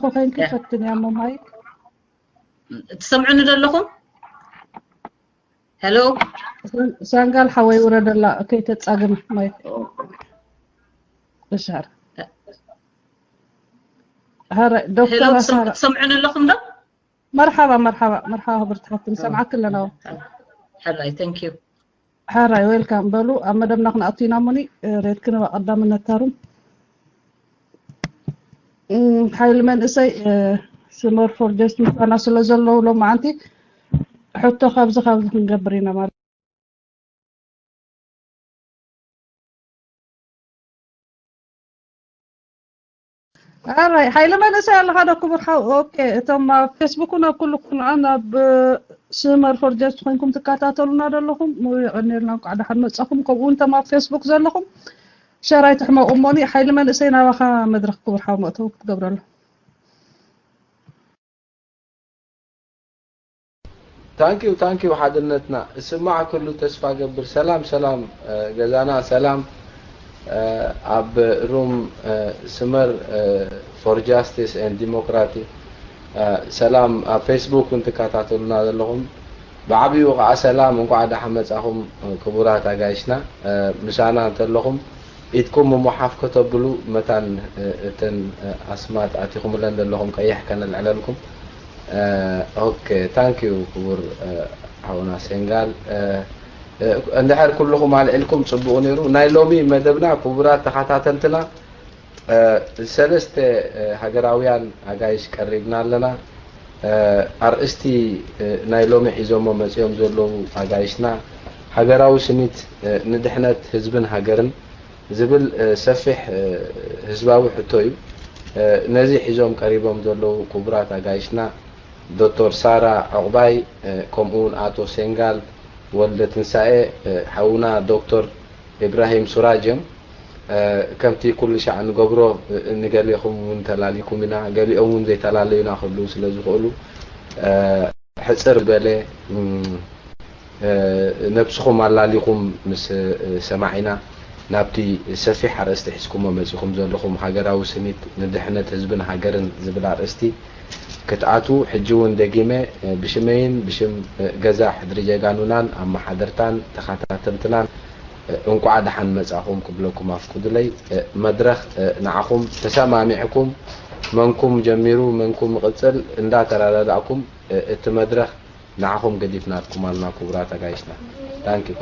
ኮኸንኪ ፈትንያ እሞ ማይክ። ትሰምዑኒ ዶ ኣለኹም? ሄሎ። ሳንጋል ሓወይ ውረደላ፣ ከይተጻግመ ማይክ። እሻር። ሀረ ዶክተር ትሰምዑኒ ኣለኹም ዶ? መርሓባ መርሓባ መርሓባ፣ ክብርቲ ሓፍቲ ንሰምዓኪ ኣለና። ሕራይ፣ thank you። ሓራይ፣ ዌልካም በሉ። ኣብ መደብና ክንኣቱ ኢና። ሙኒ ሬድክን ቀዳምነት ታሩም። ሓይሊ መንእሰይ፣ ስመር ፎር ጀስት ምሳና ስለ ዘለዉ ሎማዓንቲ ሕቶ ካብዚ ካብዚ ክንገብር ኢና ማለት። ኣራይ፣ ሓይሊ መንእሰይ ኣለኻ ዶ ክቡር ሓው? ኦኬ፣ እቶም ኣብ ፌስቡክ ናብ ኩሉ ኩንዓን ኣብ ስመር ፎር ጀስት ኮይንኩም ትከታተሉና ዘለኹም፣ የቐንየልና፣ እንኳዕ ደሓን መጻኹም። ከምኡ እውን እቶም ኣብ ፌስቡክ ዘለኹም ሸር ኣይትሕመቑ እሞኒ። ሓይሊ መንእሰይ ናባኻ መድረኽ ክቡር ሓው መእተዊ ክትገብረሉ። ታንኪዩ ታንኪዩ ሓድነትና እስማዕ ክሉ ተስፋ ገብር። ሰላም ሰላም ገዛና ሰላም። ኣብ ሩም ስመር for justice and democracy ሰላም። ኣብ ፌስቡክ እውን ትከታተሉና ዘለኹም ብዓብኡ ከዓ ሰላም፣ እንኳዕ ደሓን መጻኹም ክቡራት ኣጋይሽና። ምሳና እንተለኹም ኢድኩም ምሙሓፍ ከተብሉ መታን እተን ኣስማት ኣቲኹምለን ዘለኹም ቀይሕ ከነልዕለልኩም። ኦኬ፣ ታንክ ዩ ክቡር ሓውና ሴንጋል። እንድሕር ኩልኹም ኣልዒልኩም ጽቡቕ ነይሩ። ናይ ሎሚ መደብና ክቡራት ተኸታተልትና ሰለስተ ሃገራውያን ኣጋይሽ ቀሪብና ኣለና። ኣርእስቲ ናይ ሎሚ ሒዞሞ መጺኦም ዘለዉ ኣጋይሽና ሃገራዊ ስኒት ንድሕነት ህዝብን ሃገርን ዝብል ሰፊሕ ህዝባዊ ሕቶ እዩ። ነዚ ሒዞም ቀሪቦም ዘለዉ ክቡራት ኣጋይሽና ዶክተር ሳራ ዕቑባይ ከምኡ እውን ኣቶ ሴንጋል ወልደ ትንሳኤ ሓውና ዶክተር ኢብራሂም ሱራጅ እዮም። ከምቲ ኩሉ ሻዕ ንገብሮ ንገሌኹም እውን ተላሊኩም ኢና፣ ገሊኦም እውን ዘይተላለዩና ክህልዉ ስለ ዝኽእሉ ሕፅር በለ ነብስኹም ኣላሊኹም ምስ ሰማዒና ናብቲ ሰፊሕ ኣርእስቲ ሒዝኩሞ መፂኹም ዘለኹም ሃገራዊ ስኒት ንድሕነት ህዝብን ሃገርን ዝብል ኣርእስቲ ክትኣትዉ ሕጂ እውን ደጊመ ብሽመይን ብሽም ገዛ ሕድሪ ጀጋኑናን ኣመሓደርታን ተኸታተልትናን እንቋዕ ደሓን መጻኹም ክብለኩም ኣፍቁዱለይ። መድረኽ ንዓኹም ተሰማሚዕኩም መንኩም ጀሚሩ መንኩም ይቕጽል እንዳተረዳዳእኩም እቲ መድረኽ ንዓኹም ገዲፍናልኩም ኣልና ክቡራት ኣጋይሽና። Thank you።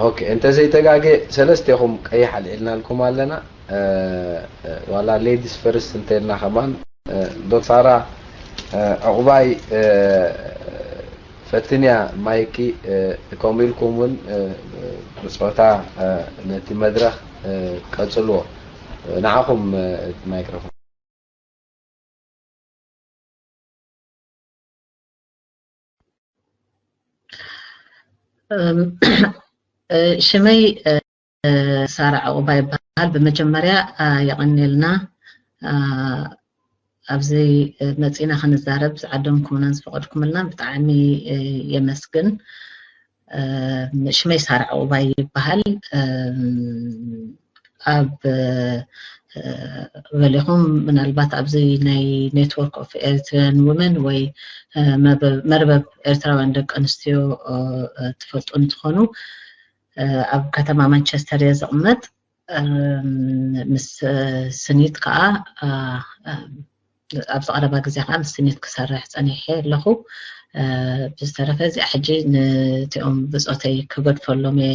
ኦኬ፣ እንተዘይተጋጌ ሰለስቴኹም ቀይሕ ኣልዒልናልኩም ኣለና። ዋላ ሌዲስ ፈርስት እንተልና ከማን ዶክተር ሳራ ዕቑባይ ፈትንያ ማይኪ ከምኡ ኢልኩም እውን ብጾታ ነቲ መድረኽ ቀጽልዎ። ንዓኹም እቲ ማይክሮፎን። ሽመይ ሳራ ዕቑባ ይበሃል። ብመጀመርያ የቐንየልና ኣብዚ መፂና ክንዛረብ ዝዓደምኩምናን ዝፈቐድኩምልና ብጣዕሚ የመስግን። ሽመይ ሳራ ዕቑባይ ይበሃል። ኣብ ገሊኹም ምናልባት ኣብዚ ናይ Network of Eritrean Women ወይ መርበብ ኤርትራውያን ደቂ ኣንስትዮ ትፈልጡ እንትኾኑ ኣብ ከተማ ማንቸስተር እየ ዝቕመጥ። ምስ ስኒት ከዓ ኣብዚ ቀረባ ግዜ ከዓ ምስ ስኒት ክሰርሕ ፀኒሐ ኣለኹ። ብዝተረፈ እዚኣ ሕጂ ነቲኦም ብፆተይ ክገድፈሎም እየ።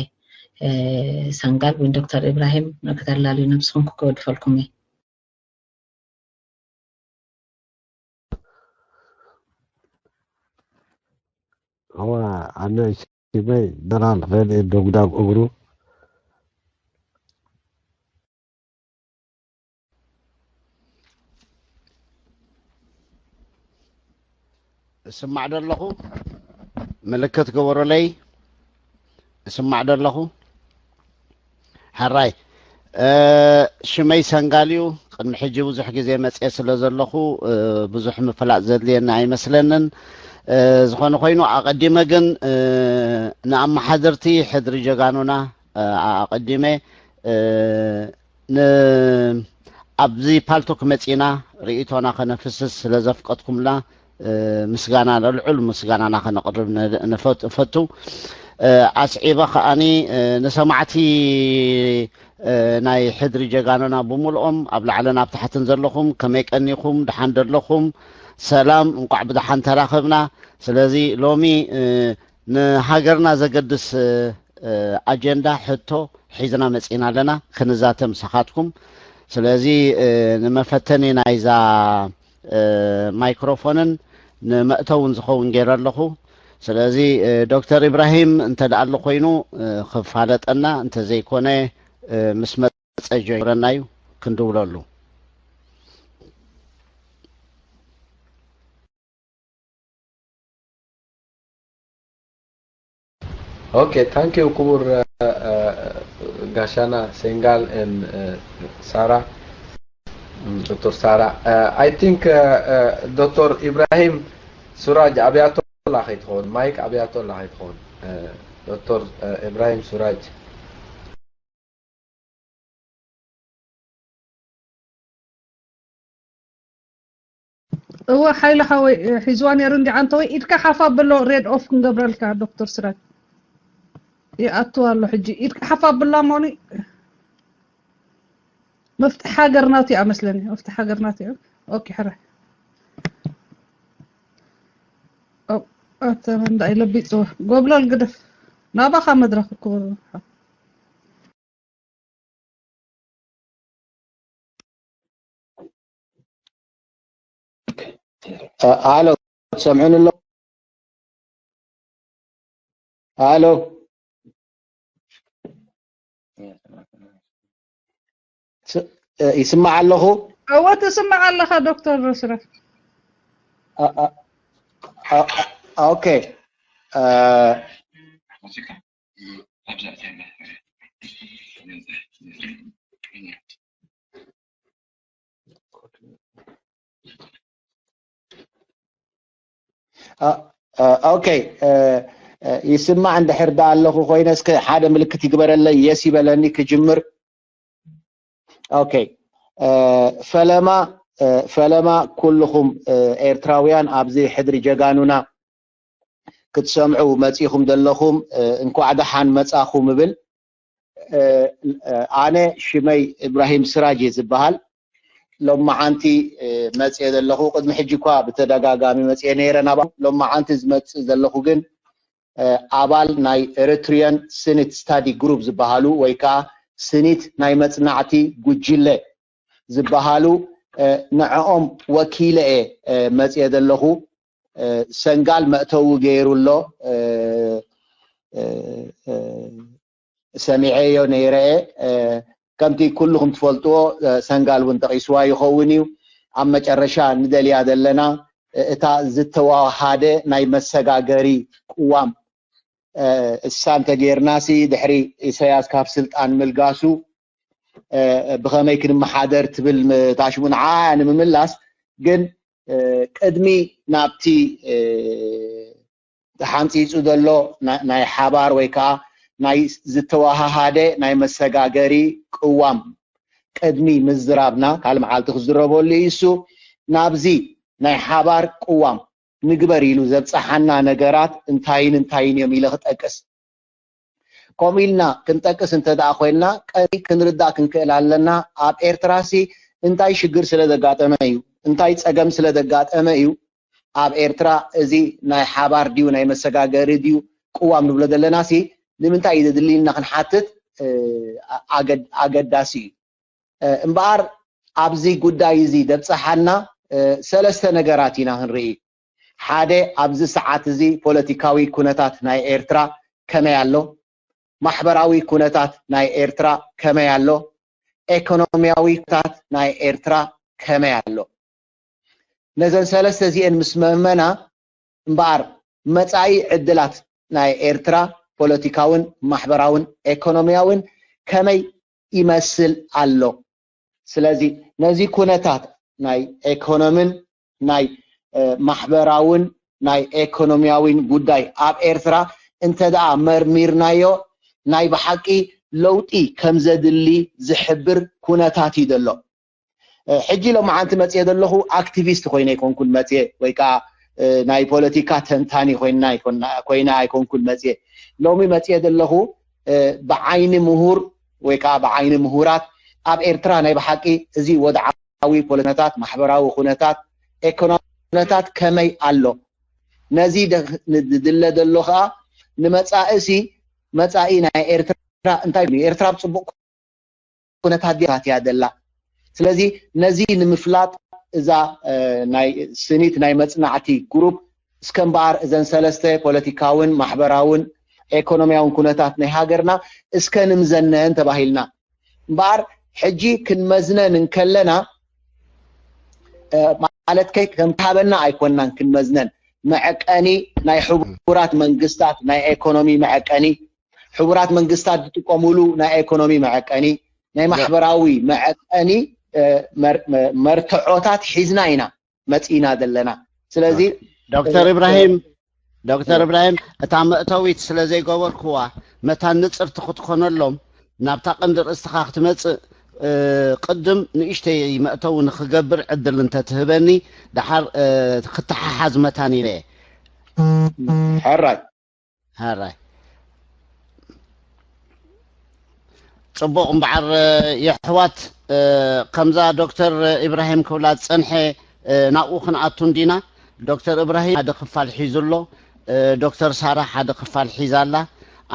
ሰንጋል ወይ ዶክተር ኢብራሂም ከተላልዩ ነብስኹም ክገድፈልኩም እየ። እዋ ኣነ ሽመይ ጀነራል ሬድኤ ዶግዳግ እግሩ። እስማዕ ዶ ኣለኹ? ምልክት ግበሩለይ። እስማዕ ዶ ኣለኹ? ሕራይ ሽመይ ሰንጋል እዩ። ቅድሚ ሕጂ ብዙሕ ግዜ መፅየ ስለ ዘለኹ ብዙሕ ምፍላጥ ዘድልየና ኣይመስለንን። ዝኾነ ኮይኑ ኣቐዲመ ግን ንኣመሓደርቲ ሕድሪ ጀጋኑና ኣቐዲመ ን ኣብዚ ፓልቶክ መጺና ርእይቶና ከነፍስስ ስለ ዘፍቀድኩምና ምስጋና ልዑል ምስጋናና ከነቕርብ እፈቱ። ኣስዒበ ከኣኒ ንሰማዕቲ ናይ ሕድሪ ጀጋኑና ብምልኦም ኣብ ላዕልን ኣብ ታሕትን ዘለኹም ከመይ ቀኒኹም? ደሓን ደለኹም? ሰላም፣ እንቋዕ ብደሓን ተራኸብና። ስለዚ ሎሚ ንሃገርና ዘገድስ ኣጀንዳ ሕቶ ሒዝና መጺና ኣለና ክንዛተ ምሳኻትኩም። ስለዚ ንመፈተኒ ናይዛ ማይክሮፎንን ንመእተውን ዝኸውን ገይረ ኣለኹ። ስለዚ ዶክተር ኢብራሂም እንተ ደኣ ኣሎ ኮይኑ ክፋለጠና፣ እንተ ዘይኮነ ምስ መጸ ጆይረና እዩ ክንድውለሉ። Okay, thank you ክቡር ጋሻና ሴንጋል and ሳራ፣ ዶክተር ሳራ። I think ዶክተር ኢብራሂም ሱራጅ ኣብያቶ ኣላ ከይትኸውን፣ ማይክ ኣብያቶ ኣላ ከይትኸውን። ዶክተር ኢብራሂም ሱራጅ። እወ ሓይለ ሓወይ ሒዝዋ ነይሩ እንዲ ዓንተወይ ኢድካ ሓፍ ኣብሎ ሬድ ኦፍ ክንገብረልካ ዶክተር ስራጅ ይኣቱ ኣሎ ሕጂ ኢድካ ሓፍ ኣብላ ሞኒ መፍትሕ ሃገር ናቱ ይኣ መስለኒ መፍትሕ ሃገር ናቱ ይኣ ኦኬ ሕረ ኣተ መንዳ ኢለቢጽዎ ጎብለል ግደፍ ናባኻ መድረኽ ክቡር ኣሎ ትሰምዑኒ ኣሎ ኣሎ ይስማዕ ኣለኹ እወ ትስማዕ ኣለኻ ዶክተር ረስረፍ ኦኬ ኦኬ ይስማዕ እንድሕር ዳ ኣለኹ ኮይነ እስከ ሓደ ምልክት ይግበረለይ የስ ይበለኒ ክጅምር ኦኬ ፈለማ ፈለማ ኩልኹም ኤርትራውያን ኣብዚ ሕድሪ ጀጋኑና ክትሰምዑ መጺኹም ዘለኹም እንኳዕ ደሓን መጻኹም እብል ኣነ ሽመይ እብራሂም ስራጅ እየ ዝበሃል ሎማዓንቲ መፅየ ዘለኹ ቅድሚ ሕጂ እኳ ብተደጋጋሚ መፅየ ነይረ ናባ ሎማዓንቲ ዝመፅእ ዘለኹ ግን ኣባል ናይ ኤሪትሪያን ስኒት ስታዲ ግሩፕ ዝበሃሉ ወይ ከዓ ስኒት ናይ መፅናዕቲ ጉጅለ ዝበሃሉ ንዕኦም ወኪለ እየ መፅየ ዘለኹ ሰንጋል መእተዊ ገይሩ ኣሎ ሰሚዐዮ ነይረ እየ ከምቲ ኩልኹም ትፈልጥዎ ሰንጋል እውን ጠቂስዋ ይኸውን እዩ ኣብ መጨረሻ ንደልያ ዘለና እታ ዝተዋሃደ ናይ መሰጋገሪ ቅዋም እሳ እንተጌርናሲ ድሕሪ ኢሳያስ ካብ ስልጣን ምልጋሱ ብኸመይ ክንመሓደር ትብል ታሽሙ ንዓ ንምምላስ ግን ቅድሚ ናብቲ ተሓንፂፁ ዘሎ ናይ ሓባር ወይ ከዓ ናይ ዝተዋሃሃደ ናይ መሰጋገሪ ቅዋም ቅድሚ ምዝራብና ካልእ መዓልቲ ክዝረበሉ እዩ እሱ ናብዚ ናይ ሓባር ቅዋም ንግበር ኢሉ ዘብፀሓና ነገራት እንታይን እንታይን እዮም ኢለ ክጠቅስ ከምኡ ኢልና ክንጠቅስ እንተ ደኣ ኮይንና ቀሪ ክንርዳእ ክንክእል ኣለና ኣብ ኤርትራሲ እንታይ ሽግር ስለ ዘጋጠመ እዩ እንታይ ፀገም ስለ ዘጋጠመ እዩ ኣብ ኤርትራ እዚ ናይ ሓባር ድዩ ናይ መሰጋገሪ ድዩ ቅዋም ንብሎ ዘለና ሲ ንምንታይ እዩ ዘድሊ ኢልና ክንሓትት ኣገዳሲ እዩ እምበኣር ኣብዚ ጉዳይ እዚ ደብፀሓና ሰለስተ ነገራት ኢና ክንርኢ ሓደ ኣብዚ ሰዓት እዚ ፖለቲካዊ ኩነታት ናይ ኤርትራ ከመይ ኣሎ ማሕበራዊ ኩነታት ናይ ኤርትራ ከመይ ኣሎ ኤኮኖሚያዊ ኩነታት ናይ ኤርትራ ከመይ ኣሎ ነዘን ሰለስተ እዚኤን ምስ መመና እምበኣር መጻኢ ዕድላት ናይ ኤርትራ ፖለቲካውን ማሕበራውን ኤኮኖሚያውን ከመይ ይመስል ኣሎ ስለዚ ነዚ ኩነታት ናይ ኤኮኖምን ናይ ማሕበራውን ናይ ኤኮኖሚያዊን ጉዳይ ኣብ ኤርትራ እንተ ደኣ መርሚርናዮ፣ ናይ ብሓቂ ለውጢ ከም ዘድሊ ዝሕብር ኩነታት እዩ ዘሎ። ሕጂ ሎመዓንቲ መፅየ ዘለኹ ኣክቲቪስት ኮይነ ኣይኮንኩን መፅየ፣ ወይ ከዓ ናይ ፖለቲካ ተንታኒ ኮይነ ኣይኮንኩን መፅየ። ሎሚ መፅየ ዘለኹ ብዓይኒ ምሁር ወይ ከዓ ብዓይኒ ምሁራት ኣብ ኤርትራ ናይ ብሓቂ እዚ ወድዓዊ ፖለቲካታት፣ ማሕበራዊ ኩነታት፣ ኤኮኖሚ ኩነታት ከመይ ኣሎ፣ ነዚ ድለ ዘሎ ከዓ ንመፃእሲ መፃኢ ናይ ኤርትራ እንታይ እዩ? ኤርትራ ኣብ ፅቡቅ ኩነታት ድያ እያ ደላ? ስለዚ ነዚ ንምፍላጥ እዛ ናይ ስኒት ናይ መፅናዕቲ ግሩፕ እስከ እምበኣር እዘን ሰለስተ ፖለቲካውን ማሕበራውን ኤኮኖሚያውን ኩነታት ናይ ሃገርና እስከ ንምዘነን ተባሂልና። እምበኣር ሕጂ ክንመዝነን እንከለና ማለት ከይ ከም ካበና ኣይኮንናን ክንመዝነን። መዐቀኒ ናይ ሕቡራት መንግስታት ናይ ኤኮኖሚ መዐቀኒ፣ ሕቡራት መንግስታት ዝጥቀሙሉ ናይ ኤኮኖሚ መዐቀኒ፣ ናይ ማሕበራዊ መዐቀኒ መርትዖታት ሒዝና ኢና መፂና ዘለና። ስለዚ ዶክተር እብራሂም ዶክተር እብራሂም፣ እታ መእተዊት ስለ ዘይገበርክዋ መታን ንጽርቲ ክትኮነሎም ናብታ ቀንዲ ርእስትኻ ክትመጽእ ቅድም ንእሽተይ መእተዊ ንክገብር ዕድል እንተትህበኒ ደሓር ክተሓሓዝ መታን ኢለ። ሕራይ ሕራይ ጽቡቕ እምበዓር የሕዋት፣ ከምዛ ዶክተር ኢብራሂም ክብላ ዝጸንሐ ናብኡ ክንኣቱ እንዲና። ዶክተር እብራሂም ሓደ ክፋል ሒዙ ኣሎ፣ ዶክተር ሳራ ሓደ ክፋል ሒዛ ኣላ።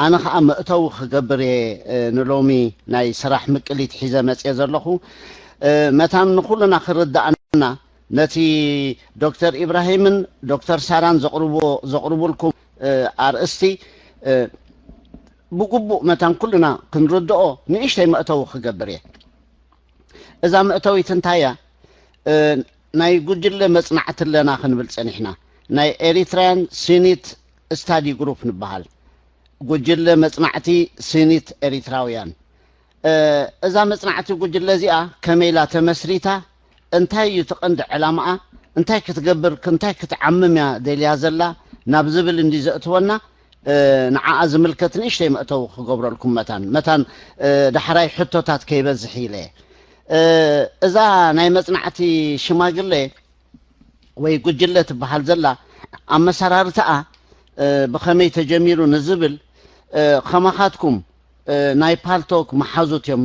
ኣነ ኸዓ መእተዊ ክገብር እየ ንሎሚ ናይ ስራሕ ምቅሊት ሒዘ መፅየ ዘለኹ። መታን ንኩልና ክርዳእና ነቲ ዶክተር ኢብራሂምን ዶክተር ሳራን ዘቕርብዎ ዘቕርቡልኩም ኣርእስቲ ብግቡእ መታን ኩልና ክንርድኦ ንእሽተይ መእተዊ ክገብር እየ። እዛ መእተዊት እንታይ እያ? ናይ ጉጅለ መጽናዕቲ ኣለና ክንብል ጸኒሕና። ናይ ኤሪትራያን ሲኒት ስታዲ ግሩፕ ንበሃል። ጉጅለ መጽናዕቲ ሲኒት ኤሪትራውያን። እዛ መጽናዕቲ ጉጅለ እዚኣ ከመይ ኢላ ተመስሪታ? እንታይ እዩ እቲ ቀንዲ ዕላማኣ? እንታይ ክትገብር እንታይ ክትዓምም እያ ደልያ ዘላ ናብ ዝብል እንዲ ዘእትወና ንዓኣ ዝምልከት ንእሽተይ መእተዊ ክገብረልኩም መታን መታን ዳሕራይ ሕቶታት ከይበዝሕ ኢለ። እዛ ናይ መጽናዕቲ ሽማግሌ ወይ ጉጅለ ትበሃል ዘላ ኣመሰራርታኣ ብኸመይ ተጀሚሩ ንዝብል ከማኻትኩም ናይ ፓልቶክ መሓዙት እዮም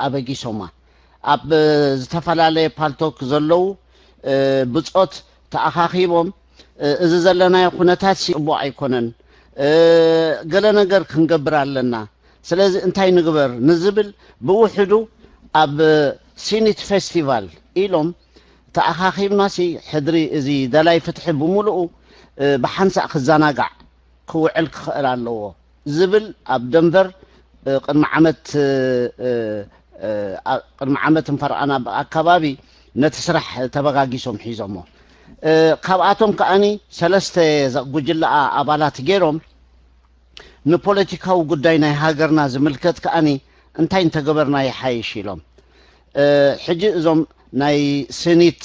ኣበጊሶማ። ኣብ ዝተፈላለየ ፓልቶክ ዘለዉ ብጾት ተኣኻኺቦም እዚ ዘለናዮ ኩነታት ጽቡቕ ኣይኮነን፣ ገለ ነገር ክንገብር ኣለና፣ ስለዚ እንታይ ንግበር ንዝብል ብውሕዱ ኣብ ሲኒት ፌስቲቫል ኢሎም ተኣኻኺብናሲ ሕድሪ እዚ ደላይ ፍትሒ ብምሉኡ ብሓንሳእ ክዘናጋዕ ክውዕል ክኽእል ኣለዎ ዝብል ኣብ ደንቨር ቅድሚ ዓመት ቅድሚ ዓመት እንፈርኣና ኣካባቢ ነቲ ስራሕ ተበጋጊሶም ሒዞሞ። ካብኣቶም ከኣኒ ሰለስተ ጉጅለኣ ኣባላት ገይሮም ንፖለቲካዊ ጉዳይ ናይ ሃገርና ዝምልከት ከኣኒ እንታይ እንተገበርና ይሓይሽ ኢሎም። ሕጂ እዞም ናይ ስኒት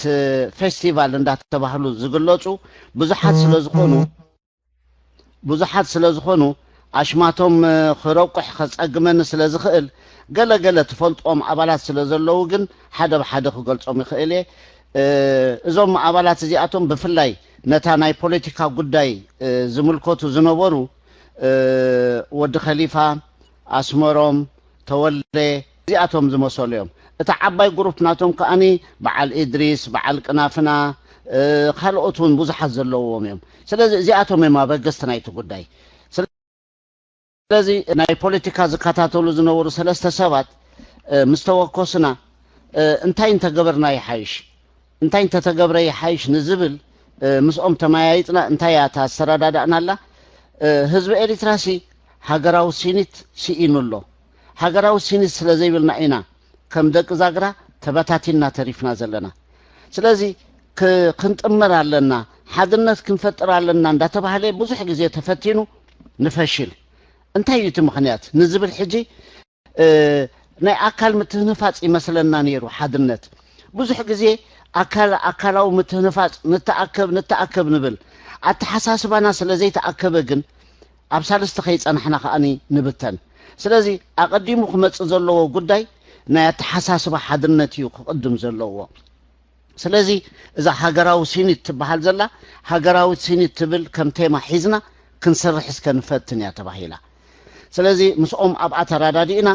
ፌስቲቫል እንዳተባህሉ ዝግለፁ ብዙሓት ስለ ዝኾኑ ብዙሓት ስለ ዝኾኑ ኣሽማቶም ክረቁሕ ከፀግመኒ ስለ ዝኽእል ገለ ገለ ትፈልጥዎም ኣባላት ስለ ዘለዉ ግን ሓደ ብሓደ ክገልፆም ይኽእል እየ። እዞም ኣባላት እዚኣቶም ብፍላይ ነታ ናይ ፖለቲካ ጉዳይ ዝምልከቱ ዝነበሩ ወዲ ኸሊፋ፣ ኣስመሮም፣ ተወልደ እዚኣቶም ዝመሰሉ እዮም። እታ ዓባይ ግሩፕ ናቶም ከኣኒ በዓል ኢድሪስ፣ በዓል ቅናፍና፣ ካልኦት እውን ብዙሓት ዘለዎም እዮም። ስለዚ እዚኣቶም እዮም ኣበገስቲ ናይቲ ጉዳይ። ስለዚ ናይ ፖለቲካ ዝከታተሉ ዝነበሩ ሰለስተ ሰባት ምስ ተወከሱና እንታይ እንተገበርና ይሓይሽ፣ እንታይ እንተተገብረ ይሓይሽ ንዝብል ምስኦም ተመያይጥና እንታይ እያ እታ ኣሰረዳዳእናላ? ህዝቢ ኤሪትራሲ ሃገራዊ ሲኒት ስኢኑ ኣሎ። ሃገራዊ ሲኒት ስለ ዘይብልና ኢና ከም ደቂ ዛግራ ተበታቲንና ተሪፍና ዘለና። ስለዚ ክንጥመር ኣለና፣ ሓድነት ክንፈጥር ኣለና እንዳተባህለ ብዙሕ ግዜ ተፈቲኑ ንፈሽል። እንታይ እዩ እቲ ምኽንያት ንዝብል ሕጂ ናይ ኣካል ምትህንፋፅ ይመስለና ነይሩ ሓድነት። ብዙሕ ግዜ ኣካል ኣካላዊ ምትህንፋፅ፣ ንተኣከብ ንተኣከብ ንብል። ኣተሓሳስባና ስለ ዘይተኣከበ ግን ኣብ ሳልስቲ ከይፀናሕና ከኣኒ ንብተን። ስለዚ ኣቐዲሙ ክመፅእ ዘለዎ ጉዳይ ናይ ኣተሓሳስባ ሓድነት እዩ ክቕድም ዘለዎ። ስለዚ እዛ ሃገራዊ ሲኒት ትበሃል ዘላ፣ ሃገራዊ ሲኒት ትብል ከም ቴማ ሒዝና ክንሰርሕ እስከ ንፈትን እያ ተባሂላ። ስለዚ ምስኦም ኣብኣ ተራዳዲእና፣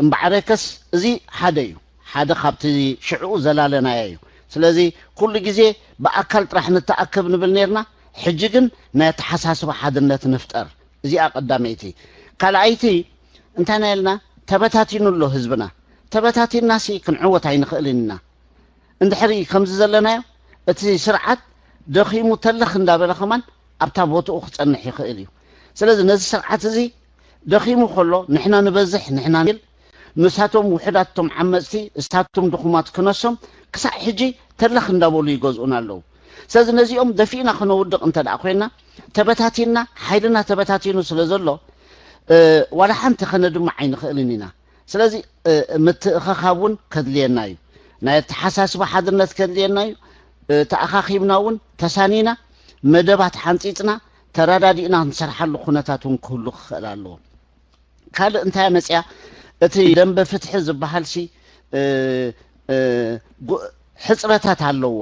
እምበዓረከስ እዚ ሓደ እዩ፣ ሓደ ካብቲ ሽዕኡ ዘላለናዮ እዩ። ስለዚ ኩሉ ግዜ ብኣካል ጥራሕ ንተኣከብ ንብል ነርና። ሕጂ ግን ናይ ኣተሓሳስባ ሓድነት ንፍጠር። እዚኣ ቀዳመይቲ። ካልኣይቲ፣ እንታይ ናይልና፣ ተበታቲኑ ኣሎ ህዝብና። ተበታቲንና ሲ ክንዕወት ኣይንኽእልን ኢና። እንድሕሪ ከምዚ ዘለናዮ፣ እቲ ስርዓት ደኺሙ ተለኽ እንዳበለ ከማን ኣብታ ቦትኡ ክጸንሕ ይኽእል እዩ። ስለዚ ነዚ ስርዓት እዚ ደኺሙ ከሎ ንሕና ንበዝሕ፣ ንሕና ንል፣ ንሳቶም ውሕዳት፣ እቶም ዓመፅቲ፣ እሳቶም ድኹማት ክነሶም ክሳዕ ሕጂ ተለኽ እንዳበሉ ይገዝኡና ኣለዉ። ስለዚ ነዚኦም ደፊእና ክነውድቕ እንተ ደኣ ኮይና፣ ተበታቲንና ሓይልና ተበታቲኑ ስለ ዘሎ፣ ዋላ ሓንቲ ከነድምዕ ኣይንኽእልን ኢና። ስለዚ ምትእኸኻብ እውን ከድልየና እዩ። ናይ ኣተሓሳስባ ሓድነት ከድልየና እዩ። ተኣኻኺብና እውን ተሳኒና መደባት ሓንፂፅና ተረዳዲእና ክንሰርሓሉ ኩነታት እውን ክህሉ ክኽእል ኣለዎ። ካልእ እንታይ መፅያ፣ እቲ ደንበ ፍትሒ ዝበሃል ሲ ሕፅረታት ኣለዎ።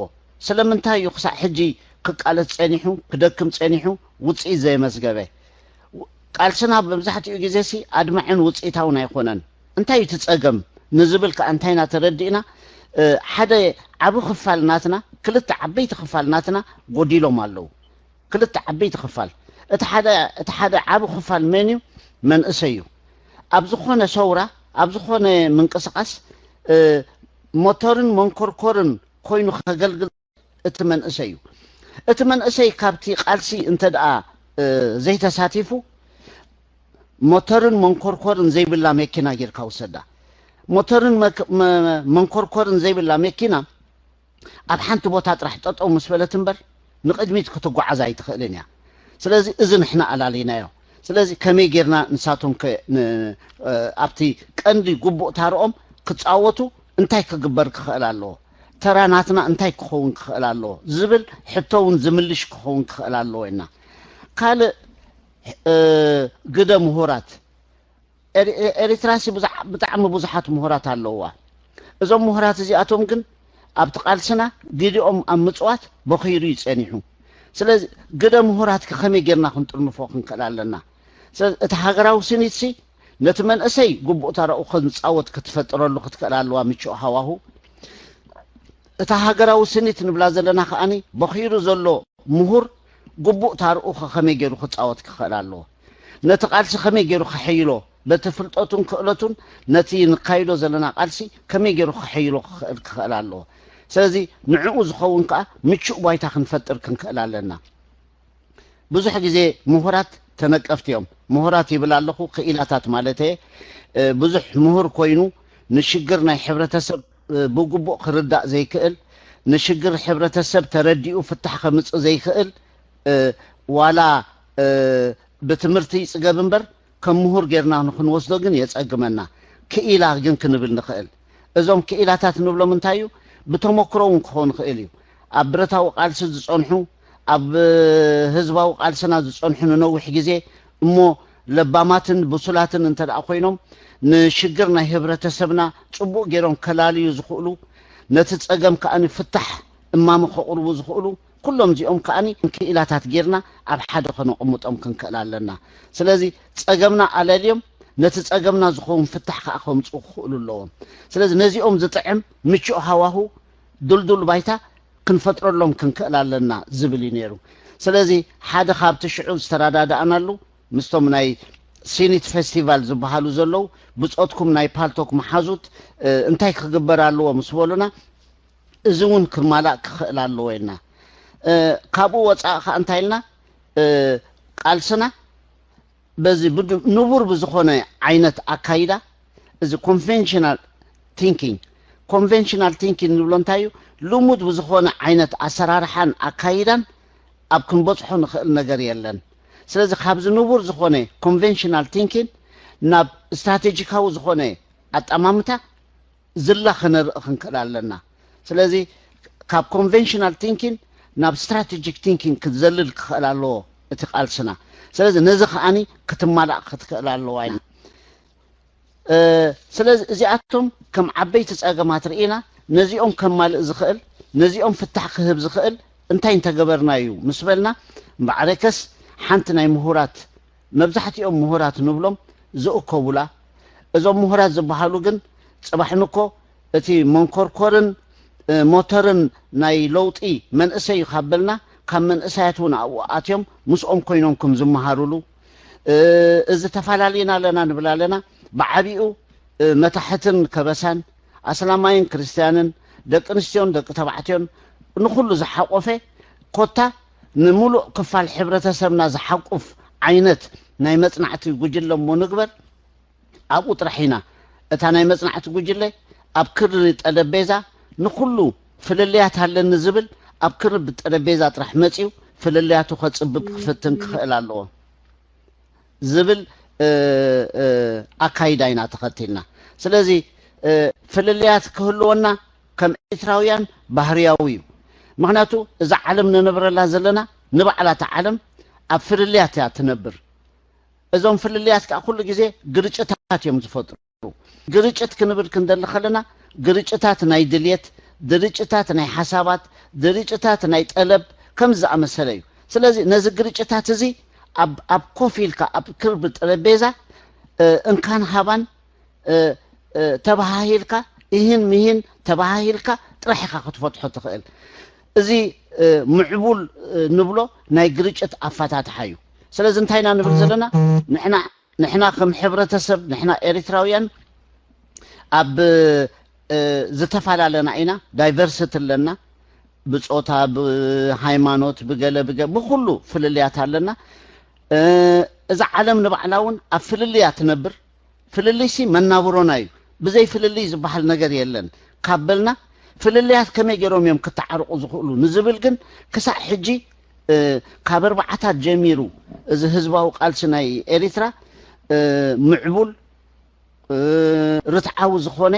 ስለምንታይ እዩ ክሳዕ ሕጂ ክቃለስ ፀኒሑ፣ ክደክም ፀኒሑ፣ ውፅኢት ዘየመዝገበ? ቃልስና መብዛሕትኡ ግዜ ሲ ኣድማዕን ውፅኢታውን ኣይኮነን። እንታይ እዩ እቲ ፀገም ንዝብል ከዓ እንታይ ኢና ተረዲእና፣ ሓደ ዓብ ክፋል ናትና፣ ክልተ ዓበይቲ ክፋል ናትና ጎዲሎም ኣለዉ። ክልተ ዓበይቲ ክፋል። እቲ ሓደ ዓብ ክፋል መን እዩ? መንእሰይ እዩ። ኣብ ዝኾነ ሰውራ፣ ኣብ ዝኾነ ምንቅስቃስ ሞተርን መንኮርኮርን ኮይኑ ከገልግል እቲ መንእሰይ እዩ። እቲ መንእሰይ ካብቲ ቃልሲ እንተ ደኣ ዘይተሳቲፉ፣ ሞተርን መንኮርኮርን ዘይብላ መኪና ጌርካ ውሰዳ። ሞተርን መንኮርኮርን ዘይብላ መኪና ኣብ ሓንቲ ቦታ ጥራሕ ጠጠው ምስ በለት እምበር ንቕድሚት ክትጓዓዝ ኣይትኽእልን እያ። ስለዚ እዚ ንሕና ኣላሊናዮ። ስለዚ ከመይ ጌርና ንሳቶም ኣብቲ ቀንዲ ጉቡእ ታርኦም ክፃወቱ እንታይ ክግበር ክኽእል ኣለዎ? ተራ ናትና እንታይ ክኸውን ክኽእል ኣለዎ ዝብል ሕቶ እውን ዝምልሽ ክኸውን ክኽእል ኣለዎ ኢና። ካልእ ግደ ምሁራት ኤሪትራሲ ብጣዕሚ ብዙሓት ምሁራት ኣለውዋ። እዞም ምሁራት እዚኣቶም ግን ኣብቲ ቃልስና ግዲኦም ኣብ ምፅዋት በኺሩ እዩ ፀኒሑ። ስለዚ ግደ ምሁራት ከመይ ጌርና ክንጥርንፎ ክንክእል ኣለና? ስለዚ እቲ ሃገራዊ ስኒትሲ ነቲ መንእሰይ ግቡእ ተራኡ ክንፃወት ክትፈጥረሉ ክትክእል ኣለዋ ምቹእ ሃዋሁ። እታ ሃገራዊ ስኒት ንብላ ዘለና ከኣኒ በኺሩ ዘሎ ምሁር ግቡእ ታርኡ ከመይ ገይሩ ክፃወት ክኽእል ኣለዎ? ነቲ ቃልሲ ከመይ ገይሩ ከሐይሎ፣ በቲ ፍልጠቱን ክእለቱን ነቲ ንካይዶ ዘለና ቃልሲ ከመይ ገይሩ ከሐይሎ ክኽእል ክኽእል ኣለዎ? ስለዚ ንዕኡ ዝኸውን ከዓ ምቹእ ባይታ ክንፈጥር ክንክእል ኣለና። ብዙሕ ግዜ ምሁራት ተነቀፍቲ እዮም። ምሁራት ይብል ኣለኹ፣ ክኢላታት ማለት እየ። ብዙሕ ምሁር ኮይኑ ንሽግር ናይ ሕብረተሰብ ብግቡእ ክርዳእ ዘይክእል፣ ንሽግር ሕብረተሰብ ተረዲኡ ፍታሕ ከምፅእ ዘይክእል፣ ዋላ ብትምህርቲ ይፅገብ እምበር ከም ምሁር ጌርና ንክንወስዶ ግን የፀግመና። ክኢላ ግን ክንብል ንኽእል። እዞም ክኢላታት ንብሎም እንታይ እዩ? ብተመክሮ እውን ክኸውን ይኽእል እዩ። ኣብ ብረታዊ ቃልሲ ዝፀንሑ፣ ኣብ ህዝባዊ ቃልስና ዝፀንሑ ንነዊሕ ግዜ እሞ ለባማትን ብሱላትን እንተ ደኣ ኮይኖም ንሽግር ናይ ህብረተሰብና ፅቡቕ ገይሮም ከላልዩ ዝኽእሉ፣ ነቲ ፀገም ከኣ ፍታሕ እማመ ከቕርቡ ዝኽእሉ፣ ኩሎም እዚኦም ከኣ ክኢላታት ጌርና ኣብ ሓደ ከነቕምጦም ክንክእል ኣለና። ስለዚ ፀገምና ኣለልዮም ነቲ ፀገምና ዝኸውን ፍታሕ ከኣ ከምፅኡ ክኽእሉ ኣለዎም። ስለዚ ነዚኦም ዝጥዕም ምቹእ ሃዋሁ፣ ድልዱል ባይታ ክንፈጥረሎም ክንክእል ኣለና ዝብል እዩ ነይሩ። ስለዚ ሓደ ካብቲ ሽዑ ዝተረዳዳእናሉ ምስቶም ናይ ሲኒት ፌስቲቫል ዝበሃሉ ዘለዉ ብጾትኩም ናይ ፓልቶክ መሓዙት እንታይ ክግበር ኣለዎ ምስ በሉና፣ እዚ እውን ክማላእ ክኽእል ኣለዎ ኢልና። ካብኡ ወፃኢ ከዓ እንታይ ኢልና፣ ቃልስና በዚ ንቡር ብዝኾነ ዓይነት ኣካይዳ፣ እዚ ኮንቨንሽናል ቲንኪንግ፣ ኮንቨንሽናል ቲንኪንግ ንብሎ እንታይ እዩ? ልሙድ ብዝኾነ ዓይነት ኣሰራርሓን ኣካይዳን ኣብ ክንበፅሖ ንኽእል ነገር የለን። ስለዚ ካብዚ ንቡር ዝኾነ ኮንቨንሽናል ቲንኪንግ ናብ ስትራቴጂካዊ ዝኾነ ኣጠማምታ ዝላ ክነርኢ ክንክእል ኣለና። ስለዚ ካብ ኮንቨንሽናል ቲንኪን ናብ ስትራቴጂክ ቲንኪን ክትዘልል ክኽእል ኣለዎ እቲ ቃልስና። ስለዚ ነዚ ከዓኒ ክትማላእ ክትክእል ኣለዋ ኢና። ስለዚ እዚኣቶም ከም ዓበይቲ ጸገማት ርኢና ነዚኦም ከማልእ ዝኽእል፣ ነዚኦም ፍታሕ ክህብ ዝኽእል እንታይ እንተገበርና እዩ ምስ በልና፣ እምበዓረከስ ሓንቲ ናይ ምሁራት፣ መብዛሕትኦም ምሁራት ንብሎም ዝእከቡላ፣ እዞም ምሁራት ዝበሃሉ ግን ጽባሕ ንኮ እቲ መንኮርኮርን ሞተርን ናይ ለውጢ መንእሰይ እዩ ካብ በልና፣ ካብ መንእሰያት እውን ኣብኡ ኣትዮም ምስኦም ኮይኖም ከም ዝመሃሩሉ፣ እዚ ተፈላለና ኣለና ንብል ኣለና። ብዓቢኡ መታሕትን ከበሳን፣ ኣስላማይን ክርስትያንን፣ ደቂ ኣንስትዮን ደቂ ተባዕትዮን፣ ንኹሉ ዝሓቆፈ፣ ኮታ ንምሉእ ክፋል ሕብረተሰብና ዝሓቁፍ ዓይነት ናይ መጽናዕቲ ጉጅለ እሞ ንግበር። ኣብኡ ጥራሕ ኢና እታ ናይ መጽናዕቲ ጉጅለ ኣብ ክሪ ጠረጴዛ ንኹሉ ፍልልያት ኣለኒ ዝብል ኣብ ክሪ ጠረጴዛ ጥራሕ መጺኡ ፍልልያቱ ከጽብብ ክፍትን ክኽእል ኣለዎ ዝብል ኣካይዳ ኢና ተኸቲልና። ስለዚ ፍልልያት ክህልወና ከም ኤርትራውያን ባህርያዊ እዩ። ምኽንያቱ እዛ ዓለም ንነብረላ ዘለና ንባዕላ እታ ዓለም ኣብ ፍልልያት እያ ትነብር። እዞም ፍልልያት ከዓ ኩሉ ግዜ ግርጭታት እዮም ዝፈጥሩ። ግርጭት ክንብል ክንደሊ ከለና ግርጭታት ናይ ድልየት፣ ግርጭታት ናይ ሓሳባት፣ ግርጭታት ናይ ጠለብ ከም ዝኣመሰለ እዩ። ስለዚ ነዚ ግርጭታት እዚ ኣብ ኮፍ ኢልካ ኣብ ክርቢ ጠረጴዛ እንካን ሃባን ተባሃሂልካ፣ እሂን ምሂን ተባሃሂልካ ጥራሕ ኢኻ ክትፈትሖ ትኽእል። እዚ ምዕቡል ንብሎ ናይ ግርጭት ኣፈታትሓ እዩ። ስለዚ እንታይ ኢና ንብል ዘለና? ንሕና ንሕና ከም ሕብረተሰብ፣ ንሕና ኤሪትራውያን ኣብ ዝተፈላለና ኢና፣ ዳይቨርሲቲ ኣለና። ብጾታ፣ ብሃይማኖት፣ ብገለ ብገ ብኩሉ ፍልልያት ኣለና። እዛ ዓለም ንባዕላ እውን ኣብ ፍልልያ ትነብር። ፍልልይሲ መናብሮና እዩ። ብዘይ ፍልልይ ዝበሃል ነገር የለን ካብ በልና፣ ፍልልያት ከመይ ገይሮም እዮም ክተዓርቑ ዝኽእሉ ንዝብል ግን ክሳዕ ሕጂ ካብ ኣርባዓታት ጀሚሩ እዚ ህዝባዊ ቃልሲ ናይ ኤሪትራ ምዕቡል ርትዓዊ ዝኾነ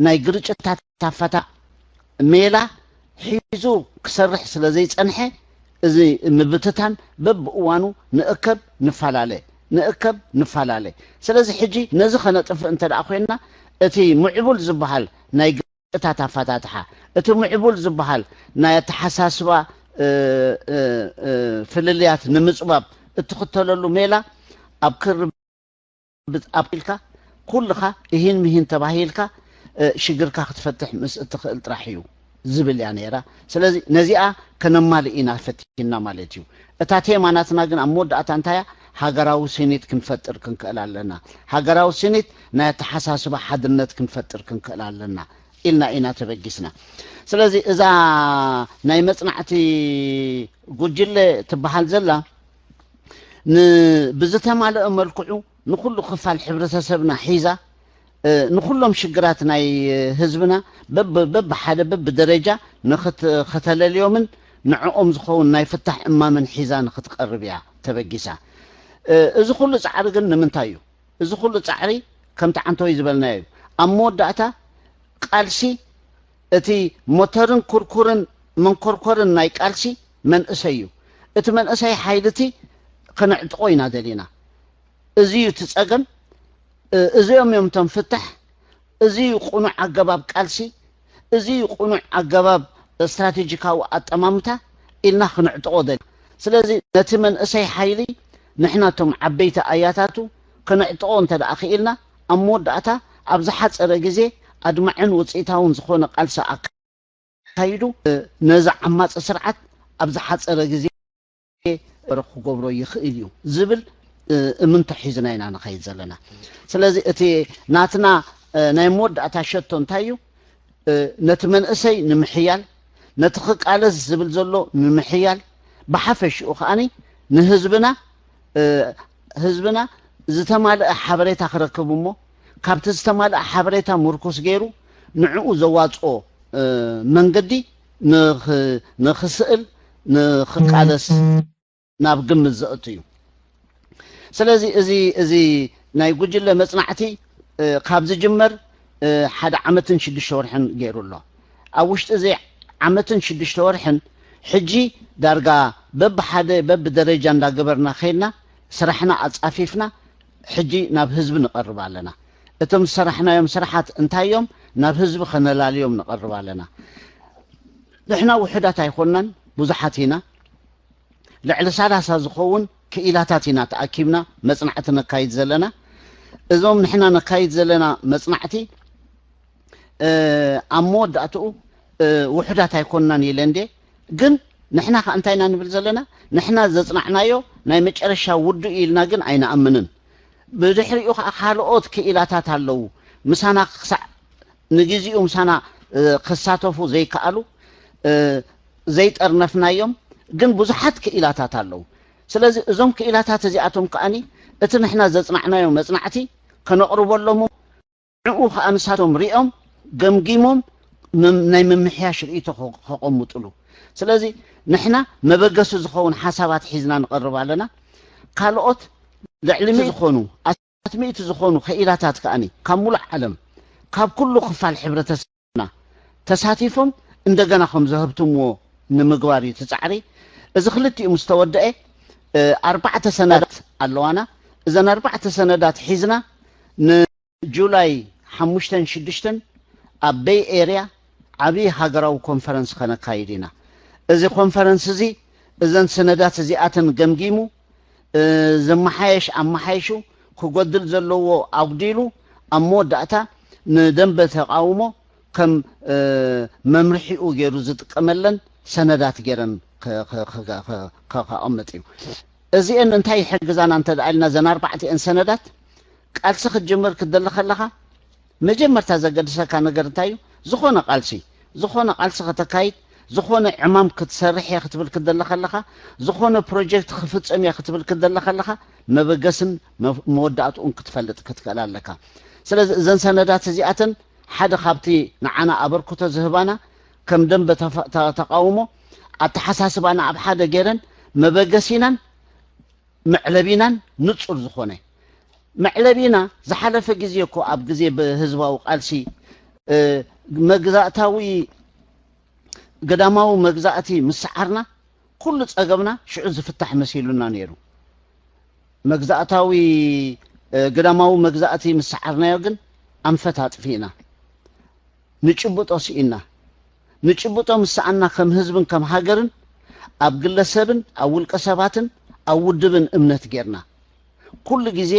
ናይ ግርጭታት ኣፈታ ሜላ ሒዙ ክሰርሕ ስለ ዘይጸንሐ፣ እዚ ምብትታን በብእዋኑ ንእከብ ንፈላለ፣ ንእከብ ንፈላለ። ስለዚ ሕጂ ነዚ ከነጥፍእ እንተ ደኣ ኮይንና፣ እቲ ምዕቡል ዝበሃል ናይ ግጭታት ኣፈታትሓ፣ እቲ ምዕቡል ዝበሃል ናይ ኣተሓሳስባ ፍልልያት ንምጽባብ እትኽተለሉ ሜላ ኣብ ክርብት ኣቢልካ ኩልኻ እሂን ምሂን ተባሂልካ ሽግርካ ክትፈትሕ ምስ እትኽእል ጥራሕ እዩ ዝብል እያ ነይራ። ስለዚ ነዚኣ ከነማልእ ኢና ፈቲና ማለት እዩ። እታ ቴማ ናትና ግን ኣብ መወዳእታ እንታይ እያ? ሃገራዊ ስኒት ክንፈጥር ክንክእል ኣለና። ሃገራዊ ስኒት ናይ ኣተሓሳስባ ሓድነት ክንፈጥር ክንክእል ኣለና ኢልና ኢና ተበጊስና። ስለዚ እዛ ናይ መጽናዕቲ ጉጅለ ትበሃል ዘላ ብዝተማልአ መልክዑ ንኹሉ ክፋል ሕብረተሰብና ሒዛ ንኹሎም ሽግራት ናይ ህዝብና በብሓደ በብደረጃ ንክተለልዮምን ንዕኦም ዝኸውን ናይ ፍታሕ እማምን ሒዛ ንክትቀርብ እያ ተበጊሳ። እዚ ኩሉ ፃዕሪ ግን ንምንታይ እዩ? እዚ ኩሉ ፃዕሪ ከምቲ ዓንተወይ ዝበልናዮ እዩ። ኣብ መወዳእታ ቃልሲ እቲ ሞተርን ኩርኩርን መንኮርኮርን ናይ ቃልሲ መንእሰይ እዩ። እቲ መንእሰይ ሓይሊ እቲ ከነዕጥቆ ኢና ደሊና። እዚ እዩ እቲ ጸገም። እዚኦም እዮም እቶም ፍታሕ። እዚ እዩ ቅኑዕ ኣገባብ ቃልሲ። እዚ እዩ ቅኑዕ ኣገባብ ስትራቴጂካዊ ኣጠማምታ ኢልና ክነዕጥቆ ደሊ። ስለዚ ነቲ መንእሰይ ሓይሊ ንሕና እቶም ዓበይቲ ኣያታቱ ከነዕጥቆ እንተ ደኣ ክኢልና ኣብ መወዳእታ ኣብ ዝሓጸረ ግዜ ኣድማዕን ውጽኢታውን ዝኾነ ቃልሲ ኣካይዱ ነዚ ዓማጺ ስርዓት ኣብ ዝሓጸረ ግዜ ክገብሮ ይኽእል እዩ ዝብል እምንቶ ሒዝና ኢና ንኸይድ ዘለና። ስለዚ እቲ ናትና ናይ መወዳእታ ሸቶ እንታይ እዩ? ነቲ መንእሰይ ንምሕያል፣ ነቲ ክቃለስ ዝብል ዘሎ ንምሕያል፣ ብሓፈሽኡ ከዓኒ ንህዝብና ህዝብና ዝተማልአ ሓበሬታ ክረክብ እሞ ካብቲ ዝተማልአ ሓበሬታ ምርኩስ ገይሩ ንዕኡ ዘዋፅኦ መንገዲ ንኽስእል ንኽቃለስ ናብ ግምት ዘእቱ እዩ። ስለዚ እዚ እዚ ናይ ጉጅለ መፅናዕቲ ካብ ዝጅመር ሓደ ዓመትን ሽዱሽተ ወርሕን ገይሩ ኣሎ። ኣብ ውሽጢ እዚ ዓመትን ሽዱሽተ ወርሕን ሕጂ ዳርጋ በብሓደ በብደረጃ እንዳገበርና ከይድና ስራሕና ኣጻፊፍና ሕጂ ናብ ህዝቢ ንቐርብ ኣለና። እቶም ዝሰራሕናዮም ስራሓት እንታይ እዮም? ናብ ህዝቢ ከነላልዮም ንቐርብ ኣለና። ንሕና ውሑዳት ኣይኮንናን፣ ብዙሓት ኢና። ልዕሊ ሰላሳ ዝኸውን ክኢላታት ኢና ተኣኪብና መጽናዕቲ ነካይድ ዘለና። እዞም ንሕና ነካይድ ዘለና መጽናዕቲ ኣብ መወዳእትኡ ውሑዳት ኣይኮንናን ኢለ እንዴ። ግን ንሕና ከ እንታይ ኢና ንብል ዘለና? ንሕና ዘጽናዕናዮ ናይ መጨረሻ ውዱእ ኢልና ግን ኣይንኣምንን። ብድሕሪኡ ከዓ ካልኦት ክኢላታት ኣለዉ፣ ምሳና ክሳዕ ንግዚኡ ምሳና ክሳተፉ ዘይከኣሉ፣ ዘይጠርነፍናዮም ግን ብዙሓት ክኢላታት ኣለዉ። ስለዚ እዞም ክኢላታት እዚኣቶም ከኣኒ እቲ ንሕና ዘጽናዕናዮ መጽናዕቲ ከነቕርበሎም፣ ንኡ ከኣ ንሳቶም ሪኦም ገምጊሞም ናይ ምምሕያሽ ርእይቶ ከቐምጥሉ። ስለዚ ንሕና መበገሲ ዝኸውን ሓሳባት ሒዝና ንቐርብ ኣለና። ካልኦት ልዕሊ ሚእቲ ዝኾኑ ኣስታት ሚእቲ ዝኾኑ ክኢላታት ከኣኒ ካብ ሙሉእ ዓለም ካብ ኩሉ ክፋል ሕብረተሰብና ተሳቲፎም እንደገና ከም ዘህብትምዎ ንምግባር እዩ እቲ ጻዕሪ። እዚ ክልቲኡ ምስ ተወደአ ኣርባዕተ ሰነዳት ኣለዋና። እዘን ኣርባዕተ ሰነዳት ሒዝና ንጁላይ ሓሙሽተን ሽዱሽተን ኣብ ቤይ ኤርያ ዓብዪ ሃገራዊ ኮንፈረንስ ከነካይድ ኢና። እዚ ኮንፈረንስ እዚ እዘን ሰነዳት እዚኣተን ገምጊሙ ዝመሓየሽ ኣመሓይሹ፣ ክጎድል ዘለዎ ኣጉዲሉ ኣብ መወዳእታ ንደንበ ተቓውሞ ከም መምርሒኡ ገይሩ ዝጥቀመለን ሰነዳት ገይረን ከቐምጥ እዩ። እዚአን እንታይ ይሕግዛና እንተ ደኣ ኢልና፣ እዘን ኣርባዕቲአን ሰነዳት ቃልሲ ክትጅምር ክትደሊ ከለኻ መጀመርታ ዘገድሰካ ነገር እንታይ እዩ? ዝኾነ ቃልሲ ዝኾነ ቃልሲ ከተካይድ፣ ዝኾነ ዕማም ክትሰርሕ እየ ክትብል ክትደሊ ከለኻ፣ ዝኾነ ፕሮጀክት ክፍጸም እየ ክትብል ክትደሊ ከለኻ መበገስን መወዳእትኡን ክትፈልጥ ክትክእል ኣለካ። ስለዚ እዘን ሰነዳት እዚኣተን ሓደ ካብቲ ንዓና ኣበርክቶ ዝህባና ከም ደንበ ተቃውሞ ኣተሓሳስባና ኣብ ሓደ ገይረን መበገሲናን መዕለቢናን ንጹር ዝኾነ መዕለቢና ዝሓለፈ ግዜ እኮ ኣብ ግዜ ብህዝባዊ ቃልሲ መግዛእታዊ ገዳማዊ መግዛእቲ ምስዓርና ኩሉ ጸገምና ሽዑ ዝፍታሕ መሲሉና ነይሩ። መግዛእታዊ ገዳማዊ መግዛእቲ ምስዓርናዮ ግን ኣንፈት ኣጥፊእና። ንጭብጦ ስኢና። ንጭብጦ ምስ ሰኣና ከም ህዝብን ከም ሃገርን ኣብ ግለሰብን ኣብ ውልቀ ሰባትን ኣብ ውድብን እምነት ጌርና። ኩሉ ግዜ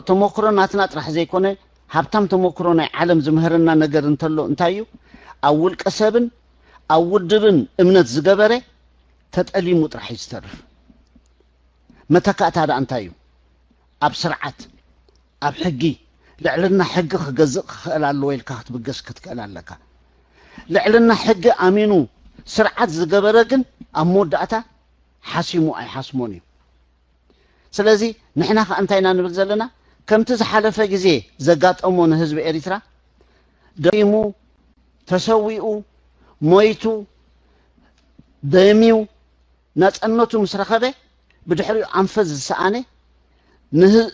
ተመክሮ ናትና ጥራሕ ዘይኮነ ሃብታም ተመክሮ ናይ ዓለም ዝምህረና ነገር እንተሎ እንታይ እዩ? ኣብ ውልቀ ሰብን ኣብ ውድብን እምነት ዝገበረ ተጠሊሙ ጥራሕ እዩ ዝተርፍ። መተካእታ ደኣ እንታይ እዩ? ኣብ ስርዓት ኣብ ሕጊ ልዕልና ሕጊ ክገዝእ ክኽእል ኣለዎ ኢልካ ክትብገስ ክትክእል ኣለካ። ልዕልና ሕጊ ኣሚኑ ስርዓት ዝገበረ ግን ኣብ መወዳእታ ሓሲሙ ኣይሓስሞን እዩ። ስለዚ ንሕና ከኣ እንታይ ኢና ንብል ዘለና? ከምቲ ዝሓለፈ ግዜ ዘጋጠሞ ንህዝቢ ኤሪትራ ደኺሙ፣ ተሰዊኡ፣ ሞይቱ፣ ደምዩ፣ ናጸነቱ ምስ ረኸበ ብድሕሪኡ ኣንፈት ዝሰኣነ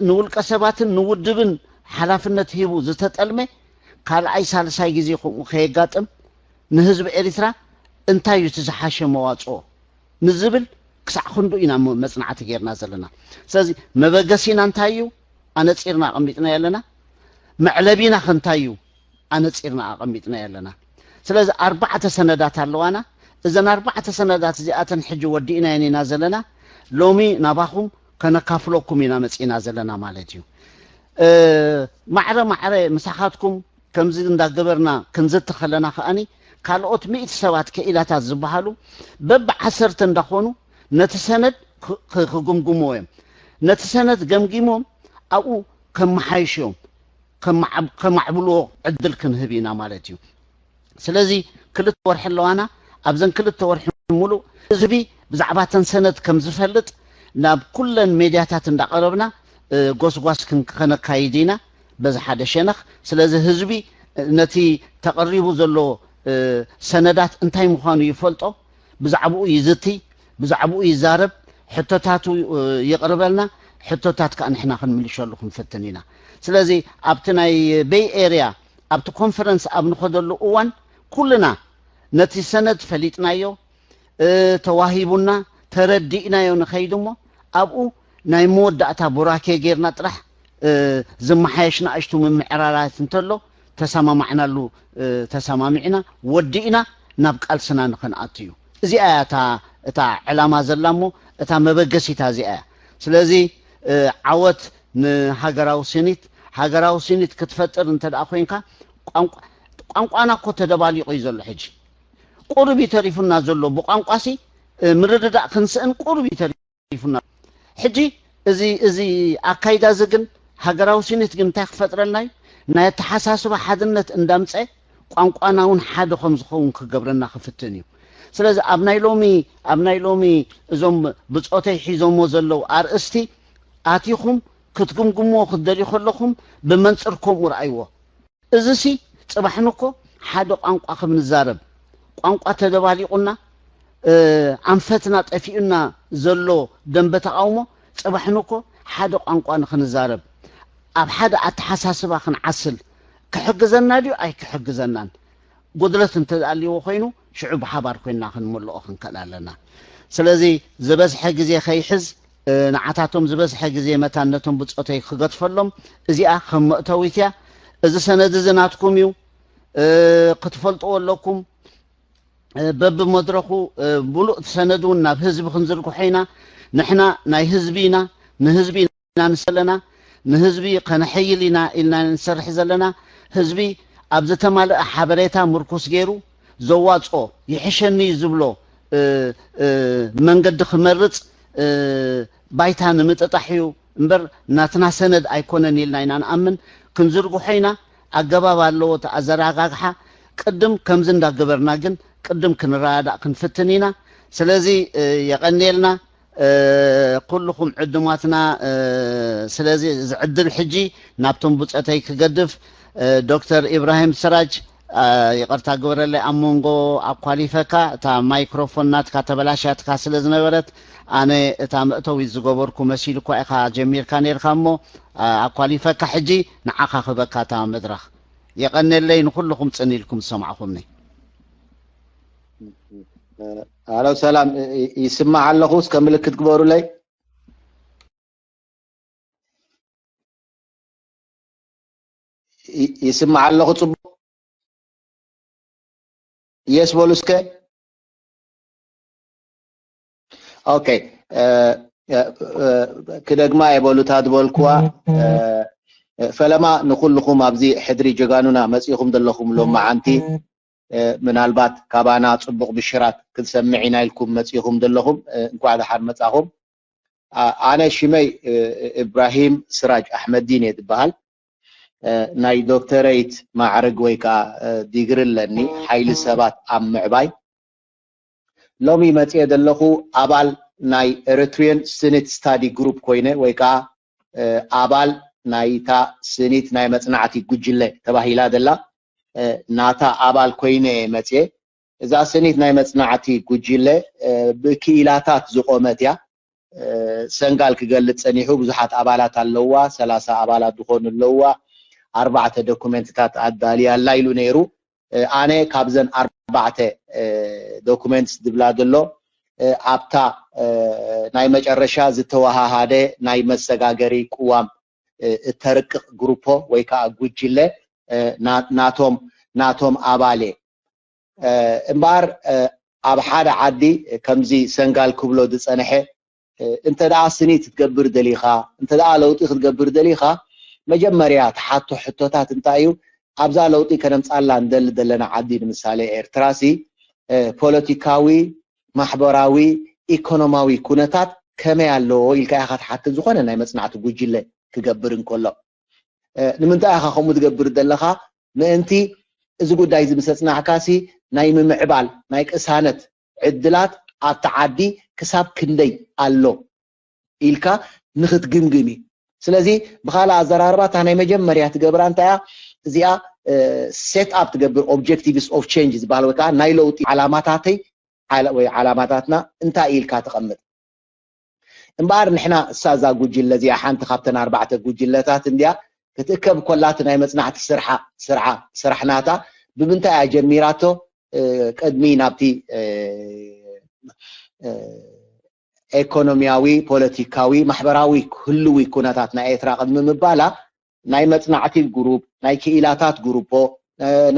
ንውልቀ ሰባትን ንውድብን ሓላፍነት ሂቡ ዝተጠልመ ካልኣይ ሳልሳይ ግዜ ከምኡ ከየጋጥም ንህዝቢ ኤሪትራ እንታይ እዩ እቲ ዝሓሸ መዋፅኦ ንዝብል ክሳዕ ክንዱ ኢና መፅናዕቲ ጌርና ዘለና። ስለዚ መበገሲና እንታይ እዩ ኣነፂርና ኣቐሚጥና ኣለና። መዕለቢና ከ እንታይ እዩ ኣነፂርና ኣቐሚጥና ኣለና። ስለዚ ኣርባዕተ ሰነዳት ኣለዋና። እዘን ኣርባዕተ ሰነዳት እዚኣተን ሕጂ ወዲእናየን ኢና ዘለና። ሎሚ ናባኹም ከነካፍለኩም ኢና መፂና ዘለና ማለት እዩ። ማዕረ ማዕረ ምሳኻትኩም ከምዚ እንዳገበርና ክንዝቲ ከለና ከኣኒ ካልኦት ሚእቲ ሰባት ክኢላታት ዝበሃሉ በብዓሰርተ እንዳኾኑ ነቲ ሰነድ ክግምግምዎ እዮም። ነቲ ሰነድ ገምጊሞም ኣብኡ ከመሓይሽዮም ከማዕብልዎ ዕድል ክንህብ ኢና ማለት እዩ። ስለዚ ክልተ ወርሒ ኣለዋና። ኣብዘን ክልተ ወርሒ ሙሉእ ህዝቢ ብዛዕባ ተን ሰነድ ከም ዝፈልጥ ናብ ኩለን ሜድያታት እንዳቐረብና ጎስጓስ ከነካይድ ኢና በዚ ሓደ ሸነኽ። ስለዚ ህዝቢ ነቲ ተቐሪቡ ዘሎ ሰነዳት እንታይ ምዃኑ ይፈልጦ፣ ብዛዕባኡ ይዝቲ፣ ብዛዕባኡ ይዛረብ፣ ሕቶታቱ ይቕርበልና፣ ሕቶታት ከኣ ንሕና ክንምልሸሉ ክንፍትን ኢና። ስለዚ ኣብቲ ናይ ቤይ ኤርያ ኣብቲ ኮንፈረንስ ኣብ ንኸደሉ እዋን ኩልና ነቲ ሰነድ ፈሊጥናዮ፣ ተዋሂቡና፣ ተረዲእናዮ ንኸይድ እሞ ኣብኡ ናይ መወዳእታ ቡራኬ ጌርና ጥራሕ ዝመሓየሽ ንኣሽቱ ምምዕራራት እንተሎ ተሰማማዕናሉ፣ ተሰማሚዕና ወዲእና ናብ ቃልስና ንኽንኣቱ እዩ። እዚኣ እያ እታ ዕላማ ዘላ እሞ እታ መበገሲታ እዚኣ እያ። ስለዚ ዓወት ንሃገራዊ ስኒት። ሃገራዊ ስኒት ክትፈጥር እንተ ደኣ ኮይንካ ቋንቋና እኮ ተደባሊቑ እዩ ዘሎ። ሕጂ ቁሩብ እዩ ተሪፉና ዘሎ። ብቋንቋሲ ምርድዳእ ክንስእን ቁሩብ እዩ ተሪፉና። ሕጂ እዚ እዚ ኣካይዳ እዚ ግን ሃገራዊ ስኒት ግን እንታይ ክፈጥረልና እዩ? ናይ ኣተሓሳስባ ሓድነት እንዳምፀ ቋንቋና እውን ሓደ ከም ዝኸውን ክገብረና ክፍትን እዩ። ስለዚ ኣብ ናይ ሎሚ ኣብ ናይ ሎሚ እዞም ብፆተይ ሒዞሞ ዘለዉ ኣርእስቲ ኣቲኹም ክትግምግምዎ ክትደልዩ ከለኹም ብመንፅር ከምኡ ረኣይዎ። እዚሲ ፅባሕ ንኮ ሓደ ቋንቋ ከም ንዛረብ ቋንቋ ተደባሊቑና ኣንፈትና ጠፊኡና ዘሎ ደንበ ተቓውሞ ፅባሕ ንኮ ሓደ ቋንቋ ንክንዛረብ ኣብ ሓደ ኣተሓሳስባ ክንዓስል ክሕግዘና ድዩ ኣይክሕግዘናን? ጉድለት እንተኣልዎ ኮይኑ ሽዑ ብሓባር ኮይንና ክንምልኦ ክንክእል ኣለና። ስለዚ ዝበዝሐ ግዜ ከይሕዝ ንዓታቶም ዝበዝሐ ግዜ መታን ነቶም ብፆተይ ክገድፈሎም እዚኣ ከም መእተዊት እያ። እዚ ሰነድ እዚ ናትኩም እዩ፣ ክትፈልጥዎ ኣለኩም። በብመድረኹ ሙሉእ ሰነድ እውን ናብ ህዝቢ ክንዝርግሖ ኢና። ንሕና ናይ ህዝቢ ኢና፣ ንህዝቢ ኢና ንሰለና፣ ንህዝቢ ከነሐይል ኢና ኢልና ንሰርሕ ዘለና። ህዝቢ ኣብ ዝተማልአ ሓበሬታ ምርኩስ ገይሩ ዘዋፅኦ ይሕሸኒ እዩ ዝብሎ መንገዲ ክመርፅ ባይታ ንምጥጣሕ እዩ እምበር ናትና ሰነድ ኣይኮነን ኢልና ኢና ንኣምን። ክንዝርግሖ ኢና። ኣገባብ ኣለዎ እቲ ኣዘራጋግሓ። ቅድም ከምዚ እንዳገበርና ግን ቅድም ክንረዳዳእ ክንፍትን ኢና። ስለዚ የቐንየልና ኩልኹም ዕዱማትና። ስለዚ እዚ ዕድል ሕጂ ናብቶም ብፀተይ ክገድፍ ዶክተር ኢብራሂም ስራጅ ይቕርታ ግበረለይ፣ ኣብ መንጎ ኣኳሊፈካ እታ ማይክሮፎን ናትካ ተበላሽያትካ ስለ ዝነበረት ኣነ እታ መእተዊት ዝገበርኩ መሲሉኳ ኢኻ ጀሚርካ ነይርካ እሞ ኣኳሊፈካ ሕጂ ንዓኻ ክበካ እታ መድረኽ። የቐነለይ ንኹልኹም ጽን ኢልኩም ዝሰማዕኹምኒ። ኣሎ ሰላም ይስማዕ ኣለኹ። እስከ ምልክት ግበሩለይ። ይስማዕ ኣለኹ ጽቡቕ? የስ በሉ እስከ። ኦኬ ክደግማ እየ በሉ እታ ዝበልኩዋ። ፈለማ ንኩልኹም ኣብዚ ሕድሪ ጀጋኑና መጺኹም ዘለኹም ሎም መዓንቲ ምናልባት ካባና ጽቡቕ ብሽራት ክንሰምዕ ኢና ኢልኩም መጺኹም ዘለኹም እንኳዕ ደሓን መጻኹም። ኣነ ሽመይ እብራሂም ስራጅ ኣሕመዲን እየ ዝበሃል። ናይ ዶክተረይት ማዕርግ ወይ ከዓ ዲግሪ ኣለኒ ሓይሊ ሰባት ኣብ ምዕባይ። ሎሚ መፅየ ዘለኹ ኣባል ናይ Eritrean Senate Study Group ኮይነ ወይ ከዓ ኣባል ናይታ ስኒት ናይ መፅናዕቲ ጉጅለ ተባሂላ ዘላ ናታ ኣባል ኮይነ እየ መፅየ። እዛ ስኒት ናይ መፅናዕቲ ጉጅለ ብክኢላታት ዝቆመት እያ። ሰንጋል ክገልፅ ፀኒሑ ብዙሓት ኣባላት ኣለውዋ፣ ሰላሳ ኣባላት ዝኾኑ ኣለውዋ፣ ኣርባዕተ ዶኩመንትታት ኣዳልያ ኣላ ኢሉ ነይሩ። ኣነ ካብዘን ኣርባዕተ ዶኩመንትስ ዝብላ ዘሎ ኣብታ ናይ መጨረሻ ዝተወሃሃደ ናይ መሰጋገሪ ቅዋም እተርቅቕ ግሩፖ ወይ ከዓ ጉጅለ ናቶም ናቶም ኣባል እየ። እምበኣር ኣብ ሓደ ዓዲ ከምዚ ሰንጋል ክብሎ ዝፀንሐ እንተ ደኣ ስኒት ክትገብር ደሊኻ፣ እንተ ደኣ ለውጢ ክትገብር ደሊኻ፣ መጀመርያ ትሓቶ ሕቶታት እንታይ እዩ? ኣብዛ ለውጢ ከነምፃላ እንደሊ ዘለና ዓዲ ንምሳሌ ኤርትራሲ ፖለቲካዊ፣ ማሕበራዊ፣ ኢኮኖማዊ ኩነታት ከመይ ኣለዎ ኢልካ ኢኻ ትሓትት ዝኾነ ናይ መፅናዕቲ ጉጅለ ክገብር እንከሎ። ንምንታይ ኢኻ ከምኡ ትገብር ዘለኻ? ምእንቲ እዚ ጉዳይ እዚ ምስ ኣፅናዕካሲ ናይ ምምዕባል ናይ ቅሳነት ዕድላት ኣብቲ ዓዲ ክሳብ ክንደይ ኣሎ ኢልካ ንክትግምግም እዩ። ስለዚ ብካልእ ኣዘራርባ እታ ናይ መጀመርያ ትገብራ እንታይ እያ? እዚኣ set up ትገብር objectives of change ዝበሃል ወይ ከዓ ናይ ለውጢ ዓላማታተይ ወይ ዓላማታትና እንታይ ኢልካ ተቐምጥ። እምበኣር ንሕና እሳ እዛ ጉጅለ እዚኣ ሓንቲ ካብተን ኣርባዕተ ጉጅለታት እንድያ። ክትእከብ ኮላ እቲ ናይ መጽናዕቲ ስርሓ ስርሓ ስራሕ ናታ ብምንታይ እያ ጀሚራቶ? ቅድሚ ናብቲ ኤኮኖሚያዊ፣ ፖለቲካዊ፣ ማሕበራዊ ህልዊ ኩነታት ናይ ኤርትራ ቅድሚ ምባላ ናይ መጽናዕቲ ግሩፕ፣ ናይ ክኢላታት ግሩፖ፣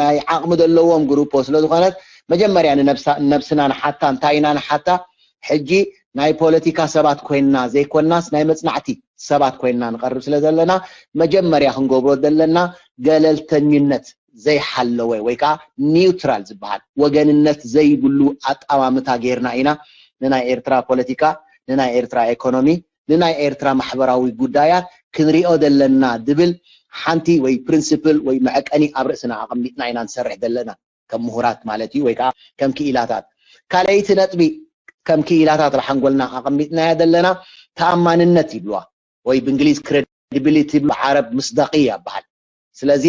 ናይ ዓቕሚ ዘለዎም ግሩፖ ስለ ዝኾነት መጀመርያ ንነብስና ንሓታ። እንታይ ኢና ንሓታ? ሕጂ ናይ ፖለቲካ ሰባት ኮይንና ዘይኮናስ ናይ መጽናዕቲ ሰባት ኮይንና ንቐርብ ስለ ዘለና መጀመርያ ክንገብሮ ዘለና ገለልተኝነት ዘይሓለወ ወይ ከዓ ኒውትራል ዝበሃል ወገንነት ዘይብሉ ኣጣማምታ ጌርና ኢና ንናይ ኤርትራ ፖለቲካ፣ ንናይ ኤርትራ ኤኮኖሚ፣ ንናይ ኤርትራ ማሕበራዊ ጉዳያት ክንሪኦ ዘለና ድብል ሓንቲ ወይ ፕሪንስፕል ወይ መዐቀኒ ኣብ ርእስና ኣቐሚጥና ኢና ንሰርሕ ዘለና ከም ምሁራት ማለት እዩ ወይ ከዓ ከም ክኢላታት። ካልኣይቲ ነጥቢ ከም ክኢላታት ኣብ ሓንጎልና ኣቐሚጥናያ ዘለና ተኣማንነት ይብልዋ ወይ ብእንግሊዝ ክሬዲቢሊቲ ይብሉ ዓረብ ምስዳቂ ይበሃል። ስለዚ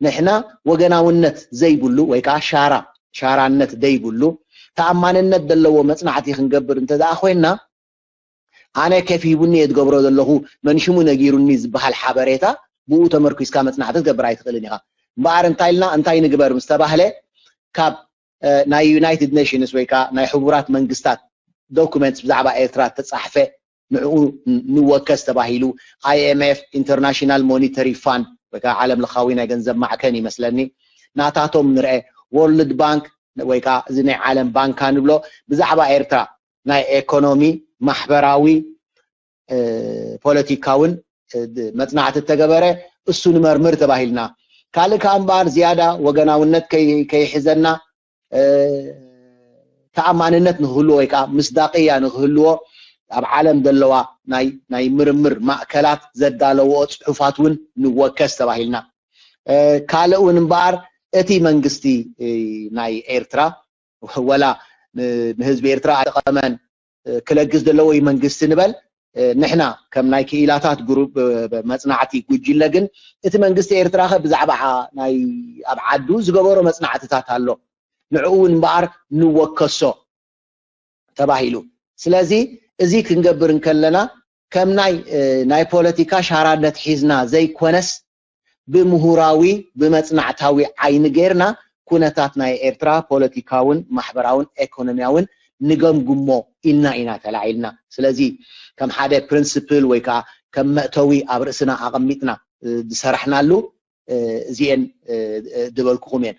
ንሕና ወገናውነት ዘይብሉ ወይ ከዓ ሻራ ሻራነት ዘይብሉ ተኣማንነት ዘለዎ መጽናዕቲ ክንገብር እንተ ደኣ ኮይንና ኣነ ከፊቡኒ እየ ዝገብሮ ዘለኹ መንሽሙ ነጊሩኒ ዝበሃል ሓበሬታ ብኡ ተመርኪስካ መጽናዕቲ ትገብር ኣይትኽእልን ኢኻ። እምበኣር እንታይ ኢልና እንታይ ንግበር ምስ ተባህለ ካብ ናይ ዩናይትድ ኔሽንስ ወይ ከዓ ናይ ሕቡራት መንግስታት ዶኩመንትስ ብዛዕባ ኤርትራ ተጻሕፈ ንዕኡ ንወከስ ተባሂሉ ኣይኤምኤፍ ኢንተርናሽናል ሞኒተሪ ፋንድ ወይ ከዓ ዓለም ለኻዊ ናይ ገንዘብ ማዕከን ይመስለኒ ናታቶም ንርአ ወርልድ ባንክ ወይ ከዓ እዚ ናይ ዓለም ባንካ ንብሎ ብዛዕባ ኤርትራ ናይ ኤኮኖሚ ማሕበራዊ ፖለቲካውን መፅናዕቲ እተገበረ እሱ ንመርምር ተባሂልና ካልእ ከዓ እምበኣር ዝያዳ ወገናውነት ከይሕዘና ተኣማንነት ንክህልዎ ወይ ከዓ ምስዳቅያ ንክህልዎ ኣብ ዓለም ዘለዋ ናይ ምርምር ማእከላት ዘዳለዎ ፅሑፋት እውን ንወከስ ተባሂልና ካልእ እውን እምበኣር እቲ መንግስቲ ናይ ኤርትራ ወላ ንህዝቢ ኤርትራ ኣይጠቐመን ክለግስ ዘለዎ እዩ መንግስቲ ንበል ንሕና ከም ናይ ክኢላታት ግሩፕ መፅናዕቲ ጉጅለ ግን እቲ መንግስቲ ኤርትራ ከ ብዛዕባ ናይ ኣብ ዓዱ ዝገበሮ መፅናዕትታት ኣሎ ንዕኡ እውን እምበኣር ንወከሶ ተባሂሉ ስለዚ እዚ ክንገብር እንከለና ከም ናይ ናይ ፖለቲካ ሻራነት ሒዝና ዘይኮነስ ብምሁራዊ ብመፅናዕታዊ ዓይኒ ጌርና ኩነታት ናይ ኤርትራ ፖለቲካውን ማሕበራውን ኤኮኖሚያውን ንገምግሞ ኢልና ኢና ተላዒልና ስለዚ ከም ሓደ ፕሪንስፕል ወይ ከዓ ከም መእተዊ ኣብ ርእስና ኣቐሚጥና ዝሰራሕናሉ እዚኤን ዝበልኩኹም እየን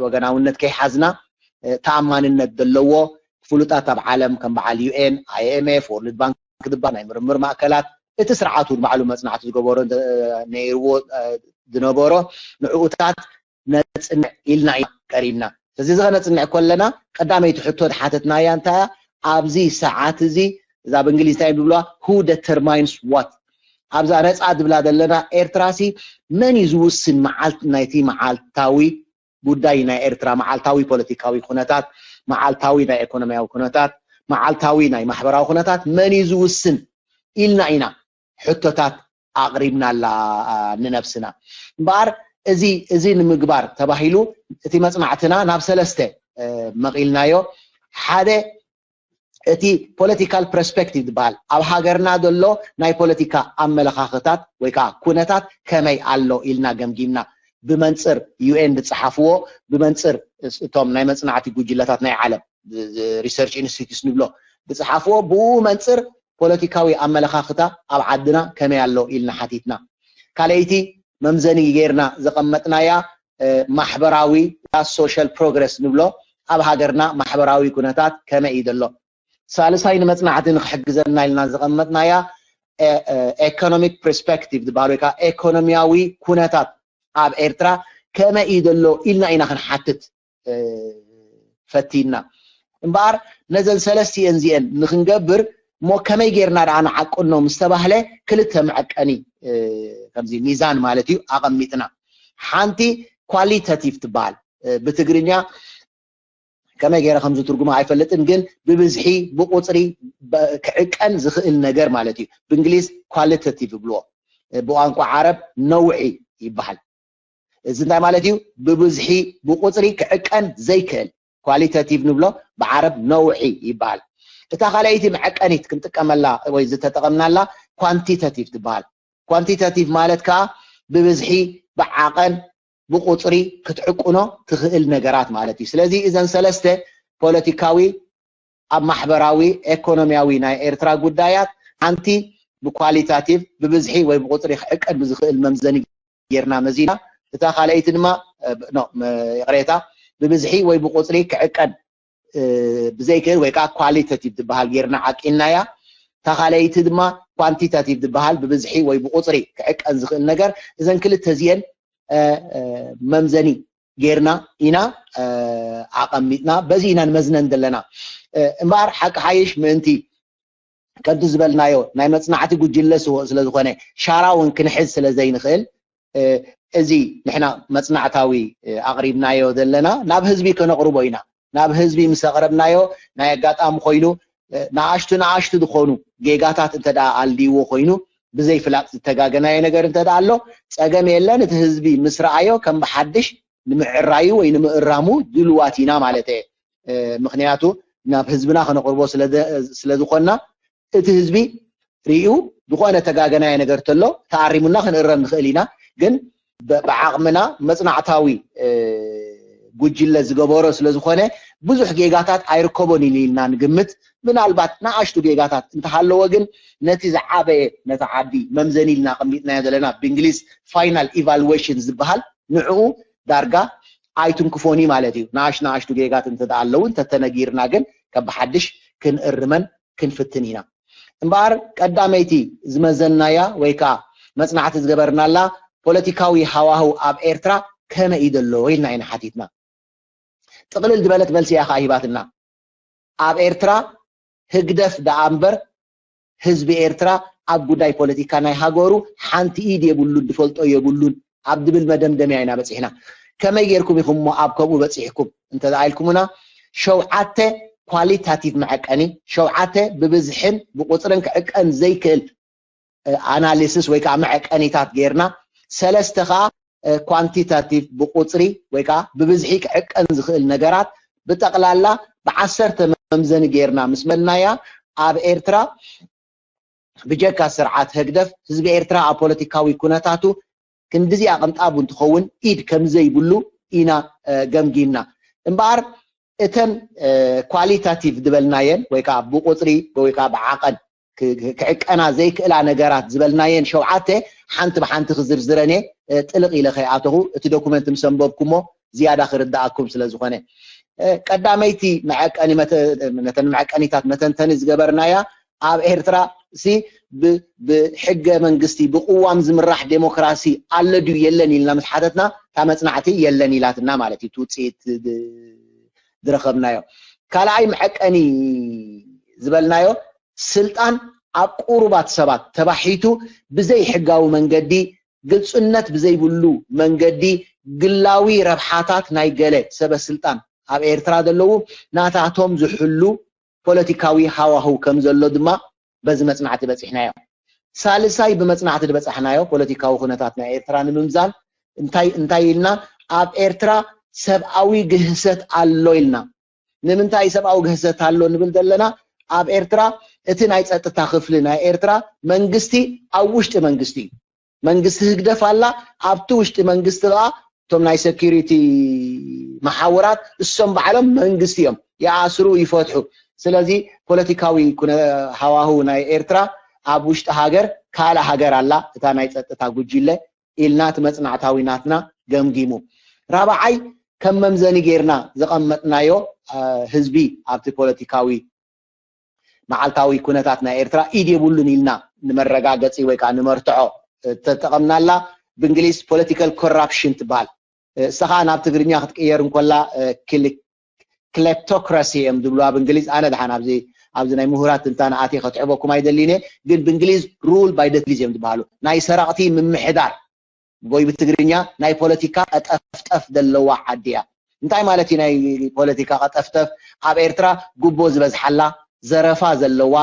ወገናውነት ከይሓዝና ተኣማንነት ዘለዎ ፍሉጣት ኣብ ዓለም ከም በዓል ዩኤን ኣይኤምኤፍ ወርልድ ባንክ ድባ ናይ ምርምር ማእከላት እቲ ስርዓት እውን ባዕሉ መፅናዕቲ ዝገበሮ ነይርዎ ዝነበሮ ንዕኡታት ነፅንዕ ኢልና ኢና ቀሪብና እዚ ዝኸነፅንዕ ከለና ቀዳመይቲ ሕቶ ዝሓተትናያ እንታይ ኣብዚ ሰዓት እዚ እዛ ብእንግሊዝ እንታይ ብብልዋ who determines what ኣብዛ ነፃ ዝብላ ዘለና ኤርትራሲ መን እዩ ዝውስን መዓልቲ ናይቲ መዓልታዊ ጉዳይ ናይ ኤርትራ መዓልታዊ ፖለቲካዊ ኩነታት መዓልታዊ ናይ ኤኮኖሚያዊ ኩነታት መዓልታዊ ናይ ማሕበራዊ ኩነታት መን እዩ ዝውስን ኢልና ኢና ሕቶታት ኣቕሪብናላ ንነብስና እምበኣር እዚ እዚ ንምግባር ተባሂሉ እቲ መፅናዕትና ናብ ሰለስተ መቒልናዮ ሓደ እቲ ፖለቲካል ፐርስፔክቲቭ ዝበሃል ኣብ ሃገርና ዘሎ ናይ ፖለቲካ ኣመለኻኽታት ወይ ከዓ ኩነታት ከመይ ኣሎ ኢልና ገምጊምና ብመንፅር ዩኤን ዝፀሓፍዎ ብመንፅር እቶም ናይ መፅናዕቲ ጉጅለታት ናይ ዓለም ሪሰርች ኢንስቲትዩትስ ንብሎ ዝፀሓፍዎ ብኡ መንፅር ፖለቲካዊ ኣመለኻኽታ ኣብ ዓድና ከመይ ኣሎ ኢልና ሓቲትና ካልኣይቲ መምዘኒ ጌርና ዘቐመጥናያ ማሕበራዊ social progress ንብሎ ኣብ ሃገርና ማሕበራዊ ኩነታት ከመይ እዩ ዘሎ ሳልሳይ ንመፅናዕቲ ንክሕግዘና ኢልና ዘቐመጥናያ economic perspective ዝበሃል ወይ ከዓ ኤኮኖሚያዊ ኩነታት ኣብ ኤርትራ ከመይ እዩ ዘሎ ኢልና ኢና ክንሓትት ፈቲና እምበኣር ነዘን ሰለስቲኤን እዚኤን ንክንገብር እሞ ከመይ ጌርና ደኣ ንዓቅኖ ምስ ተባህለ ክልተ መዐቀኒ ከምዚ ሚዛን ማለት እዩ ኣቐሚጥና ሓንቲ ኳሊታቲቭ ትበሃል ብትግርኛ ከመይ ገይረ ከምዚ ትርጉማ ኣይፈልጥን ግን ብብዝሒ ብቁፅሪ ክዕቀን ዝኽእል ነገር ማለት እዩ ብእንግሊዝ ኳሊታቲቭ ይብልዎ ብቋንቋ ዓረብ ነውዒ ይበሃል እዚ እንታይ ማለት እዩ ብብዝሒ ብቁፅሪ ክዕቀን ዘይክእል ኳሊታቲቭ ንብሎ ብዓረብ ነውዒ ይበሃል እታ ካልኣይቲ መዐቀኒት ክንጥቀመላ ወይ ዝተጠቐምናላ ኳንቲታቲቭ ትበሃል ኳንቲታቲቭ ማለት ከዓ ብብዝሒ፣ ብዓቐን፣ ብቁፅሪ ክትዕቅኖ ትኽእል ነገራት ማለት እዩ። ስለዚ እዘን ሰለስተ ፖለቲካዊ፣ ኣብ ማሕበራዊ፣ ኤኮኖሚያዊ ናይ ኤርትራ ጉዳያት ሓንቲ ብኳሊታቲቭ፣ ብብዝሒ ወይ ብቁፅሪ ክዕቀን ብዝኽእል መምዘኒ ጌርና መዚና፣ እታ ካልኣይቲ ድማ ይቕሬታ፣ ብብዝሒ ወይ ብቁፅሪ ክዕቀን ብዘይክእል ወይ ከዓ ኳሊታቲቭ ዝበሃል ጌርና ዓቂንናያ። እታ ካልኣይቲ ድማ ኳንቲታቲቭ ዝበሃል ብብዝሒ ወይ ብቁፅሪ ክዕቀን ዝኽእል ነገር፣ እዘን ክልተ እዚአን መምዘኒ ጌርና ኢና ኣቐሚጥና፣ በዚ ኢና ንመዝነን ዘለና። እምበኣር ሓቂ ሓይሽ ምእንቲ ከምቲ ዝበልናዮ ናይ መፅናዕቲ ጉጅለ ስለ ዝኾነ ሻራ እውን ክንሕዝ ስለ ዘይንኽእል፣ እዚ ንሕና መፅናዕታዊ ኣቕሪብናዮ ዘለና ናብ ህዝቢ ከነቕርቦ ኢና። ናብ ህዝቢ ምስ ኣቕረብናዮ ናይ ኣጋጣሚ ኮይኑ ንኣሽቱ ንኣሽቱ ዝኾኑ ጌጋታት እንተ ደኣ ኣልድይዎ ኮይኑ ብዘይ ፍላጥ ዝተጋገናዮ ነገር እንተ ደኣ ኣሎ ጸገም የለን። እቲ ህዝቢ ምስ ረኣዮ ከም ብሓድሽ ንምዕራዩ ወይ ንምእራሙ ድልዋት ኢና ማለት እየ። ምኽንያቱ ናብ ህዝብና ከነቕርቦ ስለ ዝኾንና እቲ ህዝቢ ርእዩ ዝኾነ ተጋገናዮ ነገር ተሎ ተኣሪሙና ክንእረም ንኽእል ኢና። ግን ብዓቕምና መፅናዕታዊ ጉጅለ ዝገበሮ ስለ ዝኾነ ብዙሕ ጌጋታት ኣይርከቦን ኢሉ ኢልና ንግምት። ምናልባት ንኣሽቱ ጌጋታት እንተሃለወ ግን ነቲ ዝዓበየ ነቲ ዓዲ መምዘኒ ኢልና ኣቐሚጥናዮ ዘለና ብእንግሊዝ ፋይናል ኢቫሉዌሽን ዝበሃል ንዕኡ ዳርጋ ኣይትንክፎን እዩ ማለት እዩ። ንኣሽ ንኣሽቱ ጌጋት እንተ ኣለዉ እንተተነጊርና ግን ከብሓድሽ ክንእርመን ክንፍትን ኢና። እምበኣር ቀዳመይቲ ዝመዘንናያ ወይ ከዓ መፅናዕቲ ዝገበርናላ ፖለቲካዊ ሃዋህው ኣብ ኤርትራ ከመይ እዩ ዘሎ ኢልና ኢና ሓቲትና። ጥቕልል ዝበለት መልሲ እያ ከዓ ሂባትና። ኣብ ኤርትራ ህግደፍ ደኣ እምበር ህዝቢ ኤርትራ ኣብ ጉዳይ ፖለቲካ ናይ ሃገሩ ሓንቲ ኢድ የብሉን፣ ዝፈልጦ የብሉን ኣብ ድብል መደምደምያ ኢና በፂሕና። ከመይ ጌርኩም ኢኹም እሞ ኣብ ከምኡ በፂሕኩም እንተ ኢልኩምና፣ ሸውዓተ ኳሊታቲቭ መዐቀኒ፣ ሸውዓተ ብብዝሕን ብቁፅርን ክዕቀን ዘይክእል ኣናሊሲስ ወይ ከዓ መዐቀኒታት ጌርና፣ ሰለስተ ከዓ ኳንቲታቲቭ ብቁፅሪ ወይ ከዓ ብብዝሒ ክዕቀን ዝኽእል ነገራት ብጠቕላላ ብዓሰርተ መምዘኒ ጌርና ምስ መዝናያ ኣብ ኤርትራ ብጀካ ስርዓት ህግደፍ ህዝቢ ኤርትራ ኣብ ፖለቲካዊ ኩነታቱ ክንድዚኣ ቅንጣቡ እንትኸውን ኢድ ከምዘይብሉ ኢና ገምጊምና። እምበኣር እተን ኳሊታቲቭ ዝበልናየን ወይ ከዓ ብቁፅሪ ወይ ከዓ ብዓቐን ክዕቀና ዘይክእላ ነገራት ዝበልናየን ሸውዓተ ሓንቲ ብሓንቲ ክዝርዝረን እየ ጥልቕ ኢለ ከይኣተኹ እቲ ዶኩመንት ምስ ኣንበብኩሞ ዝያዳ ክርድኣኩም ስለ ዝኾነ። ቀዳመይቲ መዐቀኒ ነተን መዐቀኒታት መተንተኒ ዝገበርናያ ኣብ ኤርትራ ሲ ብሕገ መንግስቲ ብቅዋም ዝምራሕ ዴሞክራሲ ኣሎ ድዩ የለን ኢልና ምስ ሓተትና እታ መፅናዕቲ የለን ኢላትና ማለት እዩ። ውፅኢት ዝረኸብናዮ ካልኣይ መዐቀኒ ዝበልናዮ ስልጣን ኣብ ቁሩባት ሰባት ተባሒቱ ብዘይ ሕጋዊ መንገዲ ግልፅነት ብዘይብሉ መንገዲ ግላዊ ረብሓታት ናይ ገለ ሰበ ስልጣን ኣብ ኤርትራ ዘለዉ ናታቶም ዝሕሉ ፖለቲካዊ ሃዋህው ከም ዘሎ ድማ በዚ መፅናዕቲ በፂሕናዮ። ሳልሳይ ብመፅናዕቲ ዝበፃሕናዮ ፖለቲካዊ ኩነታት ናይ ኤርትራ ንምምዛን እንታይ እንታይ ኢልና ኣብ ኤርትራ ሰብኣዊ ግህሰት ኣሎ ኢልና። ንምንታይ ሰብኣዊ ግህሰት ኣሎ ንብል ዘለና? ኣብ ኤርትራ እቲ ናይ ፀጥታ ክፍሊ ናይ ኤርትራ መንግስቲ ኣብ ውሽጢ መንግስቲ እዩ። መንግስቲ ህግደፍ ኣላ፣ ኣብቲ ውሽጢ መንግስቲ ከዓ እቶም ናይ ሴኩሪቲ መሓውራት እሶም ባዕሎም መንግስቲ እዮም፣ ይኣስሩ ይፈትሑ። ስለዚ ፖለቲካዊ ሃዋህው ናይ ኤርትራ ኣብ ውሽጢ ሃገር ካልእ ሃገር ኣላ፣ እታ ናይ ፀጥታ ጉጅለ ኢልና እቲ መፅናዕታዊ ናትና ገምጊሙ። ራብዓይ ከም መምዘኒ ጌርና ዘቐመጥናዮ ህዝቢ ኣብቲ ፖለቲካዊ መዓልታዊ ኩነታት ናይ ኤርትራ ኢድ የብሉን ኢልና ንመረጋገፂ ወይ ከዓ ንመርትዖ ተጠቐምናላ ብእንግሊዝ ፖለቲካል ኮራፕሽን ትበሃል። እሳ ከዓ ናብ ትግርኛ ክትቅየር እንኮላ ክሌፕቶክራሲ እዮም ዝብሉ ኣብ እንግሊዝ። ኣነ ድሓን ኣብዚ ኣብዚ ናይ ምሁራት ትንታነ ኣትየ ከትዕበኩም ኣይደሊን እየ፣ ግን ብእንግሊዝ ሩል ባይ ደ ቲልስ እዮም ዝበሃሉ። ናይ ሰረቕቲ ምምሕዳር ወይ ብትግርኛ ናይ ፖለቲካ ቀጠፍጠፍ ዘለዋ ዓዲ እያ። እንታይ ማለት እዩ ናይ ፖለቲካ ቀጠፍጠፍ? ኣብ ኤርትራ ጉቦ ዝበዝሓላ፣ ዘረፋ ዘለዋ፣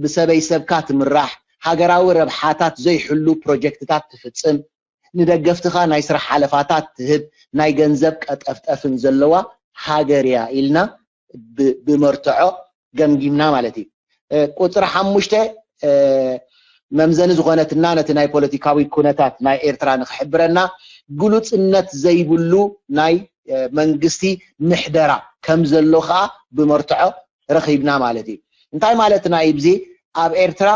ብሰበይ ሰብካ ትምራሕ፣ ሃገራዊ ረብሓታት ዘይሕሉ ፕሮጀክትታት ትፍፅም፣ ንደገፍትኻ ናይ ስራሕ ሓለፋታት ትህብ ናይ ገንዘብ ቀጠፍጠፍን ዘለዋ ሃገር እያ ኢልና ብመርትዖ ገምጊምና ማለት እዩ። ቁፅሪ ሓሙሽተ መምዘኒ ዝኾነትና ነቲ ናይ ፖለቲካዊ ኩነታት ናይ ኤርትራ ንክሕብረና ግሉጽነት ዘይብሉ ናይ መንግስቲ ምሕደራ ከም ዘሎ ከዓ ብመርትዖ ረኺብና ማለት እዩ። እንታይ ማለትና እዩ? ብዚ ኣብ ኤርትራ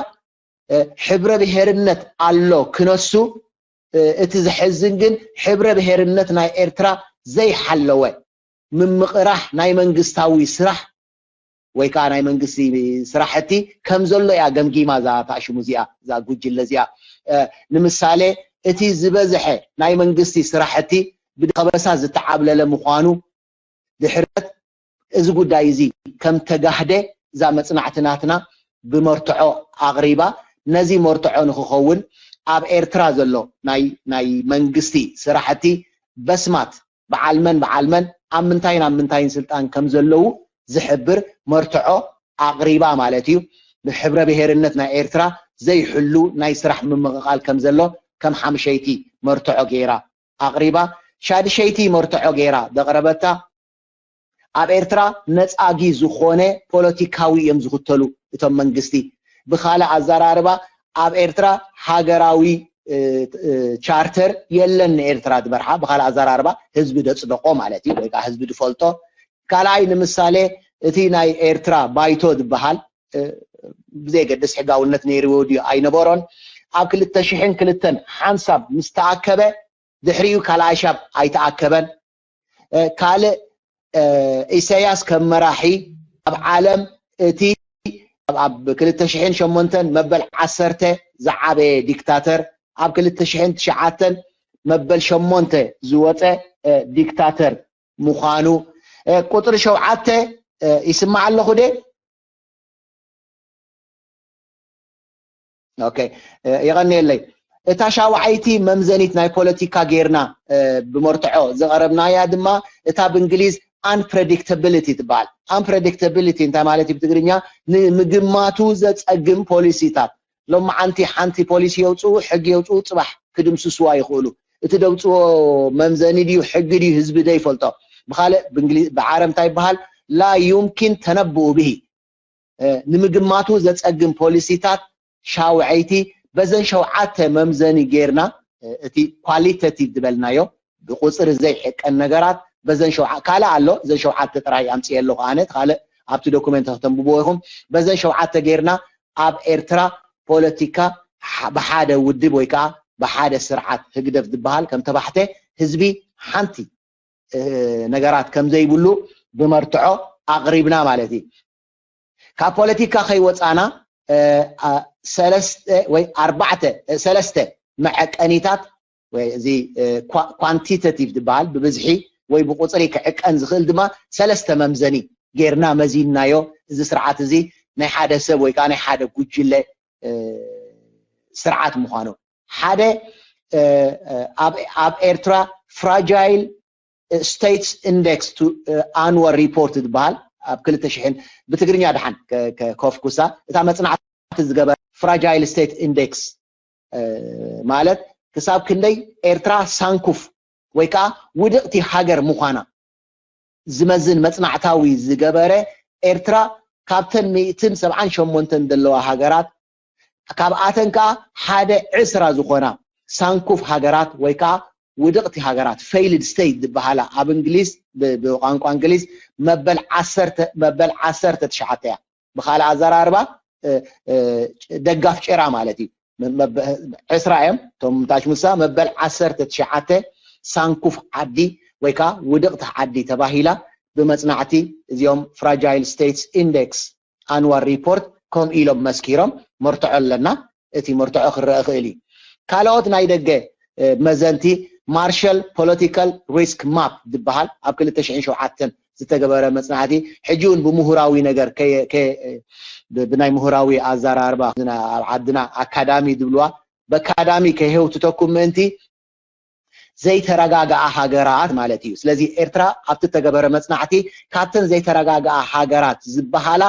ሕብረ ብሄርነት ኣሎ ክነሱ፣ እቲ ዘሕዝን ግን ሕብረ ብሄርነት ናይ ኤርትራ ዘይሓለወ ምምቕራሕ ናይ መንግስታዊ ስራሕ ወይ ከዓ ናይ መንግስቲ ስራሕቲ ከም ዘሎ እያ ገምጊማ እዛ ታሽሙ እዚኣ፣ እዛ ጉጅለ እዚኣ። ንምሳሌ እቲ ዝበዝሐ ናይ መንግስቲ ስራሕቲ ብከበሳ ዝተዓብለለ ምዃኑ ድሕረት እዚ ጉዳይ እዚ ከም ተጋህደ እዛ መፅናዕቲ ናትና ብመርትዖ ኣቕሪባ። ነዚ መርትዖ ንክኸውን ኣብ ኤርትራ ዘሎ ናይ ናይ መንግስቲ ስራሕቲ በስማት በዓል መን በዓል መን ኣብ ምንታይን ኣብ ምንታይን ስልጣን ከም ዘለዉ ዝሕብር መርትዖ ኣቕሪባ ማለት እዩ። ንሕብረ ብሄርነት ናይ ኤርትራ ዘይሕሉ ናይ ስራሕ ምምቕቓል ከም ዘሎ ከም ሓምሸይቲ መርትዖ ገይራ ኣቕሪባ። ሻድሸይቲ መርትዖ ገይራ ዘቕረበታ ኣብ ኤርትራ ነፃጊ ዝኾነ ፖለቲካዊ እዮም ዝኽተሉ እቶም መንግስቲ። ብኻልእ ኣዘራርባ ኣብ ኤርትራ ሃገራዊ ቻርተር የለን ንኤርትራ ዝበርሓ፣ ብኻልእ ኣዘራርባ ህዝቢ ደፅደቆ ማለት እዩ ወይ ከዓ ህዝቢ ዝፈልጦ። ካልኣይ ንምሳሌ እቲ ናይ ኤርትራ ባይቶ ዝበሃል ብዘየገድስ ሕጋውነት ነይርዎ ድዩ ኣይነበሮን ኣብ ክልተ ሽሕን ክልተን ሓንሳብ ምስ ተኣከበ ድሕሪኡ ካልኣይ ሻብ ኣይተኣከበን። ካልእ ኢሳያስ ከም መራሒ ኣብ ዓለም እቲ ኣብ ክልተ ሽሕን ሸሞንተን መበል ዓሰርተ ዝዓበየ ዲክታተር ኣብ ክልተ ሽሕን ትሽዓተን መበል ሸሞንተ ዝወፀ ዲክታተር ምዃኑ። ቁፅሪ ሸውዓተ ይስማዕ ኣለኹ ደ ኦኬ፣ የቐንየለይ። እታ ሻውዓይቲ መምዘኒት ናይ ፖለቲካ ጌርና ብመርትዖ ዘቐረብናያ ድማ እታ ብእንግሊዝ unpredictability ትበሃል። Unpredictability እንታይ ማለት እዩ ብትግርኛ? ንምግማቱ ዘጸግም ፖሊሲታት። ሎማዓንቲ ሓንቲ ፖሊሲ የውፅኡ፣ ሕጊ የውፅኡ፣ ፅባሕ ክድምስስዋ ይኽእሉ። እቲ ደውፅዎ መምዘኒ ድዩ ሕጊ ድዩ ህዝቢ ዘይፈልጦ። ብኻልእ ብዓረብ እንታይ ይበሃል? ላ ዩምኪን ተነብኡ ብሂ ንምግማቱ ዘጸግም ፖሊሲታት ሻውዐይቲ በዘን ሸውዓተ መምዘኒ ጌርና እቲ ኳሊተቲቭ ዝበልናዮ ብቁፅሪ ዘይሕቀን ነገራት በዘን ሸውዓ ካልእ ኣሎ እዘን ሸውዓተ ጥራይ ኣምፅየ ኣለኹ ኣነ ካልእ ኣብቲ ዶኩመንት ከተንብብዎ ኢኹም በዘን ሸውዓተ ጌርና ኣብ ኤርትራ ፖለቲካ ብሓደ ውድብ ወይ ከዓ ብሓደ ስርዓት ህግደፍ ዝበሃል ከም ተባሕተ ህዝቢ ሓንቲ ነገራት ከም ዘይብሉ ብመርትዖ ኣቕሪብና ማለት እዩ። ካብ ፖለቲካ ከይወፃና ሰለስተ ወይ ኣርባዕተ ሰለስተ መዐቀኒታት ወይ እዚ ኳንቲተቲቭ ዝበሃል ብብዝሒ ወይ ብቁፅሪ ክዕቀን ዝኽእል ድማ ሰለስተ መምዘኒ ጌርና መዚንናዮ። እዚ ስርዓት እዚ ናይ ሓደ ሰብ ወይ ከዓ ናይ ሓደ ጉጅለ ስርዓት ምዃኑ ሓደ ኣብ ኤርትራ fragile states index to annual report ዝበሃል ኣብ ክልተ ሽሕን ብትግርኛ ድሓን ከፍኩሳ እታ መፅናዕቲ ዝገበረ fragile state index ማለት ክሳብ ክንደይ ኤርትራ ሳንኩፍ ወይ ከዓ ውድቕቲ ሃገር ምዃና ዝመዝን መፅናዕታዊ ዝገበረ ኤርትራ ካብተን ሚእትን ሰብዓን ሸሞንተን ዘለዋ ሃገራት ካብኣተን ከዓ ሓደ ዕስራ ዝኾና ሳንኩፍ ሃገራት ወይ ከዓ ውድቕቲ ሃገራት failed state ዝበሃላ ኣብ እንግሊዝ ብቋንቋ እንግሊዝ መበል ዓሰርተ መበል ዓሰርተ ትሽዓተ እያ። ብካልእ ኣዘራርባ ደጋፍ ጭራ ማለት እዩ። ዕስራ እዮም እቶም ታች ሙሳ መበል ዓሰርተ ትሽዓተ ሳንኩፍ ዓዲ ወይ ከዓ ውድቕቲ ዓዲ ተባሂላ ብመፅናዕቲ እዚኦም fragile states index annual report ከምኡ ኢሎም መስኪሮም መርትዖ ኣለና። እቲ መርትዖ ክረአ ይኽእል እዩ። ካልኦት ናይ ደገ መዘንቲ ማርሻል ፖለቲካል ሪስክ ማፕ ዝበሃል ኣብ ክልተ ሽሕን ሸውዓተን ዝተገበረ መፅናዕቲ ሕጂ እውን ብምሁራዊ ነገር ብናይ ምሁራዊ ኣዘራርባ ኣብ ዓድና ኣካዳሚ ዝብልዋ በካዳሚ ከይህውትተኩም ምእንቲ ዘይተረጋግኣ ሃገራት ማለት እዩ። ስለዚ ኤርትራ ኣብቲ ተገበረ መፅናዕቲ ካብተን ዘይተረጋግኣ ሃገራት ዝበሃላ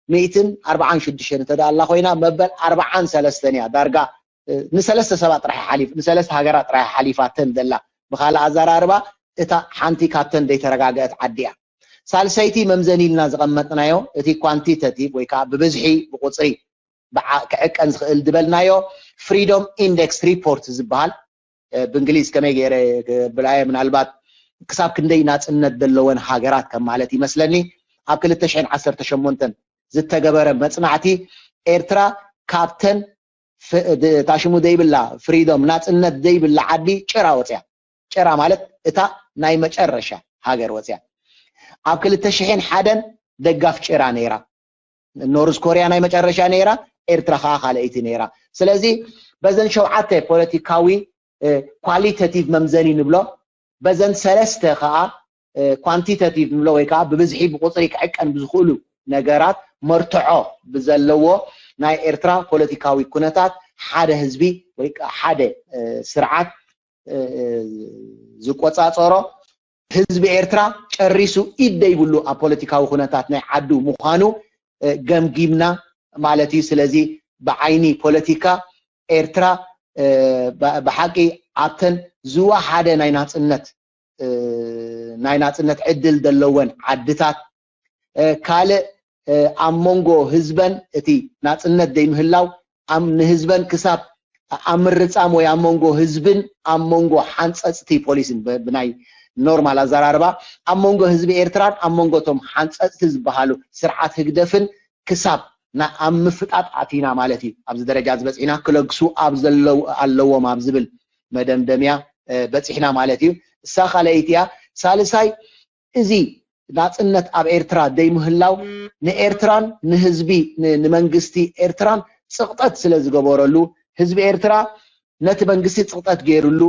ሚእትን ኣርባዓን ሽዱሽተን እንተ ደኣ ኣላ ኮይና መበል ኣርባዓን ሰለስተን እያ ዳርጋ ንሰለስተ ሰባት ጥራሕ ሓሊፍ ንሰለስተ ሃገራት ጥራሕ ሓሊፋተን ዘላ ብካልእ ኣዘራርባ እታ ሓንቲ ካብተን ዘይተረጋግአት ዓዲ እያ። ሳልሰይቲ መምዘኒ ኢልና ዝቐመጥናዮ እቲ ኳንቲተቲቭ ወይ ከዓ ብብዝሒ ብቁፅሪ ብዓ- ክዕቀን ዝኽእል ዝበልናዮ ፍሪዶም ኢንደክስ ሪፖርት ዝበሃል፣ እ፣ ብእንግሊዝ ከመይ ገይረ ክብላየ፣ ምናልባት ክሳብ ክንደይ ናጽነት ዘለወን ሃገራት ከም ማለት ይመስለኒ። ኣብ ክልተ ሽሕን ዓሰርተ ሸሞንተን ዝተገበረ መጽናዕቲ፣ ኤርትራ ካብተን ፍ- ድ- ታሽሙ ዘይብላ፣ ፍሪዶም ናጽነት ዘይብላ ዓዲ ጭራ ወጽያ። ጭራ ማለት እታ ናይ መጨረሻ ሃገር ወጽያ። ኣብ ክልተ ሽሕን ሓደን ደጋፍ ጭራ ነይራ። ኖርዝ ኮርያ ናይ መጨረሻ ነይራ፣ ኤርትራ ከዓ ካልኣይቲ ነይራ። ስለዚ በዘን ሸውዓተ ፖለቲካዊ፣ እ፣ ኳሊተቲቭ መምዘኒ ንብሎ፣ በዘን ሰለስተ ከዓ፣ እ፣ ኳንቲተቲቭ ንብሎ ወይ ከዓ ብብዝሒ ብቁፅሪ ክዕቀን ብዝኽእሉ ነገራት መርትዖ ብዘለዎ ናይ ኤርትራ ፖለቲካዊ ኩነታት ሓደ ህዝቢ ወይ ከዓ ሓደ፣ እ፣ ስርዓት፣ እ፣ እ፣ ዝቆጻጸሮ ህዝቢ ኤርትራ ጨሪሱ ኢድ ዘይብሉ ኣብ ፖለቲካዊ ኩነታት ናይ ዓዱ ምዃኑ፣ እ፣ ገምጊምና ማለት እዩ። ስለዚ ብዓይኒ ፖለቲካ ኤርትራ፣ እ፣ ብ- ብሓቂ ኣብተን ዝወሓደ ናይ ናጽነት፣ እ፣ ናይ ናጽነት ዕድል ዘለወን ዓድታት፣ እ፣ ካልእ፣ እ፣ ኣብ መንጎ ህዝበን እቲ ናጽነት ዘይምህላው፣ ኣብ ንህዝበን ክሳብ ኣብ ምርጻም ወይ ኣብ መንጎ ህዝብን ኣብ መንጎ ሓንጸጽቲ ፖሊስን፣ ብ- ብናይ ኖርማል ኣዘራርባ፣ ኣብ መንጎ ህዝቢ ኤርትራን ኣብ መንጎ እቶም ሓንጸጽቲ ዝበሃሉ ስርዓት ህግደፍን ክሳብ ና- ኣብ ምፍጣጥ ኣቲና ማለት እዩ። ኣብዚ ደረጃ ዝበጽሕና ክለግሱ ኣብ ዘለው ኣለዎም ኣብ ዝብል መደምደምያ፣ እ፣ በጺሕና ማለት እዩ። እሳ ካልኣይቲ እያ። ሳልሳይ፣ እዚ ናጽነት ኣብ ኤርትራ ዘይምህላው ንኤርትራን ንህዝቢ ን- ንመንግስቲ ኤርትራን ጽቕጠት ስለ ዝገበረሉ፣ ህዝቢ ኤርትራ ነቲ መንግስቲ ጽቕጠት ገይሩሉ፣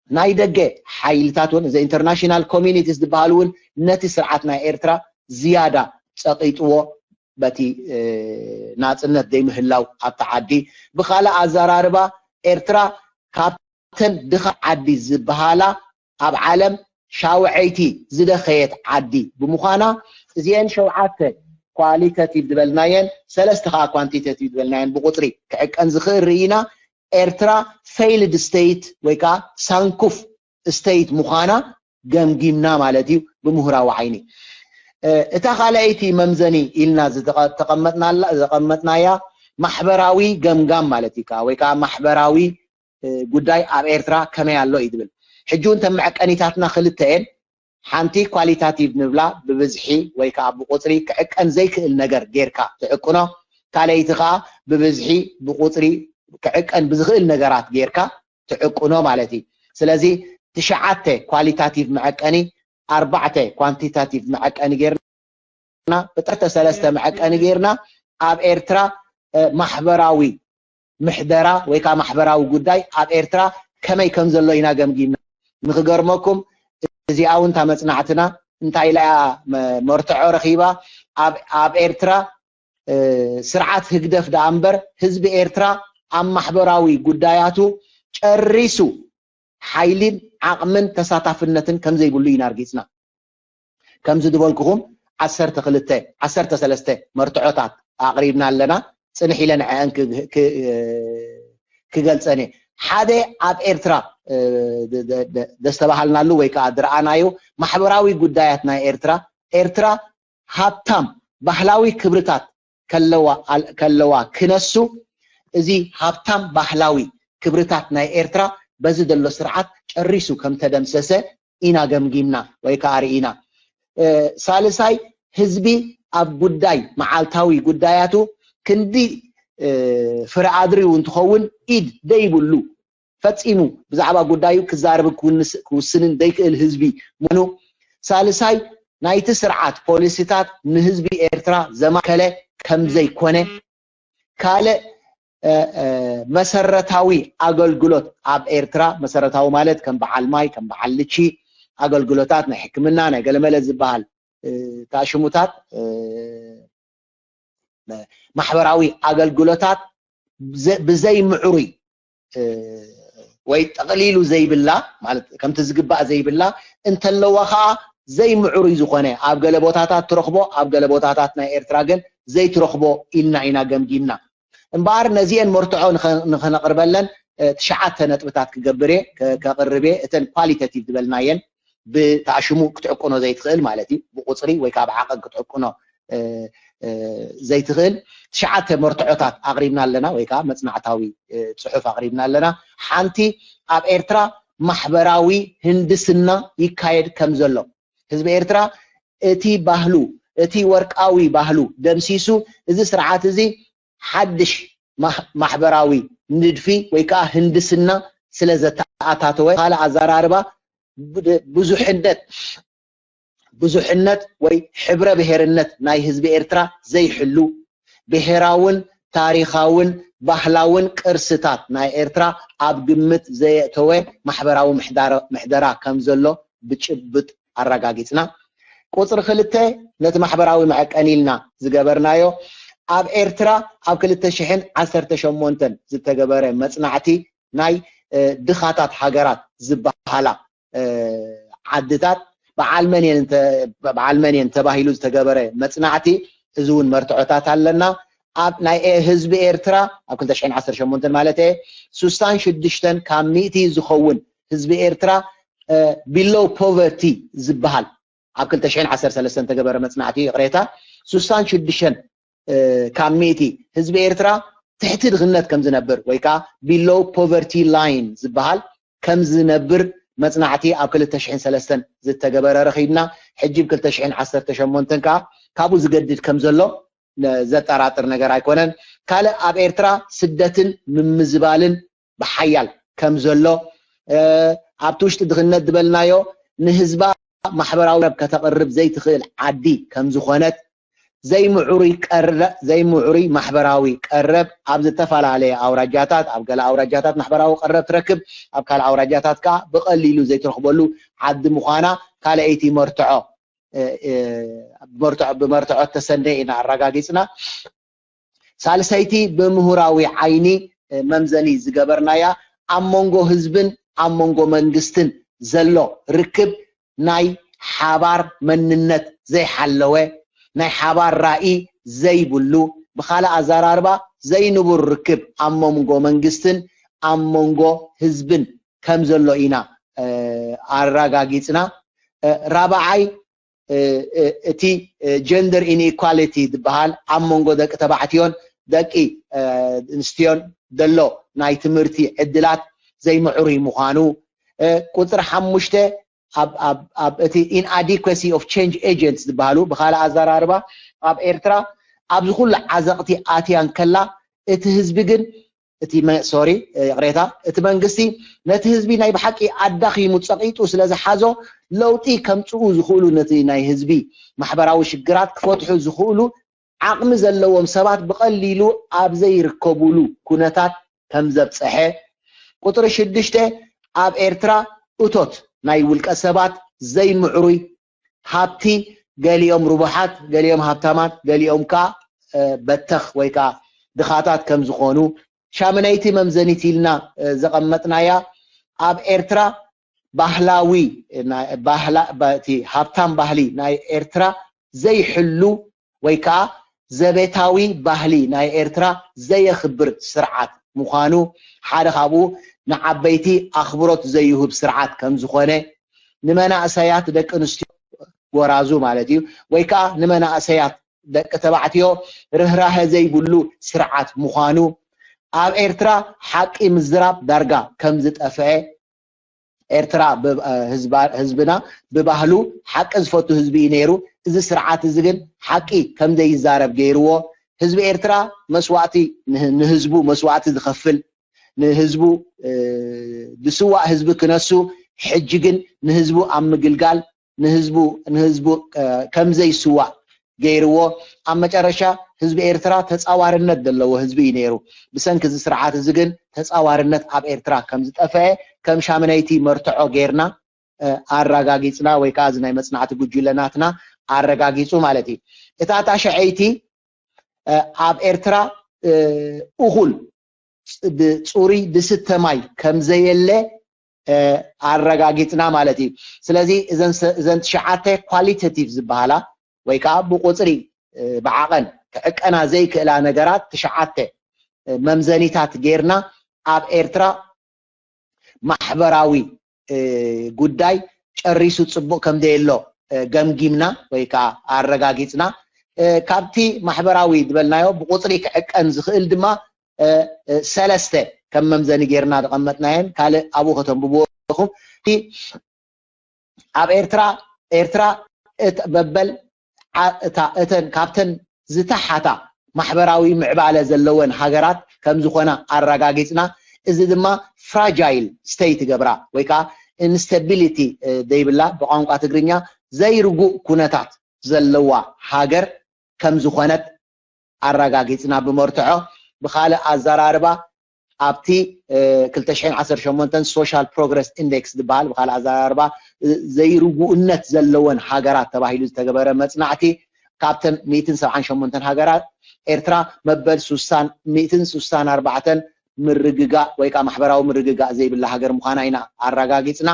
ናይ ደገ ሓይልታት እውን፣ እዚ ኢንተርናሽናል ኮሚኒቲስ ዝበሃሉ እውን ነቲ ስርዓት ናይ ኤርትራ ዝያዳ ጸቒጥዎ፣ በቲ፣ እ፣ ናጽነት ዘይምህላው ኣብቲ ዓዲ። ብኻልእ ኣዘራርባ፣ ኤርትራ ካብተን ድኻ ዓዲ ዝበሃላ ኣብ ዓለም ሻውዐይቲ ዝደኸየት ዓዲ ብምዃና፣ እዚአን ሸውዓተ ኳሊተቲቭ ዝበልናየን፣ ሰለስተ ከዓ ኳንቲተቲቭ ዝበልናየን ብቁፅሪ ክዕቀን ዝኽእል ርኢና፣ ኤርትራ ፌይልድ ስቴት ወይ ከዓ ሳንኩፍ ስቴት ምዃና ገምጊምና ማለት እዩ፣ ብምሁራዊ ዓይኒ። እ፣ እታ ካልኣይቲ መምዘኒ ኢልና ዝተቐ- ተቐመጥናላ- ዘቐመጥናያ ማሕበራዊ ገምጋም ማለት እዩ ከዓ፣ ወይ ከዓ ማሕበራዊ፣ እ፣ ጉዳይ ኣብ ኤርትራ ከመይ ኣሎ እዩ ዝብል። ሕጂ እውን ተን መዐቀኒታትና ክልተ እየን። ሓንቲ ኳሊታቲቭ ንብላ፣ ብብዝሒ ወይ ከዓ ብቁፅሪ ክዕቀን ዘይክእል ነገር ጌርካ ትዕቅኖ። ካልኣይቲ ከዓ ብብዝሒ ብቁፅሪ ክዕቀን ብዝኽእል ነገራት ጌርካ ትዕቅኖ ማለት እዩ። ስለዚ ትሽዓተ ኳሊታቲቭ መዐቀኒ፣ ኣርባዕተ ኳንቲታቲቭ መዐቀኒ ጌርና፣ ብጥርተ ሰለስተ መዐቀኒ ጌርና ኣብ ኤርትራ፣ እ፣ ማሕበራዊ ምሕደራ ወይ ከዓ ማሕበራዊ ጉዳይ ኣብ ኤርትራ ከመይ ከም ዘሎ ኢና ገምጊምና። ንክገርመኩም፣ እዚኣ እውን እታ መጽናዕትና እንታይ ኢላ እያ መ- መርትዖ ረኺባ? ኣብ ኣብ ኤርትራ፣ እ፣ ስርዓት ህግደፍ ደኣ እምበር ህዝቢ ኤርትራ ኣብ ማሕበራዊ ጉዳያቱ ጨሪሱ ሓይሊን ዓቕምን ተሳታፍነትን ከም ዘይብሉ ኢና ኣርጊጽና። ከምዚ ዝበልኩኹም ዓሰርተ ክልተ፣ ዓሰርተ ሰለስተ መርትዖታት ኣቕሪብና ኣለና። ጽንሕ ኢለ ንዐአን ክ- ክ- ክገልጸን እየ። ሓደ ኣብ ኤርትራ፣ እ፣ ደ- ደ- ደ- ደስተባሃልናሉ ወይ ከዓ ዝረኣናዮ ማሕበራዊ ጉዳያት ናይ ኤርትራ፣ ኤርትራ ሃብታም ባህላዊ ክብርታት ከለዋ ኣል- ከለዋ ክነሱ፣ እዚ ሃብታም ባህላዊ ክብርታት ናይ ኤርትራ በዚ ዘሎ ስርዓት ጨሪሱ ከም ተደምሰሰ ኢና ገምጊምና ወይ ከዓ ርኢና። እ፣ ሳልሳይ፣ ህዝቢ ኣብ ጉዳይ መዓልታዊ ጉዳያቱ ክንዲ፣ እ፣ ፍረ ኣድሪው እንትኸውን ኢድ ደይብሉ፣ ፈጺሙ ብዛዕባ ጉዳዩ ክዛረብን ክውንስ- ክውስንን ዘይክእል ህዝቢ ምኑ። ሳልሳይ፣ ናይቲ ስርዓት ፖሊሲታት ንህዝቢ ኤርትራ ዘማከለ ከም ዘይኮነ። ካልእ፣ እ፣ እ፣ መሰረታዊ ኣገልግሎት ኣብ ኤርትራ፣ መሰረታዊ ማለት ከም በዓል ማይ፣ ከም በዓል ልቺ፣ ኣገልግሎታት ናይ ሕክምና፣ ናይ ገለመለ ዝበሃል፣ እ፣ ታሽሙታት፣ እ፣ ማሕበራዊ ኣገልግሎታት ብዘ- ብዘይ ምዕሩይ፣ እ፣ ወይ ጠቕሊሉ ዘይብላ፣ ማለት ከምቲ ዝግባእ ዘይብላ፣ እንተለዋ ከዓ ዘይምዕሩይ ዝኾነ፣ ኣብ ገለ ቦታታት ትረኽቦ፣ ኣብ ገለ ቦታታት ናይ ኤርትራ ግን ዘይትረኽቦ ኢልና ኢና ገምጊምና። እምበኣር ነዚአን መርትዖ ንኸ- ንኸነቕርበለን፣ እ፣ ትሽዓተ ነጥብታት ክገብር እየ፣ ከ- ከቕርብ እየ። እተን ኳሊተቲቭ ዝበልናየን ብታሽሙ ክትዕቅኖ ዘይትኽእል ማለት እዩ፣ ብቁፅሪ ወይ ከዓ ብዓቐን ክትዕቅኖ ዘይትኽእል ትሽዓተ መርትዖታት ኣቕሪብና ኣለና፣ ወይ ከዓ መፅናዕታዊ ፅሑፍ ኣቕሪብና ኣለና። ሓንቲ ኣብ ኤርትራ ማሕበራዊ ህንድስና ይካየድ ከም ዘሎ፣ ህዝቢ ኤርትራ እቲ ባህሉ፣ እቲ ወርቃዊ ባህሉ ደምሲሱ፣ እዚ ስርዓት እዚ ሓድሽ ማሕበራዊ ንድፊ ወይ ከዓ ህንድስና ስለ ዘተኣታተወ፣ ካልእ ኣዘራርባ ብዙሕነት ብዙሕነት ወይ ሕብረ ብሄርነት ናይ ህዝቢ ኤርትራ ዘይሕሉ፣ ብሄራውን ታሪኻውን ባህላውን ቅርስታት ናይ ኤርትራ ኣብ ግምት ዘየእተወ ማሕበራዊ ምሕደራ ከም ዘሎ ብጭብጥ ኣረጋጊጽና። ቁፅሪ ክልተ፣ ነቲ ማሕበራዊ መዐቀኒ ኢልና ዝገበርናዮ፣ ኣብ ኤርትራ ኣብ ክልተ ሽሕን ዓሰርተ ሸሞንተን ዝተገበረ መፅናዕቲ ናይ ድኻታት ሃገራት ዝበሃላ ዓድታት በዓል መን እየን ተባሂሉ ዝተገበረ መፅናዕቲ፣ እዚ እውን መርትዖታት ኣለና። ኣብ ናይ ህዝቢ ኤርትራ ኣብ ክልተ ሽሕን ዓሰርተ ሸሞንተን ማለት እየ፣ ስሳን ሽዱሽተን ካብ ሚእቲ ዝኸውን ህዝቢ ኤርትራ ቢሎው ፖቨርቲ ዝበሃል ኣብ ክልተ ሽሕን ዓሰርተ ሰለስተን ተገበረ መፅናዕቲ፣ ይቕሬታ፣ ስሳን ሽዱሽተን ካብ ሚእቲ ህዝቢ ኤርትራ ትሕቲ ድኽነት ከም ዝነብር ወይ ከዓ ቢሎው ፖቨርቲ ላይን ዝበሃል ከም ዝነብር መፅናዕቲ ኣብ ክልተ ሽሕን ሰለስተን ዝተገበረ ረኺብና። ሕጂ ብ ክልተ ሽሕን ዓሰርተ ሸሞንተን ከዓ ካብኡ ዝገድድ ከም ዘሎ ዘጠራጥር ነገር ኣይኮነን። ካልእ ኣብ ኤርትራ ስደትን ምምዝባልን ብሓያል ከም ዘሎ፣ ኣብቲ ውሽጢ ድኽነት ዝበልናዮ ንህዝባ ማሕበራዊ ረብ ከተቕርብ ዘይትኽእል ዓዲ ከም ዝኾነት፣ ዘይምዕሩይ ቀረ ዘይምዕሩይ ማሕበራዊ ቀረብ ኣብ ዝተፈላለየ ኣውራጃታት፣ ኣብ ገለ ኣውራጃታት ማሕበራዊ ቀረብ ትረክብ፣ ኣብ ካልእ ኣውራጃታት ከዓ ብቐሊሉ ዘይትረኽበሉ ዓዲ ምዃና ካልኣይቲ መርትዖ ብመርትዖ ተሰነ ኢና ኣረጋጊፅና። ሳልሰይቲ ብምሁራዊ ዓይኒ መምዘኒ ዝገበርናያ ኣብ መንጎ ህዝብን ኣብ መንጎ መንግስትን ዘሎ ርክብ ናይ ሓባር መንነት ዘይሓለወ፣ ናይ ሓባር ራኢ ዘይብሉ፣ ብኻልእ ኣዘራርባ ዘይንቡር ርክብ ኣብ መንጎ መንግስትን ኣብ መንጎ ህዝብን ከም ዘሎ ኢና ኣረጋጊፅና። ራብዓይ እቲ ጀንደር ኢንኢኳሊቲ ዝበሃል ኣብ መንጎ ደቂ ተባዕትዮን ደቂ ኣንስትዮን ዘሎ ናይ ትምህርቲ ዕድላት ዘይምዕሩይ ምዃኑ፣ ቁፅሪ ሓሙሽተ ኣብ እቲ ኢንኣዲኩሲ ኦፍ ቸንጅ ኤጀንትስ ዝበሃሉ፣ ብካልእ ኣዘራርባ ኣብ ኤርትራ ኣብዚ ኩሉ ዓዘቕቲ ኣትያ እንከላ እቲ ህዝቢ ግን እቲ ሶሪ ይቕሬታ፣ እቲ መንግስቲ ነቲ ህዝቢ ናይ ብሓቂ ኣዳኺሙ ጸቒጡ ስለ ዝሓዞ፣ ለውጢ ከምጽኡ ዝኽእሉ፣ ነቲ ናይ ህዝቢ ማሕበራዊ ሽግራት ክፈትሑ ዝኽእሉ ዓቕሚ ዘለዎም ሰባት ብቐሊሉ ኣብ ዘይርከቡሉ ኩነታት ከም ዘብጸሐ። ቁጽሪ ሽዱሽተ፣ ኣብ ኤርትራ እቶት ናይ ውልቀ ሰባት ዘይምዕሩይ፣ ሃብቲ፣ ገሊኦም ርቡሓት፣ ገሊኦም ሃብታማት፣ ገሊኦም ከኣ በተኽ ወይ ከኣ ድኻታት ከም ዝኾኑ። ሻምነይቲ መምዘኒት ኢልና ዘቐመጥናያ፣ ኣብ ኤርትራ ባህላዊ እቲ ሃብታም ባህሊ ናይ ኤርትራ ዘይሕሉ ወይ ከዓ ዘቤታዊ ባህሊ ናይ ኤርትራ ዘየኽብር ስርዓት ምዃኑ፣ ሓደ ካብኡ ንዓበይቲ ኣኽብሮት ዘይህብ ስርዓት ከም ዝኾነ፣ ንመናእሰያት ደቂ ኣንስትዮ ጎራዙ ማለት እዩ፣ ወይ ከዓ ንመናእሰያት ደቂ ተባዕትዮ ርህራሀ ዘይብሉ ስርዓት ምዃኑ፣ ኣብ ኤርትራ ሓቂ ምዝራብ ዳርጋ ከም ዝጠፍአ፣ ኤርትራ ህዝብና ብባህሉ ሓቂ ዝፈቱ ህዝቢ እዩ ነይሩ። እዚ ስርዓት እዚ ግን ሓቂ ከም ዘይዛረብ ገይርዎ። ህዝቢ ኤርትራ መስዋእቲ ንህዝቡ መስዋእቲ ዝኸፍል፣ ንህዝቡ ዝስዋእ ህዝቢ ክነሱ፣ ሕጂ ግን ንህዝቡ ኣብ ምግልጋል ንህዝቡ ንህዝቡ ከም ዘይስዋእ ገይርዎ። ኣብ መጨረሻ ህዝቢ ኤርትራ ተጻዋርነት ዘለዎ ህዝቢ እዩ ነይሩ። ብሰንኪ እዚ ስርዓት እዚ ግን ተጻዋርነት ኣብ ኤርትራ ከም ዝጠፍአ ከም ሻምነይቲ መርትዖ ጌርና ኣረጋጊጽና፣ ወይ ከዓ እዚ ናይ መጽናዕቲ ጉጅለ ናትና ኣረጋጊጹ ማለት እዩ። እታ ታሽዐይቲ ኣብ ኤርትራ እኹል ጽሩይ ዝስተ ማይ ከም ዘየለ ኣረጋጊጽና ማለት እዩ። ስለዚ እዘን ትሽዓተ ኳሊተቲቭ ዝበሃላ ወይ ከዓ ብቁፅሪ ብዓቐን ክዕቀና ዘይክእላ ነገራት ትሽዓተ መምዘኒታት ጌርና ኣብ ኤርትራ ማሕበራዊ ጉዳይ ጨሪሱ ፅቡቕ ከም ዘየሎ ገምጊምና ወይ ከዓ ኣረጋጊፅና። ካብቲ ማሕበራዊ ዝበልናዮ ብቁፅሪ ክዕቀን ዝኽእል ድማ ሰለስተ ከም መምዘኒ ጌርና ዝቐመጥናየን ካልእ ኣብኡ ከተንብብዎ ኢኹም። ኣብ ኤርትራ ኤርትራ መበል እተን ካብተን ዝተሓታ ማሕበራዊ ምዕባለ ዘለወን ሃገራት ከም ዝኾና ኣረጋጊፅና። እዚ ድማ ፍራጃይል ስቴት ይገብራ ወይ ከዓ ኢንስታቢሊቲ ዘይብላ ብቋንቋ ትግርኛ ዘይርጉእ ኩነታት ዘለዋ ሃገር ከም ዝኾነት ኣረጋጊፅና ብመርትዖ። ብኻልእ ኣዘራርባ ኣብቲ ክልተ ሽሕን ዓሰርተ ሸሞንተን ሶሻል ፕሮግረስ ኢንዴክስ ዝበሃል ብኻልእ ኣዘራርባ ዘይርጉእነት ዘለወን ሃገራት ተባሂሉ ዝተገበረ መፅናዕቲ ካብተን ሚእትን ሰብዓን ሸሞንተን ሃገራት ኤርትራ መበል ሱሳን ሚእትን ሱሳን ኣርባዕተን ምርግጋእ ወይ ከዓ ማሕበራዊ ምርግጋእ ዘይብላ ሃገር ምዃና ኢና ኣረጋጊፅና።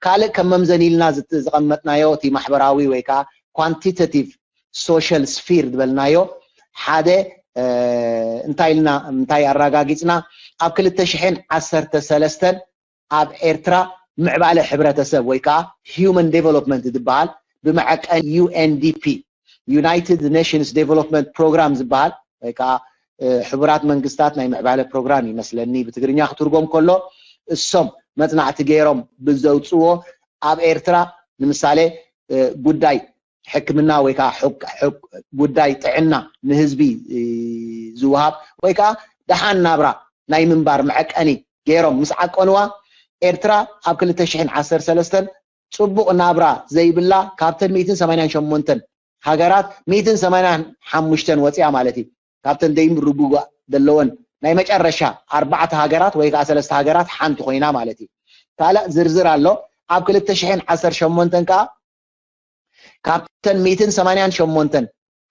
ካልእ ከም መምዘኒ ኢልና ዝቐመጥናዮ እቲ ማሕበራዊ ወይ ከዓ ኳንቲተቲቭ ሶሻል ስፊር ዝበልናዮ ሓደ እንታይ ኢልና እንታይ ኣረጋጊፅና ኣብ ክልተ ሽሕን ዓሰርተ ሰለስተን ኣብ ኤርትራ ምዕባለ ሕብረተሰብ ወይ ከዓ ሂውማን ዴቨሎፕመንት ዝበሃል ብመዐቀን ዩ ኤን ዲ ፒ ዩናይትድ ኔሽንስ ዴቨሎፕመንት ፕሮግራም ዝበሃል ወይ ከዓ ሕቡራት መንግስታት ናይ ምዕባለ ፕሮግራም ይመስለኒ ብትግርኛ ክትርጎም ከሎ እሶም መፅናዕቲ ገይሮም ብዘውፅዎ ኣብ ኤርትራ ንምሳሌ ጉዳይ ሕክምና ወይ ከዓ ጉዳይ ጥዕና ንህዝቢ ዝወሃብ ወይ ከዓ ደሓን ናብራ ናይ ምንባር መዐቀኒ ገይሮም ምስ ዓቀንዋ ኤርትራ ኣብ ክልተ ሽሕን ዓሰርተ ሰለስተን ፅቡቕ ናብራ ዘይብላ ካብተን ሚእትን ሰማንያን ሸሞንተን ሃገራት ሚእትን ሰማንያን ሓሙሽተን ወፅያ ማለት እዩ። ካብተን ዘይምርጉጋእ ዘለወን ናይ መጨረሻ ኣርባዕተ ሃገራት ወይ ከዓ ሰለስተ ሃገራት ሓንቲ ኮይና ማለት እዩ። ካልእ ዝርዝር ኣሎ። ኣብ ክልተ ሽሕን ዓሰርተ ሸሞንተን ከዓ ካብተን ሚእትን ሰማንያን ሸሞንተን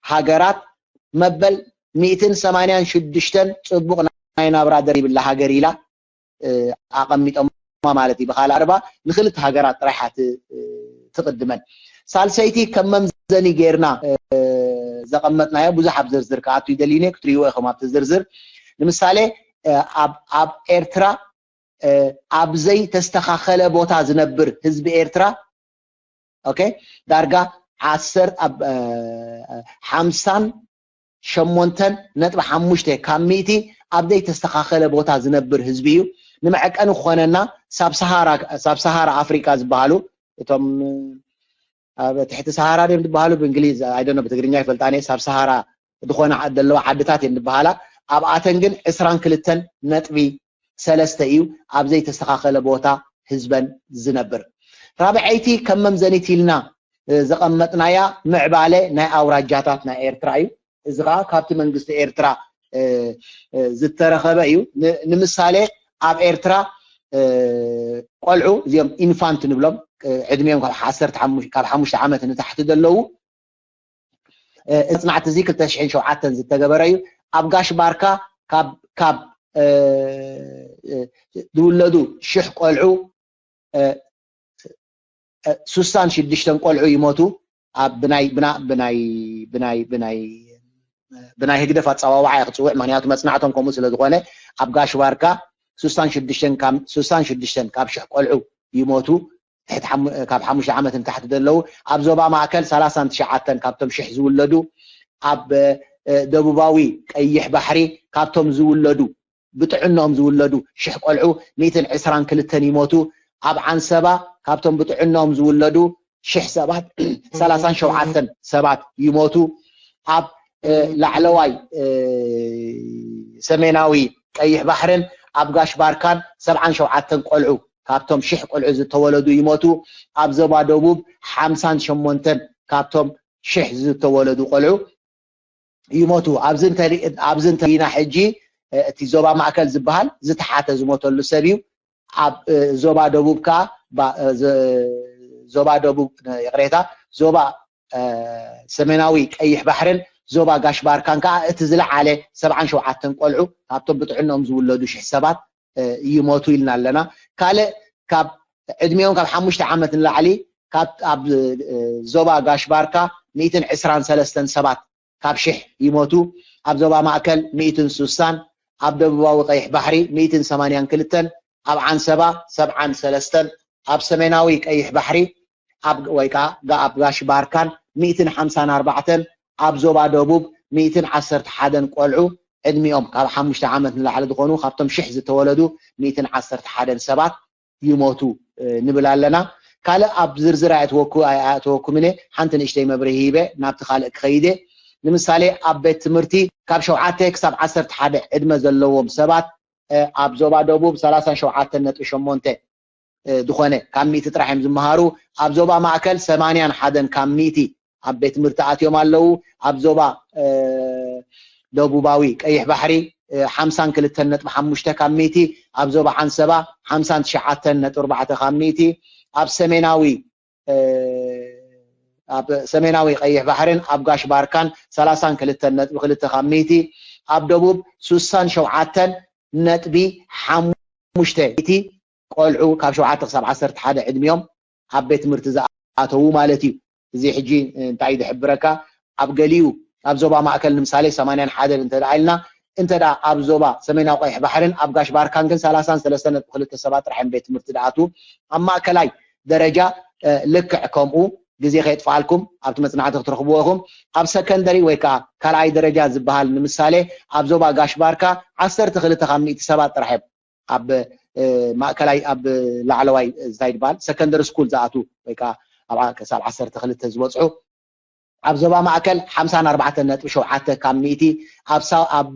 ሃገራት መበል ሚእትን ሰማንያን ሽዱሽተን ፅቡቕ ናይ ናብራ ደሪብላ ሃገር ኢላ ኣቐሚጦማ ማለት እዩ። ብኻልእ ኣርባ ንክልተ ሃገራት ጥራሕ ትቕድመን። ሳልሰይቲ ከም መምዘኒ ጌርና ዘቐመጥናዮ ብዙሕ ኣብ ዝርዝር ክኣቱ ይደልዩኒ ክትሪእዎ ኢኹም ኣብቲ ዝርዝር። ንምሳሌ ኣብ ኤርትራ ኣብ ዘይተስተኻኸለ ቦታ ዝነብር ህዝቢ ኤርትራ ኦኬ ዳርጋ ዓሰርተ ሓምሳን ሸሞንተን ነጥቢ ሓሙሽተ ካብ ሚእቲ ኣብ ዘይተስተኻኸለ ቦታ ዝነብር ህዝቢ እዩ። ንመዐቀኒ ክኾነና ሳብ ሰሃራ ኣፍሪቃ ዝበሃሉ እቶም ኣብ ትሕቲ ሰሃራ ድዮም ዝበሃሉ ብእንግሊዝ ኣይደኖ ብትግርኛ ይፈልጣን እየ ሳብ ሰሃራ ዝኾነ ዘለዋ ዓድታት እየን ዝበሃላ ኣብኣተን ግን ዕስራን ክልተን ነጥቢ ሰለስተ እዩ ኣብ ዘይተስተኻኸለ ቦታ ህዝበን ዝነብር። ራብዐይቲ ከም መምዘኒት ኢልና ዘቐመጥናያ ምዕባለ ናይ ኣውራጃታት ናይ ኤርትራ እዩ። እዚ ከዓ ካብቲ መንግስቲ ኤርትራ ዝተረኸበ እዩ። ንምሳሌ ኣብ ኤርትራ ቆልዑ እዚኦም ኢንፋንት ንብሎም ዕድሚኦም ካብ ሓሙሽተ ዓመት ንታሕቲ ዘለዉ መፅናዕቲ እዚ ክልተ ሽሕን ሸውዓተን ዝተገበረ እዩ። ኣብ ጋሽ ባርካ ካብ ዝውለዱ ሽሕ ቆልዑ ሱሳን ሽዱሽተን ቆልዑ ይሞቱ። ኣብ ብናይ ብና ብናይ ብናይ ብናይ ብናይ ህግደፍ ኣፀዋውዓ እየ ክፅውዕ፣ ምክንያቱ መፅናዕቶም ከምኡ ስለ ዝኾነ ኣብ ጋሽ ባርካ ሱሳን ሽዱሽተን ካብ ሱሳን ሽዱሽተን ካብ ሽሕ ቆልዑ ይሞቱ። ካብ ሓሙሽተ ዓመት ንታሕቲ ዘለዉ ኣብ ዞባ ማእከል ሰላሳን ትሽዓተን ካብቶም ሽሕ ዝውለዱ ኣብ ደቡባዊ ቀይሕ ባሕሪ ካብቶም ዝውለዱ ብጥዕኖም ዝውለዱ ሽሕ ቆልዑ ሚእትን ዕስራን ክልተን ይሞቱ። ኣብ ዓንሰባ ካብቶም ብጥዕኖም ዝውለዱ ሽሕ ሰባት ሰላሳን ሸውዓተን ሰባት ይሞቱ። ኣብ ላዕለዋይ ሰሜናዊ ቀይሕ ባሕርን ኣብ ጋሽ ባርካን ሰብዓን ሸውዓተን ቆልዑ ካብቶም ሽሕ ቆልዑ ዝተወለዱ ይሞቱ። ኣብ ዞባ ደቡብ ሓምሳን ሸሞንተን ካብቶም ሽሕ ዝተወለዱ ቆልዑ ይሞቱ። ኣብዚ እንተሪእና ሕጂ እቲ ዞባ ማእከል ዝበሃል ዝተሓተ ዝሞተሉ ሰብ እዩ። ኣብ ዞባ ደቡብ ከዓ ዞባ ደቡብ ይቕሬታ ዞባ ሰሜናዊ ቀይሕ ባሕርን ዞባ ጋሽ ባርካን ከዓ እቲ ዝለዓለ ሰብዓን ሸውዓተን ቆልዑ ካብቶም ብጥዕኖም ዝውለዱ ሽሕ ሰባት ይሞቱ ኢልና ኣለና። ካልእ ካብ ዕድሚኦም ካብ ሓሙሽተ ዓመት ንላዕሊ ኣብ ዞባ ጋሽ ባርካ ሚእትን ዕስራን ሰለስተን ሰባት ካብ ሽሕ ይሞቱ። ኣብ ዞባ ማእከል ሚእትን ሱሳን፣ ኣብ ደቡባዊ ቀይሕ ባሕሪ ሚእትን ሰማንያን ክልተን፣ ኣብ ዓንሰባ ሰብዓን ሰለስተን፣ ኣብ ሰሜናዊ ቀይሕ ባሕሪ ኣብ ወይ ከዓ ኣብ ጋሽ ባርካን ሚእትን ሓምሳን ኣርባዕተን ኣብ ዞባ ደቡብ ሚእትን ዓሰርተ ሓደን ቆልዑ ዕድሚኦም ካብ ሓሙሽተ ዓመት ንላዕሊ ዝኾኑ ካብቶም ሽሕ ዝተወለዱ ሚእትን ዓሰርተ ሓደን ሰባት ይሞቱ ንብል ኣለና። ካልእ ኣብ ዝርዝር ኣየእተወኩምን እየ፣ ሓንቲ ንእሽተይ መብርሂ ሂበ ናብቲ ካልእ ክኸይድ እየ። ንምሳሌ ኣብ ቤት ትምህርቲ ካብ ሸውዓተ ክሳብ ዓሰርተ ሓደ ዕድመ ዘለዎም ሰባት ኣብ ዞባ ደቡብ ሰላሳን ሸውዓተን ነጥቢ ሸሞንተ ዝኾነ ካብ ሚእቲ ጥራሕ እዮም ዝመሃሩ። ኣብ ዞባ ማእከል ሰማንያን ሓደን ካብ ሚእቲ ኣብ ቤት ትምህርቲ ኣትዮም ኣለዉ። ኣብ ዞባ ደቡባዊ ቀይሕ ባሕሪ ሓምሳን ክልተን ነጥቢ ሓሙሽተ ካብ ሚእቲ፣ ኣብ ዞባ ዓንሰባ ሓምሳን ትሽዓተን ነጥቢ ኣርባዕተ ካብ ሚእቲ፣ ኣብ ሰሜናዊ ኣብ ሰሜናዊ ቀይሕ ባሕርን ኣብ ጋሽ ባርካን ሰላሳን ክልተን ነጥቢ ክልተ ካብ ሚእቲ፣ ኣብ ደቡብ ሱሳን ሸውዓተን ነጥቢ ሓሙሽተ እቲ ቆልዑ ካብ ሸውዓተ ክሳብ ዓሰርተ ሓደ ዕድሚኦም ኣብ ቤት ትምህርቲ ዝኣተዉ ማለት እዩ። እዚ ሕጂ እንታይ እዩ ዝሕብረካ? ኣብ ገሊኡ ኣብ ዞባ ማእከል ንምሳሌ ሰማንያን ሓደን እንተ ደኣ ኢልና፣ እንተ ደኣ ኣብ ዞባ ሰሜናዊ ቀይሕ ባሕርን ኣብ ጋሽ ባርካን ግን ሰላሳን ሰለስተን ነጥቢ ክልተ ሰባት ጥራሕ እዮም ቤት ትምህርቲ ዝኣትዉ። ኣብ ማእከላይ ደረጃ ልክዕ ከምኡ፣ ግዜ ከየጥፍኣልኩም ኣብቲ መጽናዕቲ ክትረኽብዎ ኢኹም። ኣብ ሰከንደሪ ወይ ከዓ ካልኣይ ደረጃ ዝበሃል ንምሳሌ ኣብ ዞባ ጋሽ ባርካ ዓሰርተ ክልተ ካብ ሚእቲ ሰባት ጥራሕ እዮም ኣብ ማእከላይ ኣብ ላዕለዋይ እንታይ ዝበሃል ሰከንደሪ ስኩል ዝኣትዉ ወይ ከዓ ክሳብ ዓሰርተ ክልተ ዝበጽሑ። ኣብ ዞባ ማእከል ሓምሳን ኣርባዕተን ነጥቢ ሸውዓተ ካብ ሚእቲ፣ ኣብ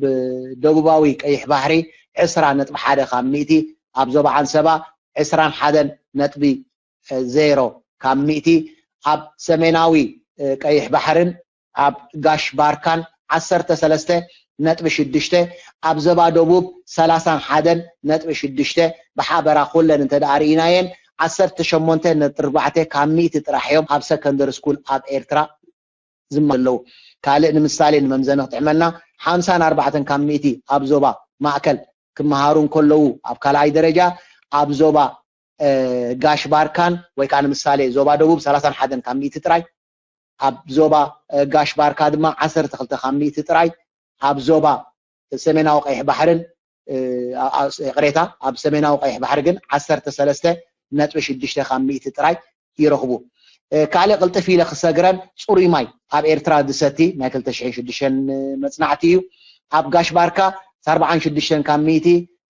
ደቡባዊ ቀይሕ ባሕሪ ዕስራ ነጥቢ ሓደ ካብ ሚእቲ፣ ኣብ ዞባ ዓንሰባ ዕስራን ሓደን ነጥቢ ዜሮ ካብ ሚእቲ፣ ኣብ ሰሜናዊ ቀይሕ ባሕርን ኣብ ጋሽ ባርካን ዓሰርተ ሰለስተ ነጥቢ ሽዱሽተ፣ ኣብ ዞባ ደቡብ ሰላሳን ሓደን ነጥቢ ሽዱሽተ፣ ብሓበራ ኩለን እንተ ደኣ ርኢናየን ዓሰርተ ሸሞንተ ነጥቢ ኣርባዕተ ካብ ሚእቲ ጥራሕ እዮም ኣብ ሰከንደሪ ስኩል ኣብ ኤርትራ ዝመሃሩ ዘለዉ። ካልእ ንምሳሌ ንመምዘኒ ክጥዕመና ሓምሳን ኣርባዕተን ካብ ሚእቲ ኣብ ዞባ ማእከል ክመሃሩ እንከለዉ ኣብ ካልኣይ ደረጃ፣ ኣብ ዞባ ጋሽ ባርካን ወይ ከዓ ንምሳሌ ዞባ ደቡብ ሰላሳን ሓደን ካብ ሚእቲ ጥራይ፣ ኣብ ዞባ ጋሽ ባርካ ድማ ዓሰርተ ክልተ ካብ ሚእቲ ጥራይ፣ ኣብ ዞባ ሰሜናዊ ቀይሕ ባሕርን ይቕሬታ፣ ኣብ ሰሜናዊ ቀይሕ ባሕሪ ግን ዓሰርተ ሰለስተ ነጥቢ ሽዱሽተ ካብ ሚእቲ ጥራይ ይረኽቡ። ካልእ ቅልጥፍ ኢለ ክሰግረን፣ ጽሩይ ማይ ኣብ ኤርትራ ዝሰቲ ናይ ክልተ ሽሕን ሽዱሽተን መጽናዕቲ እዩ። ኣብ ጋሽ ባርካ ኣርባዓን ሽዱሽተን ካብ ሚእቲ፣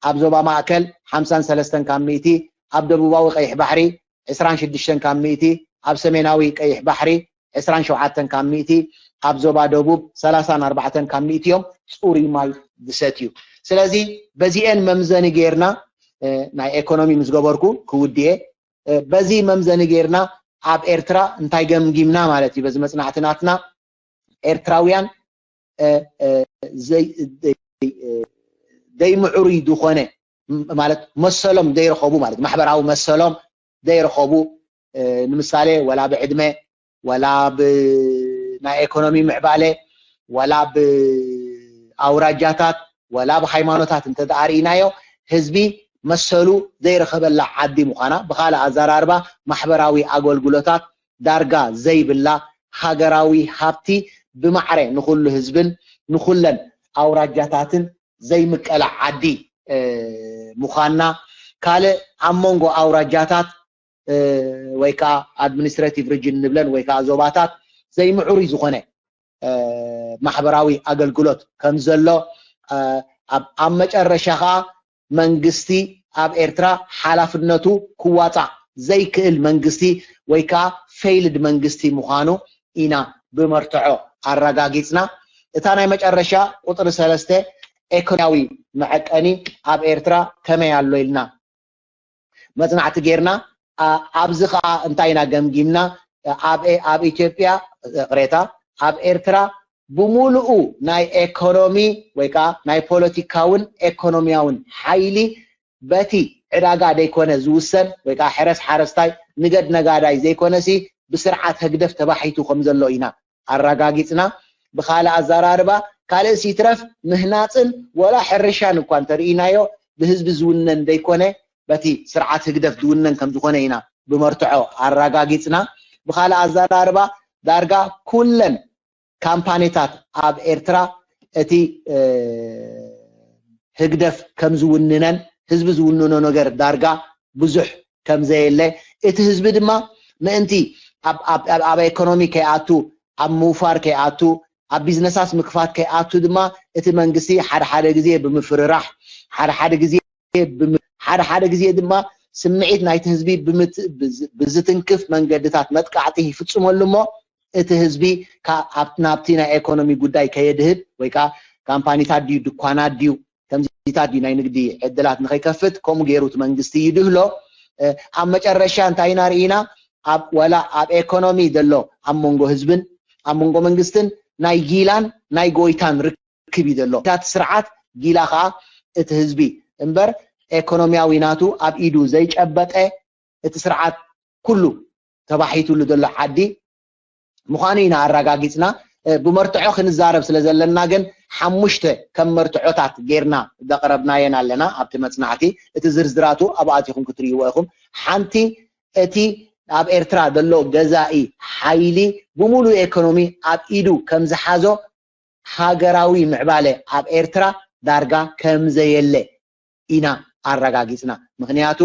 ኣብ ዞባ ማእከል ሓምሳን ሰለስተን ካብ ሚእቲ፣ ኣብ ደቡባዊ ቀይሕ ባሕሪ ዕስራን ሽዱሽተን ካብ ሚእቲ፣ ኣብ ሰሜናዊ ቀይሕ ባሕሪ ዕስራን ሸውዓተን ካብ ሚእቲ፣ ኣብ ዞባ ደቡብ ሰላሳን ኣርባዕተን ካብ ሚእቲ እዮም ጽሩይ ማይ ዝሰትዩ። ስለዚ በዚኤን መምዘኒ ጌርና ናይ ኤኮኖሚ ምስ ገበርኩ ክውድየ፣ በዚ መምዘኒ ጌርና ኣብ ኤርትራ እንታይ ገምጊምና ማለት እዩ። በዚ መጽናዕቲ ናትና ኤርትራውያን ዘይምዕሩይ ዝኾነ ማለት መሰሎም ዘይረኸቡ ማለት ማሕበራዊ መሰሎም ዘይረኸቡ፣ ንምሳሌ ወላ ብዕድመ ወላ ብናይ ኤኮኖሚ ምዕባለ ወላ ብኣውራጃታት ወላ ብሃይማኖታት እንተ ደኣ ርኢናዮ፣ ህዝቢ መሰሉ ዘይረኸበላ ዓዲ ምዃና፣ ብኻልእ ኣዘራርባ ማሕበራዊ ኣገልግሎታት ዳርጋ ዘይብላ፣ ሃገራዊ ሃብቲ ብማዕረ ንኹሉ ህዝብን ንኹለን ኣውራጃታትን ዘይምቀላ ዓዲ ምዃና፣ ካልእ ኣብ መንጎ ኣውራጃታት ወይ ከዓ ኣድሚኒስትሬቲቭ ሪጅን ንብለን ወይ ከዓ ዞባታት ዘይምዕሩይ ዝኾነ ማሕበራዊ ኣገልግሎት ከም ዘሎ፣ ኣብ መጨረሻ ከዓ መንግስቲ ኣብ ኤርትራ ሓላፍነቱ ክዋፃእ ዘይክእል መንግስቲ ወይ ከዓ ፌይልድ መንግስቲ ምዃኑ ኢና ብመርትዖ ኣረጋጊፅና። እታ ናይ መጨረሻ ቁፅሪ ሰለስተ፣ ኤኮኖሚያዊ መዐቀኒ ኣብ ኤርትራ ከመይ ኣሎ ኢልና መፅናዕቲ ጌርና። ኣብዚ ከዓ እንታይ ኢና ገምጊምና? ኣብ ኢትዮጵያ፣ ቅሬታ፣ ኣብ ኤርትራ ብምሉኡ ናይ ኤኮኖሚ ወይ ከዓ ናይ ፖለቲካውን ኤኮኖሚያውን ሓይሊ በቲ ዕዳጋ ደይኮነ ዝውሰን ወይ ከዓ ሕረስ ሓረስታይ ንገድ ነጋዳይ ዘይኮነሲ ብስርዓት ህግደፍ ተባሒቱ ከም ዘሎ ኢና ኣረጋጊፅና። ብካልእ ኣዘራርባ ካልእስ ይትረፍ ምህናፅን ወላ ሕርሻን እኳ እንተርኢናዮ ብህዝቢ ዝውነን ደይኮነ በቲ ስርዓት ህግደፍ ዝውነን ከም ዝኾነ ኢና ብመርትዖ ኣረጋጊፅና። ብካልእ ኣዘራርባ ዳርጋ ኩለን ካምፓኒታት ኣብ ኤርትራ እቲ ህግደፍ ከም ዝውንነን ህዝቢ ዝውንኖ ነገር ዳርጋ ብዙሕ ከም ዘየለ፣ እቲ ህዝቢ ድማ ምእንቲ ኣብ ኤኮኖሚ ከይኣቱ፣ ኣብ ምውፋር ከይኣቱ፣ ኣብ ቢዝነሳት ምክፋት ከይኣቱ ድማ እቲ መንግስቲ ሓደ ሓደ ግዜ ብምፍርራሕ፣ ሓደ ሓደ ግዜ ሓደ ሓደ ግዜ ድማ ስምዒት ናይቲ ህዝቢ ብዝትንክፍ መንገድታት መጥቃዕቲ ይፍፅመሉ እሞ እቲ ህዝቢ ናብቲ ናይ ኤኮኖሚ ጉዳይ ከየድህብ ወይ ከዓ ካምፓኒታት ድዩ ድኳናት ድዩ ከምዚታት ድዩ ናይ ንግዲ ዕድላት ንኸይከፍት ከምኡ ገይሩ እቲ መንግስቲ ይድህሎ። ኣብ መጨረሻ እንታይ ኢና ርኢና? ኣብ ዋላ ኣብ ኤኮኖሚ ዘሎ ኣብ መንጎ ህዝብን ኣብ መንጎ መንግስትን ናይ ጊላን ናይ ጎይታን ርክብ እዩ ዘሎ። እቲ ስርዓት ጊላ ከዓ እቲ ህዝቢ እምበር ኤኮኖሚያዊ ናቱ ኣብ ኢዱ ዘይጨበጠ እቲ ስርዓት ኩሉ ተባሒቱሉ ዘሎ ዓዲ ምዃኑ ኢና ኣረጋጊፅና። ብመርትዖ ክንዛረብ ስለ ዘለና ግን ሓሙሽተ ከም መርትዖታት ጌርና ዘቕረብናየን ኣለና ኣብቲ መፅናዕቲ። እቲ ዝርዝራቱ ኣብኣቲኹም ክትርእይዎ ኢኹም። ሓንቲ እቲ ኣብ ኤርትራ ዘሎ ገዛኢ ሓይሊ ብሙሉ ኤኮኖሚ ኣብ ኢዱ ከም ዝሓዞ ሃገራዊ ምዕባለ ኣብ ኤርትራ ዳርጋ ከም ዘየለ ኢና ኣረጋጊፅና። ምክንያቱ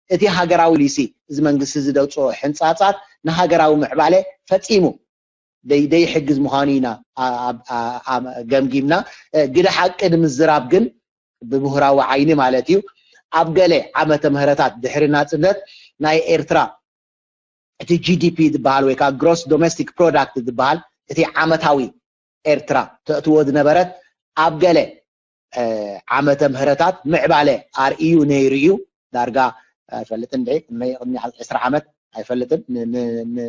እቲ ሃገራዊ ሊሲ እዚ መንግስቲ ዝደውፅኦ ሕንፃፃት ንሃገራዊ ምዕባለ ፈፂሙ ደይሕግዝ ምዃኑ ኢና ገምጊምና። ግደ ሓቂ ንምዝራብ ግን ብብሁራዊ ዓይኒ ማለት እዩ ኣብ ገለ ዓመተ ምህረታት ድሕሪ ናፅነት ናይ ኤርትራ እቲ ጂ ዲ ፒ ዝበሃል ወይ ከዓ ግሮስ ዶሜስቲክ ፕሮዳክት ዝበሃል እቲ ዓመታዊ ኤርትራ ተእትዎ ዝነበረት ኣብ ገለ ዓመተ ምህረታት ምዕባለ ኣርእዩ ነይሩ እዩ። ዳርጋ ኣይፈልጥን ድ ቅድሚ ዕስራ ዓመት ኣይፈልጥን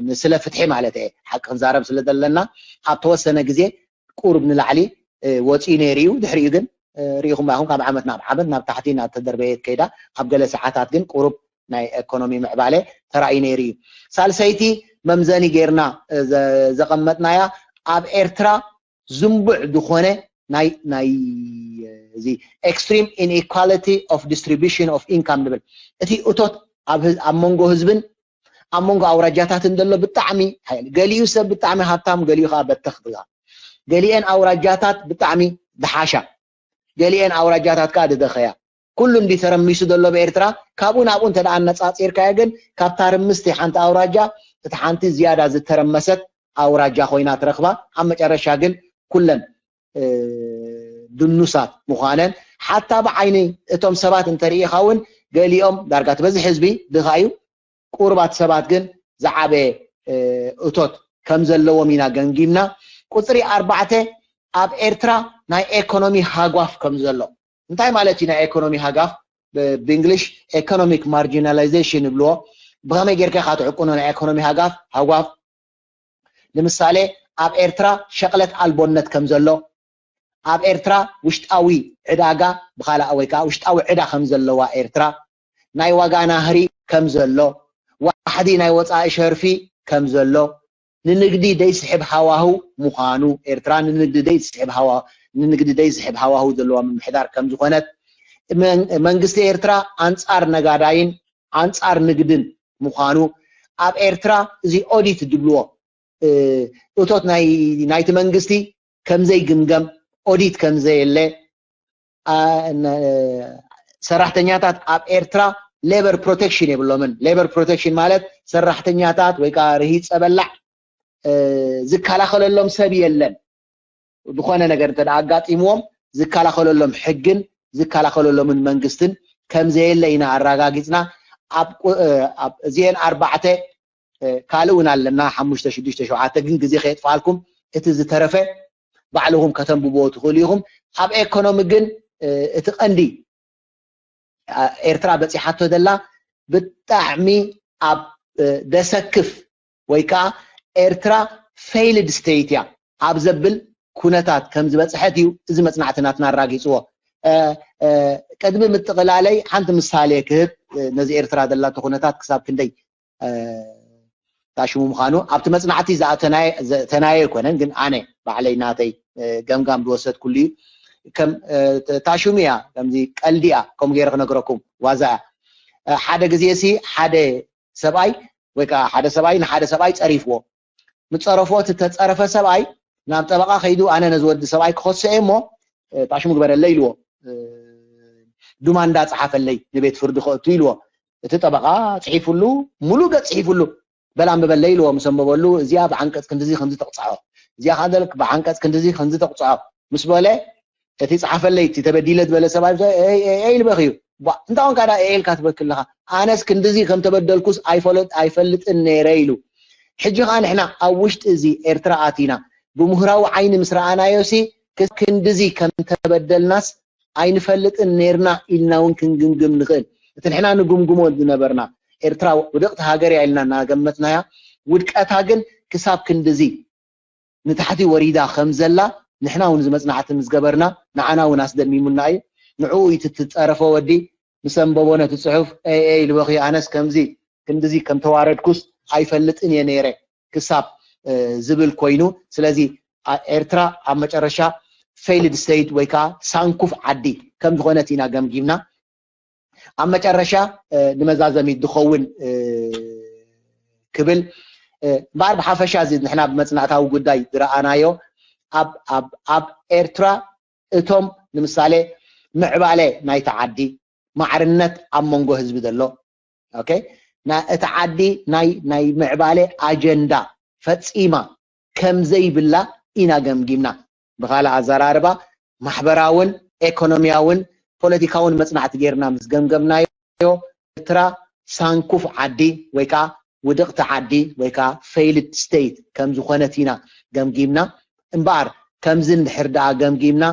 ንስለ ፍትሒ ማለት እየ ሓቂ ክንዛረብ ስለ ዘለና ኣብ ተወሰነ ግዜ ቁሩብ ንላዕሊ ወፂኡ ነይሩ እዩ። ድሕሪኡ ግን ርኢኹም ኢኹም ካብ ዓመት ናብ ዓመት ናብ ታሕቲ ናብ ተደርበየት ከይዳ ኣብ ገለ ሰዓታት ግን ቁሩብ ናይ ኤኮኖሚ ምዕባለ ተራእዩ ነይሩ እዩ። ሳልሰይቲ መምዘኒ ጌርና ዘቐመጥናያ ኣብ ኤርትራ ዝንቡዕ ዝኾነ ናይ ናይ እዚ extreme inequality of distribution of income ንብል እቲ እቶት ኣብ መንጎ ህዝብን ኣብ መንጎ ኣውራጃታትን ዘሎ ብጣዕሚ ገሊኡ ሰብ ብጣዕሚ ሃብታም ገሊኡ ከዓ በተኽ ብላ ገሊአን ኣውራጃታት ብጣዕሚ ድሓሻ ገሊአን ኣውራጃታት ከዓ ድደኸያ ኩሉ እንዲ ተረሚሱ ዘሎ ብኤርትራ ካብኡ ናብኡ እንተ ኣነፃፂርካዮ ግን ካብ ታርምስቲ ሓንቲ ኣውራጃ እቲ ሓንቲ ዝያዳ ዝተረመሰት ኣውራጃ ኮይና ትረኽባ ኣብ መጨረሻ ግን ኩለን ድኑሳት ምዃነን ሓታ ብዓይኒ እቶም ሰባት እንተርኢኻ እውን ገሊኦም ዳርጋ ትበዝሕ ህዝቢ ድኻ እዩ ቁሩባት ሰባት ግን ዝዓበየ እቶት ከም ዘለዎም ኢና ገምጊምና። ቁፅሪ ኣርባዕተ ኣብ ኤርትራ ናይ ኤኮኖሚ ሃጓፍ ከም ዘሎ እንታይ ማለት እዩ ናይ ኤኮኖሚ ሃጋፍ ብእንግሊሽ economic marginalization ይብልዎ ብኸመይ ጌርካ ኢኻ ትዕቁኖ ናይ ኤኮኖሚ ሃጋፍ ሃጓፍ ንምሳሌ ኣብ ኤርትራ ሸቕለት ኣልቦነት ከም ዘሎ ኣብ ኤርትራ ውሽጣዊ ዕዳጋ ብኻልኣ ወይ ከዓ ውሽጣዊ ዕዳ ከም ዘለዋ ኤርትራ ናይ ዋጋ ናህሪ ከም ዘሎ ዋሕዲ ናይ ወፃኢ ሸርፊ ከም ዘሎ ንንግዲ ደይስሕብ ሃዋህው ምዃኑ ኤርትራ ንንግዲ ደይስሕብ ሃዋ ንንግዲ ደይስሕብ ሃዋህው ዘለዋ ምምሕዳር ከም ዝኾነት መንግስቲ ኤርትራ ኣንፃር ነጋዳይን ኣንፃር ንግድን ምዃኑ ኣብ ኤርትራ እዚ ኦዲት ዝብልዎ እቶት ናይቲ መንግስቲ ከምዘይግምገም ኦዲት ከምዘየለ ሰራሕተኛታት ኣብ ኤርትራ ሌበር ፕሮቴክሽን የብሎምን። ሌበር ፕሮቴክሽን ማለት ሰራሕተኛታት ወይ ከዓ ርሂፀ በላዕ ዝከላኸለሎም ሰብ የለን። ዝኾነ ነገር እንተ ኣጋጢምዎም ዝከላኸለሎም ሕግን ዝከላኸለሎምን መንግስትን ከምዘየለ ኢና ኣረጋጊፅና። እዚአን ኣርባዕተ ካልእ እውን ኣለና ሓሙሽተ ሽዱሽተ ሸውዓተ ግን ግዜ ከየጥፋልኩም እቲ ዝተረፈ ባዕልኹም ከተንብብዎ ትኽእሉ ኢኹም። ኣብ ኤኮኖሚ ግን እቲ ቀንዲ ኤርትራ በፂሓቶ ዘላ ብጣዕሚ ኣብ ደሰክፍ ወይ ከዓ ኤርትራ failed state እያ ኣብ ዘብል ኩነታት ከም ዝበፅሐት እዩ እዚ መፅናዕቲ ናትና ኣራጊፅዎ። ቅድሚ ምጥቕላለይ ሓንቲ ምሳሌ ክህብ ነዚ ኤርትራ ዘላቶ ኩነታት ክሳብ ክንደይ ታሽሙ ምዃኑ ኣብቲ መፅናዕቲ ዘተናየ ኣይኮነን ግን ኣነ ባዕለይ ናተይ ገምጋም ዝወሰድኩሉ እዩ። ከም ታሽሙ እያ ከምዚ ቀልዲ እያ ከምኡ ገይረ ክነግረኩም ዋዛ እያ። ሓደ ግዜ ሲ ሓደ ሰብኣይ ወይ ከዓ ሓደ ሰብኣይ ንሓደ ሰብኣይ ፀሪፍዎ ምፀረፎ እቲ ተፀረፈ ሰብኣይ ናብ ጠበቃ ከይዱ ኣነ ነዚ ወዲ ሰብኣይ ክኸሶ እየ እሞ ጣሽሙ ግበረለ ኢልዎ ዱማንዳ ፀሓፈለይ ንቤት ፍርዲ ከእቱ ኢልዎ እቲ ጠበቃ ፅሒፉሉ ሙሉ ገፅ ፅሒፉሉ በል ኣንብበለይ ኢልዎ ምስ ኣንበበሉ እዚኣ ብዓንቀፅ ክንድዚ ከምዚ ተቕፅዖ እዚኣ ከኣ ዘለክ ብዓንቀጽ ክንድዚ ከምዚ ተቕጽዖ ምስ በለ፣ እቲ ጸሓፈለይ፣ እቲ ተበዲለ ዝበለ ሰብኣይ፣ "ኤይ፣ ኤይ፣ ኤይ" ኢልበኽ እዩ። ቧ፣ እንታይ ኮንካ ደኣ ኤይ ኢልካ ትበኪ ኣለኻ? ኣነስ ክንድዚ ከም ተበደልኩስ ኣይፈለጥ-፣ ኣይፈልጥን ነይረ ኢሉ። ሕጂ ኸኣ ንሕና ኣብ ውሽጢ እዚ ኤርትራ ኣቲና ብምሁራዊ ዓይኒ ምስ ረኣናዮሲ፣ ክስ-፣ ክንድዚ ከም ተበደልናስ ኣይንፈልጥን ነይርና ኢልና እውን ክንግምግም ንኽእል። እቲ ንሕና ንግምግሞ ዝነበርና ኤርትራ ውድቕቲ ሃገር እያ ኢልና እናገመትናያ፣ ውድቀታ ግን ክሳብ ክንድዚ ንታሕቲ ወሪዳ ከም ዘላ ንሕና እውን እዚ መጽናዕቲ ምስ ገበርና ንዓና እውን ኣስደሚሙና እዩ። ንዕኡ እዩ እቲ ትጸረፎ ወዲ ምስ ኣንበቦ ነቲ ጽሑፍ፣ "ኤይ፣ ኤይ" ኢሉ በኽዩ፣ "ኣነስ ከምዚ ክንድዚ ከም ተዋረድኩስ ኣይፈልጥን እየ ነይረ" ክሳብ፣ እ፣ ዝብል ኮይኑ፣ ስለዚ፣ ኣ-፣ ኤርትራ ኣብ መጨረሻ ፌይልድ ስቴት ወይ ከዓ ሳንኩፍ ዓዲ ከም ዝኾነት ኢና ገምጊምና። ኣብ መጨረሻ፣ እ፣ ንመዛዘሚት ዝኸውን፣ እ፣ ክብል፣ እ፣ እምበኣር ብሓፈሻ እዚ ንሕና ብመጽናዕታዊ ጉዳይ ዝረኣናዮ ኣብ፣ ኣብ፣ ኣብ ኤርትራ እቶም ንምሳሌ ምዕባለ ናይቲ ዓዲ፣ ማዕርነት ኣብ መንጎ ህዝቢ ዘሎ፣ ኦኬ፣ ና-፣ እቲ ዓዲ ናይ፣ ናይ ምዕባለ ኣጀንዳ ፈጺማ ከም ዘይብላ ኢና ገምጊምና። ብኻልእ ኣዘራርባ፣ ማሕበራውን ኤኮኖሚያውን ፖለቲካውን መጽናዕቲ ጌርና ምስ ገምገምናዮ፣ ኤርትራ ሳንኩፍ ዓዲ ወይ ከኣ ውድቕቲ ዓዲ ወይ ከኣ ፌይልድ ስቴት ከም ዝኾነት ኢና ገምጊምና። እምበኣር፣ ከምዚ እንድሕር ደኣ ገምጊምና፣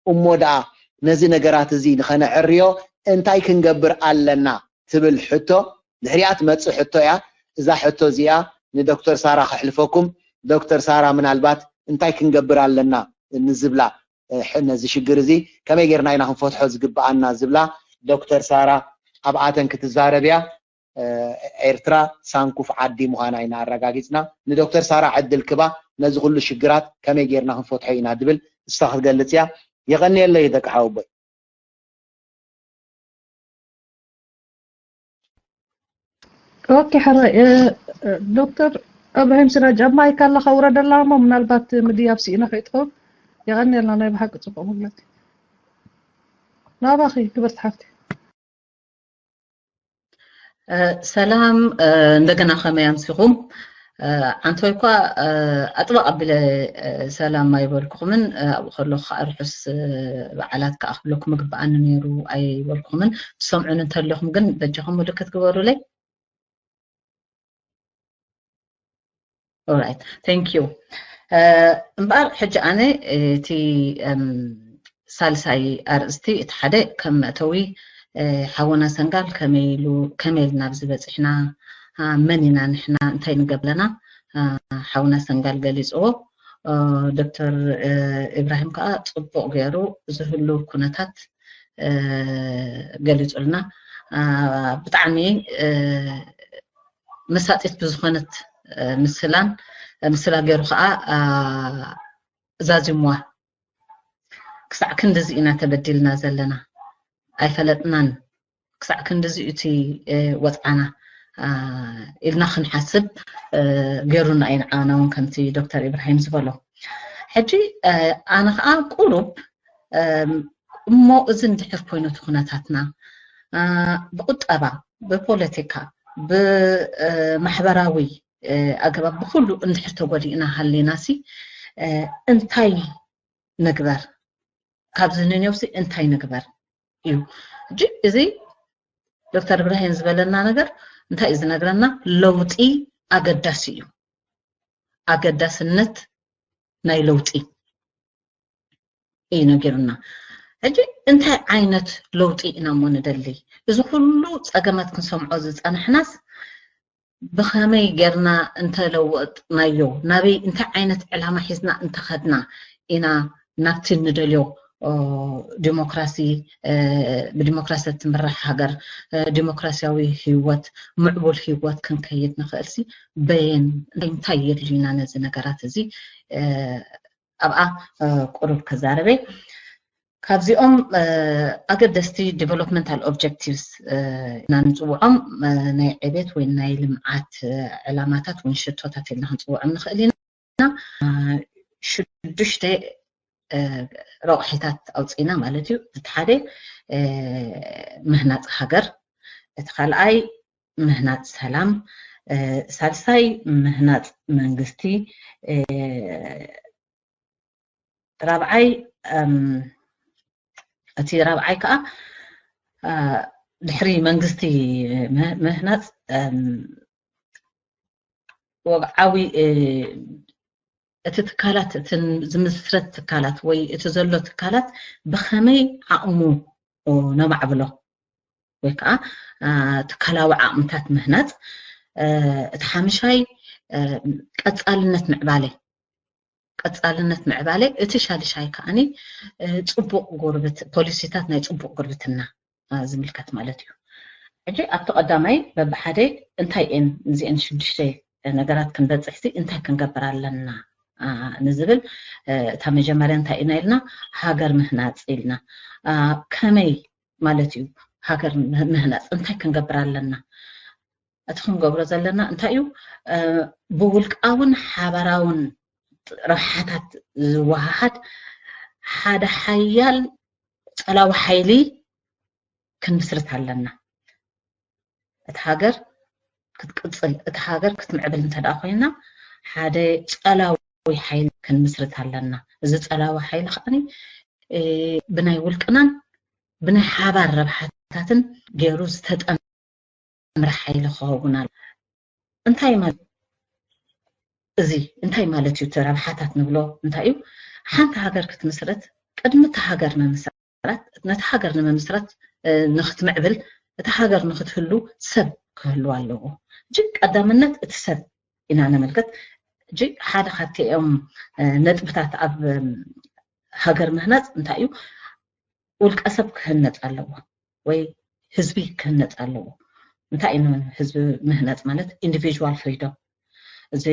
እሞ ደኣ ነዚ ነገራት እዚ ንኸነዕርዮ እንታይ ክንገብር ኣለና ትብል ሕቶ ድሕሪኣ ትመጽእ ሕቶ እያ። እዛ ሕቶ እዚኣ ንዶክተር ሳራ ከሕልፈኩም። ዶክተር ሳራ ምናልባት እንታይ ክንገብር ኣለና ንዝብላ፣ እ፣ ሕ-፣ ነዚ ሽግር እዚ ከመይ ጌርና ኢና ክንፈትሖ ዝግብኣና ዝብላ ዶክተር ሳራ ኣብኣተን ክትዛረብ እያ። እ፣ ኤርትራ ሳንኩፍ ዓዲ ምዃና ኢና ኣረጋጊጽና። ንዶክተር ሳራ ዕድል ክባ ነዚ ኩሉ ሽግራት ከመይ ጌርና ክንፈትሖ ኢና ድብል እሳ ክትገልጽ እያ። የቐንየለይ ደቂ ሓወቦይ። ኦኬ፣ ሕራይ፣ እ፣ እ፣ ዶክተር እብራሂም ስራጅ፣ ኣብ ማይክ ኣለኻ፣ ውረደላ እሞ ምናልባት ምድያብ ስኢና ከይትኸውን። የቐንየልና፣ ናይ ብሓቂ ጽቡቕ መግለጺ። ናባኺ ክብርቲ ሓፍቲ። እ፣ ሰላም፣ እ፣ እንደገና ከመይ ኣምሲኹም? እ፣ ዓንቶይ እኳ፣ እ፣ ኣጥበቕ ኣቢለ፣ እ፣ ሰላም ኣይበልኩኹምን፣ እ፣ ኣብኡ ከለኹ ከኣ ርሑስ፣ እ፣ በዓላት ከኣ ክብለኩም ምግብኣኒ ነይሩ ኣይበልኩኹምን። ትሰምዑኒ እንተለኹም ግን በጃኹም ምልክት ግበሩለይ። Alright, thank you. እ፣ እምበኣር ሕጂ ኣነ እቲ፣ እም፣ ሳልሳይ ኣርእስቲ እቲ ሓደ ከም መእተዊ፣ እ፣ ሓውና ሰንጋል ከመይ ኢሉ፣ ከመይ ኢልና ኣብዚ በጺሕና፣ እ፣ መን ኢና ንሕና፣ እንታይ ንገብር ኣለና፣ እ፣ ሓውና ሰንጋል ገሊጽዎ። እ፣ ዶክተር፣ እ፣ ኢብራሂም ከኣ ጽቡቕ ገይሩ እዚ ህሉው ኩነታት፣ እ፣ ገሊጹልና። እ፣ ብጣዕሚ፣ እ፣ መሳጢት ብዝኾነት፣ እ፣ ምስላን፣ እ፣ ምስላ ገይሩ ከኣ፣ እ፣ ዛዚምዋ። ክሳዕ ክንድዚ ኢና ተበዲልና ዘለና፣ ኣይፈለጥናን፣ ክሳዕ ክንድዚ እዩ እቲ፣ እ፣ ወጽዓና፣ እ፣ ኢልና ክንሓስብ፣ እ፣ ገይሩና እዩ ንዓና እውን ከምቲ ዶክተር ኢብራሂም ዝበሎ። ሕጂ፣ እ፣ ኣነ ከኣ ቁሩብ፣ እም፣ እሞ እዚ እንድሕር ኮይኑ እቲ ኩነታትና፣ እ፣ ብቁጠባ፣ ብፖለቲካ፣ ብ፣ እ፣ ማሕበራዊ፣ እ፣ ኣገባብ ብኹሉ እንድሕር ተጎዲእና ሃሊናሲ፣ እ፣ እንታይ ንግበር? ካብዚ ንኔውሲ እንታይ ንግበር እዩ። ሕጂ እዚ ዶክተር ኢብራሂም ዝበለና ነገር እንታይ እዩ ዝነግረና? ለውጢ ኣገዳሲ እዩ። ኣገዳስነት ናይ ለውጢ እዩ ነጊሩና። ሕጂ እንታይ ዓይነት ለውጢ ኢና እሞ ንደሊ? እዚ ኩሉ ጸገማት ክንሰምዖ ዝጸናሕናስ ብኸመይ ጌርና እንተለወጥናዮ፣ ናበይ፣ እንታይ ዓይነት ዕላማ ሒዝና እንተኸድና ኢና ናብቲ ንደልዮ፣ ኦ፣ ዲሞክራሲ፣ እ፣ ብዲሞክራሲ እትምራሕ ሃገር፣ እ፣ ዲሞክራሲያዊ ህይወት፣ ምዕቡል ህይወት ክንከይድ ንኽእልሲ በየን፣ እንታይ የድልዩና ነዚ ነገራት እዚ፣ እ፣ ኣብኣ፣ እ፣ ቁሩብ ክዛረበ። ካብዚኦም፣ እ፣ ኣገደስቲ ዲቨሎፕመንታል ኦብጀክቲቭስ፣ እ፣ ኢና ንጽውዖም፣ እ፣ ናይ ዕቤት ወይ ናይ ልምዓት፣ እ፣ ዕላማታት ወይ ሽቶታት ኢልና ክንጽውዖም ንኽእል ኢና። እ፣ ሽዱሽተ፣ እ፣ ረቑሒታት ኣውጺእና ማለት እዩ። እቲ ሓደ፣ እ፣ ምህናጽ ሃገር፣ እቲ ካልኣይ ምህናጽ ሰላም፣ እ፣ ሳልሳይ ምህናጽ መንግስቲ፣ እ፣ ራብዓይ፣ እም፣ እቲ ራብዓይ ከዓ፣ አ፣ ድሕሪ መንግስቲ ም-፣ ምህናፅ፣ እም፣ ወግዓዊ፣ እ፣ እቲ ትካላት፣ እቲ ዝምስረት ትካላት ወይ እቲ ዘሎ ትካላት ብኸመይ ዓቕሙ ነማዕብሎ፣ ወይ ከዓ፣ አ፣ ትካላዊ ዓቕምታት ምህናፅ። እ፣ እቲ ሓምሻይ፣ እ፣ ቀፃልነት ምዕባለ፣ ቀፃልነት ምዕባለ። እቲ ሻልሻይ ከዓኒ፣ እ፣ ፅቡቕ ጉርብት-፣ ፖሊሲታት ናይ ፅቡቕ ጉርብትና፣ አ፣ ዝምልከት ማለት እዩ። ሕጂ ኣብቲ ቀዳማይ በብሓደ እንታይ እየን እዚአን ሽዱሽተ ነገራት ክንበፅሕሲ እንታይ ክንገብር ኣለና፣ አ፣ ንዝብል፣ እ፣ እታ መጀመርያ እንታይ ኢና ኢልና? ሃገር ምህናፅ ኢልና። አ፣ ከመይ ማለት እዩ ሃገር ምህ-፣ ምህናፅ? እንታይ ክንገብር ኣለና? እቲ ክንገብሮ ዘለና እንታይ እዩ? እ፣ ብውልቃውን ሓባራውን ረብሓታት ዝወሃሃድ ሓደ ሓያል ጸላዊ ሓይሊ ክንምስርት ኣለና። እቲ ሃገር ክትቅጽል፣ እቲ ሃገር ክትምዕብል እንተ ደኣ ኮይና፣ ሓደ ጸላዊ ሓይሊ ክንምስርት ኣለና። እዚ ጸላዊ ሓይሊ ከዓኒ፣ እ፣ ብናይ ውልቅናን ብናይ ሓባር ረብሓታትን ገይሩ ዝተጠምረ ሓይሊ ክኸውን ኣሎ። እንታይ ማለት፣ እዚ እንታይ ማለት እዩ? እቲ ረብሓታት ንብሎ እንታይ እዩ? ሓንቲ ሃገር ክትምስረት፣ ቅድሚ እቲ ሃገር ምምስራት፣ ነቲ ሃገር ንምምስራት፣ እ፣ ንክትምዕብል፣ እቲ ሃገር ንክትህሉ ሰብ ክህልዋ ኣለዎ። እጅግ ቀዳምነት እቲ ሰብ ኢና ነመልከት። እጅግ ሓደ ካብቲ እዮም፣ እ፣ ነጥብታት ኣብ፣ እም፣ ሃገር ምህናፅ እንታይ እዩ? ውልቀ ሰብ ክህነፅ ኣለዎ ወይ ህዝቢ ክህነፅ ኣለዎ። እንታይ እዩ ህዝቢ ምህናፅ ማለት? ኢንዲቪዥዋል ፍሪዶም። እዚ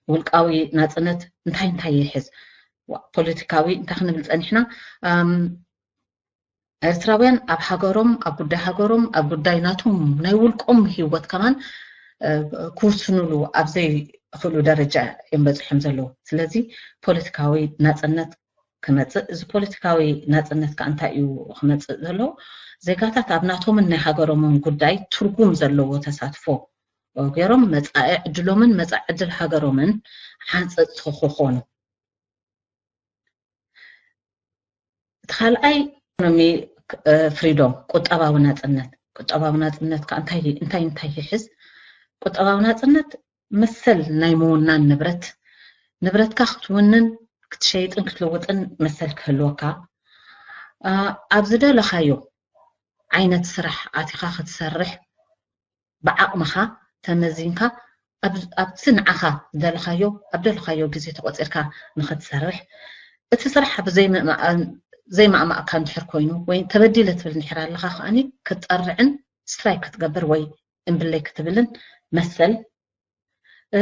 ውልቃዊ ናፅነት እንታይ እንታይ ይሕዝ? ዋ-፣ ፖለቲካዊ እንታይ ክንብል ፀኒሕና? ኣም፣ ኤርትራውያን ኣብ ሃገሮም፣ ኣብ ጉዳይ ሃገሮም፣ ኣብ ጉዳይ ናቶም ናይ ውልቆም ህይወት ከማን፣ እ፣ ክውስኑሉ ኣብ ዘይኽእሉ ደረጃ እዮም በፂሖም ዘለዉ። ስለዚ ፖለቲካዊ ናፅነት ክመፅእ፣ እዚ ፖለቲካዊ ናፅነት ከዓ እንታይ እዩ ክመፅእ ዘለዎ? ዜጋታት ኣብ ናቶምን ናይ ሃገሮምን ጉዳይ ትርጉም ዘለዎ ተሳትፎ ገይሮም መፃኢ ዕድሎምን መፃኢ ዕድል ሃገሮምን ሓንፀፅቲ ክኾኑ። እቲ ካልኣይ ኢኮኖሚ፣ እ፣ ፍሪዶም፣ ቁጠባዊ ናፅነት። ቁጠባዊ ናፅነት ከዓ እንታይ፣ እንታይ፣ እንታይ ይሕዝ? ቁጠባዊ ናፅነት መሰል ናይ ምውናን ንብረት፣ ንብረትካ ክትውንን ክትሸይጥን ክትልውጥን መሰል ክህልወካ፣ እ፣ ኣብ ዝደለኻዮ ዓይነት ስራሕ ኣቲኻ ክትሰርሕ፣ ብዓቕምኻ ተመዚንካ ኣብ-፣ ኣብቲ ንዓኻ ዝደለኻዮ፣ ኣብ ደለኻዮ ግዜ ተቆፂርካ ንኽትሰርሕ፣ እቲ ስራሕ ብዘይምእማ-፣ ዘይማእማእካ እንድሕር ኮይኑ ወይ ተበዲለ ትብል እንድሕር ኣለኻ ከዓኒ ክትጠርዕን ስትራይክ ክትገብር ወይ እምብለይ ክትብልን መሰል፣ እ፣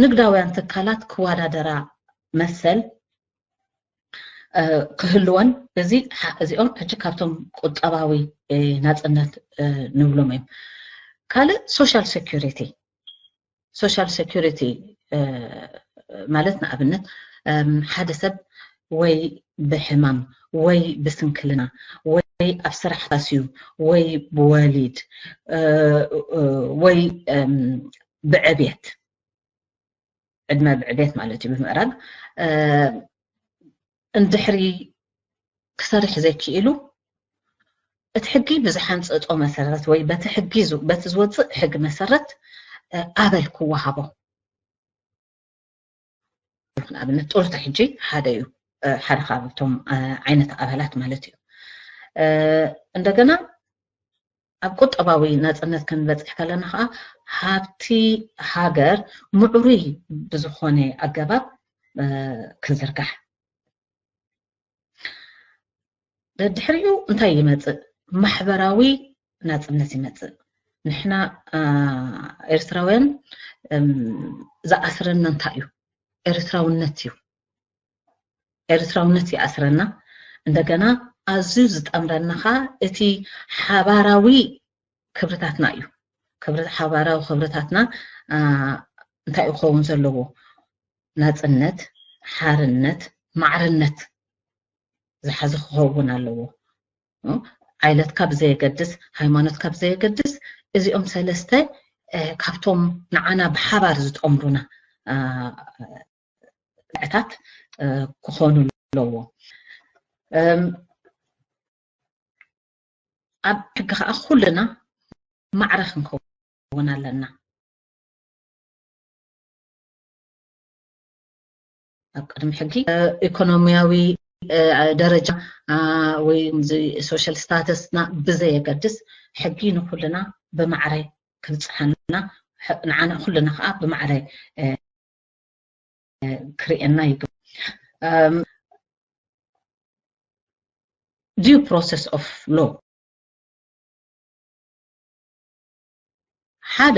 ንግዳውያን ትካላት ክወዳደራ መሰል፣ እ፣ ክህልወን፣ እዚ ሓ-፣ እዚኦም ሕጂ ካብቶም ቁጠባዊ፣ እ፣ ናፅነት፣ እ፣ ንብሎም እዮም። ካልእ ሶሻል ሴኩሪቲ፣ ሶሻል ሴኩሪቲ፣ እ፣ ማለት ንኣብነት፣ እም፣ ሓደ ሰብ ወይ ብሕማም ወይ ብስንክልና ወይ ኣብ ስራሕ ታስዩ ወይ ብወሊድ፣ እ፣ እ፣ ወይ፣ እም፣ ብዕብየት፣ ዕድመ ብዕብየት ማለት እዩ፣ ብምእራግ፣ እ፣ እንድሕሪ ክሰርሕ ዘይክኢሉ፣ እቲ ሕጊ ብዝሓንፀፆ መሰረት ወይ በቲ ሕጊ ዝ-፣ በቲ ዝወፅእ ሕጊ መሰረት፣ እ፣ ኣበል ክወሃቦ። ንኣብነት ጡረታ ሕጂ ሓደ እዩ፣ እ፣ ሓደ ካብቶም፣ እ፣ ዓይነት ኣበላት ማለት እዩ። እ፣ እንደገና ኣብ ቁጠባዊ ናፅነት ክንበፅሕ ከለና ከዓ ሃብቲ ሃገር ምዕሩይ ብዝኾነ ኣገባብ፣ እ፣ ክዝርጋሕ። ደድሕሪኡ እንታይ ይመፅእ? ማሕበራዊ ናፅነት ይመፅእ። ንሕና፣ አ፣ ኤርትራውያን፣ እም፣ ዝኣስረና እንታይ እዩ? ኤርትራውነት እዩ። ኤርትራውነት ይኣስረና። እንደገና ኣዝዩ ዝጠምረና ኸዓ እቲ ሓባራዊ ክብርታትና እዩ። ክብሪ-፣ ሓባራዊ ክብርታትና፣ አ፣ እንታይ ክኸውን ዘለዎ? ናፅነት፣ ሓርነት፣ ማዕርነት ዝሓዘ ክኸውን ኣለዎ። እ፣ ዓይነትካ ብዘየገድስ፣ ሃይማኖትካ ብዘየገድስ፣ እዚኦም ሰለስተ፣ እ፣ ካብቶም ንዓና ብሓባር ዝጠምሩና፣ እ፣ ግፍዕታት ክኾኑ ኣለዎ። ኣብ ሕጊ ከዓ ኩልና ማዕረ ክንከውን ኣለና። ኣብ ቅድሚ ሕጊ ኢኮኖሚያዊ ደረጃ ወይ ሶሻል ስታተስና ብዘየገድስ ሕጊ ንኩልና ብማዕረ ክብፅሓና፣ ንዓና ኩልና ከዓ ብማዕረ ክርእየና ይግባእ። Due process of law፣ ሓደ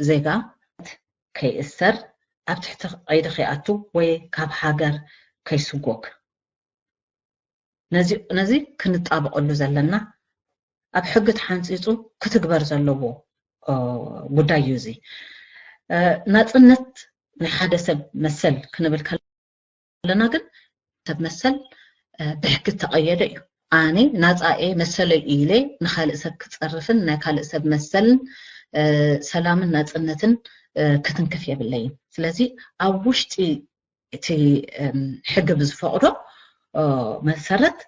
ዜጋ ከይእሰር፣ ኣብ ትሕቲ ቀይዲ ከይኣቱ ወይ ካብ ሃገር ከይስጎግ፣ ነዚ ክንጣበቀሉ ዘለና፣ ኣብ ሕጊ ተሓንፂፁ ክትግበር ዘለዎ ጉዳይ እዩ። እዚ ናፅነት ናይ ሓደ ሰብ መሰል ክንብል ከለና ግን፣ ሰብ መሰል ብሕጊ እተቐየደ እዩ። ኣነ ናፃ እየ፣ መሰለይ እዩ ኢለ ንካልእ ሰብ ክፀርፍን ናይ ካልእ ሰብ መሰልን ሰላምን ናፅነትን ክትንክፍ የብለይን። ስለዚ ኣብ ውሽጢ እቲ ሕጊ ብዝፈቕዶ መሰረት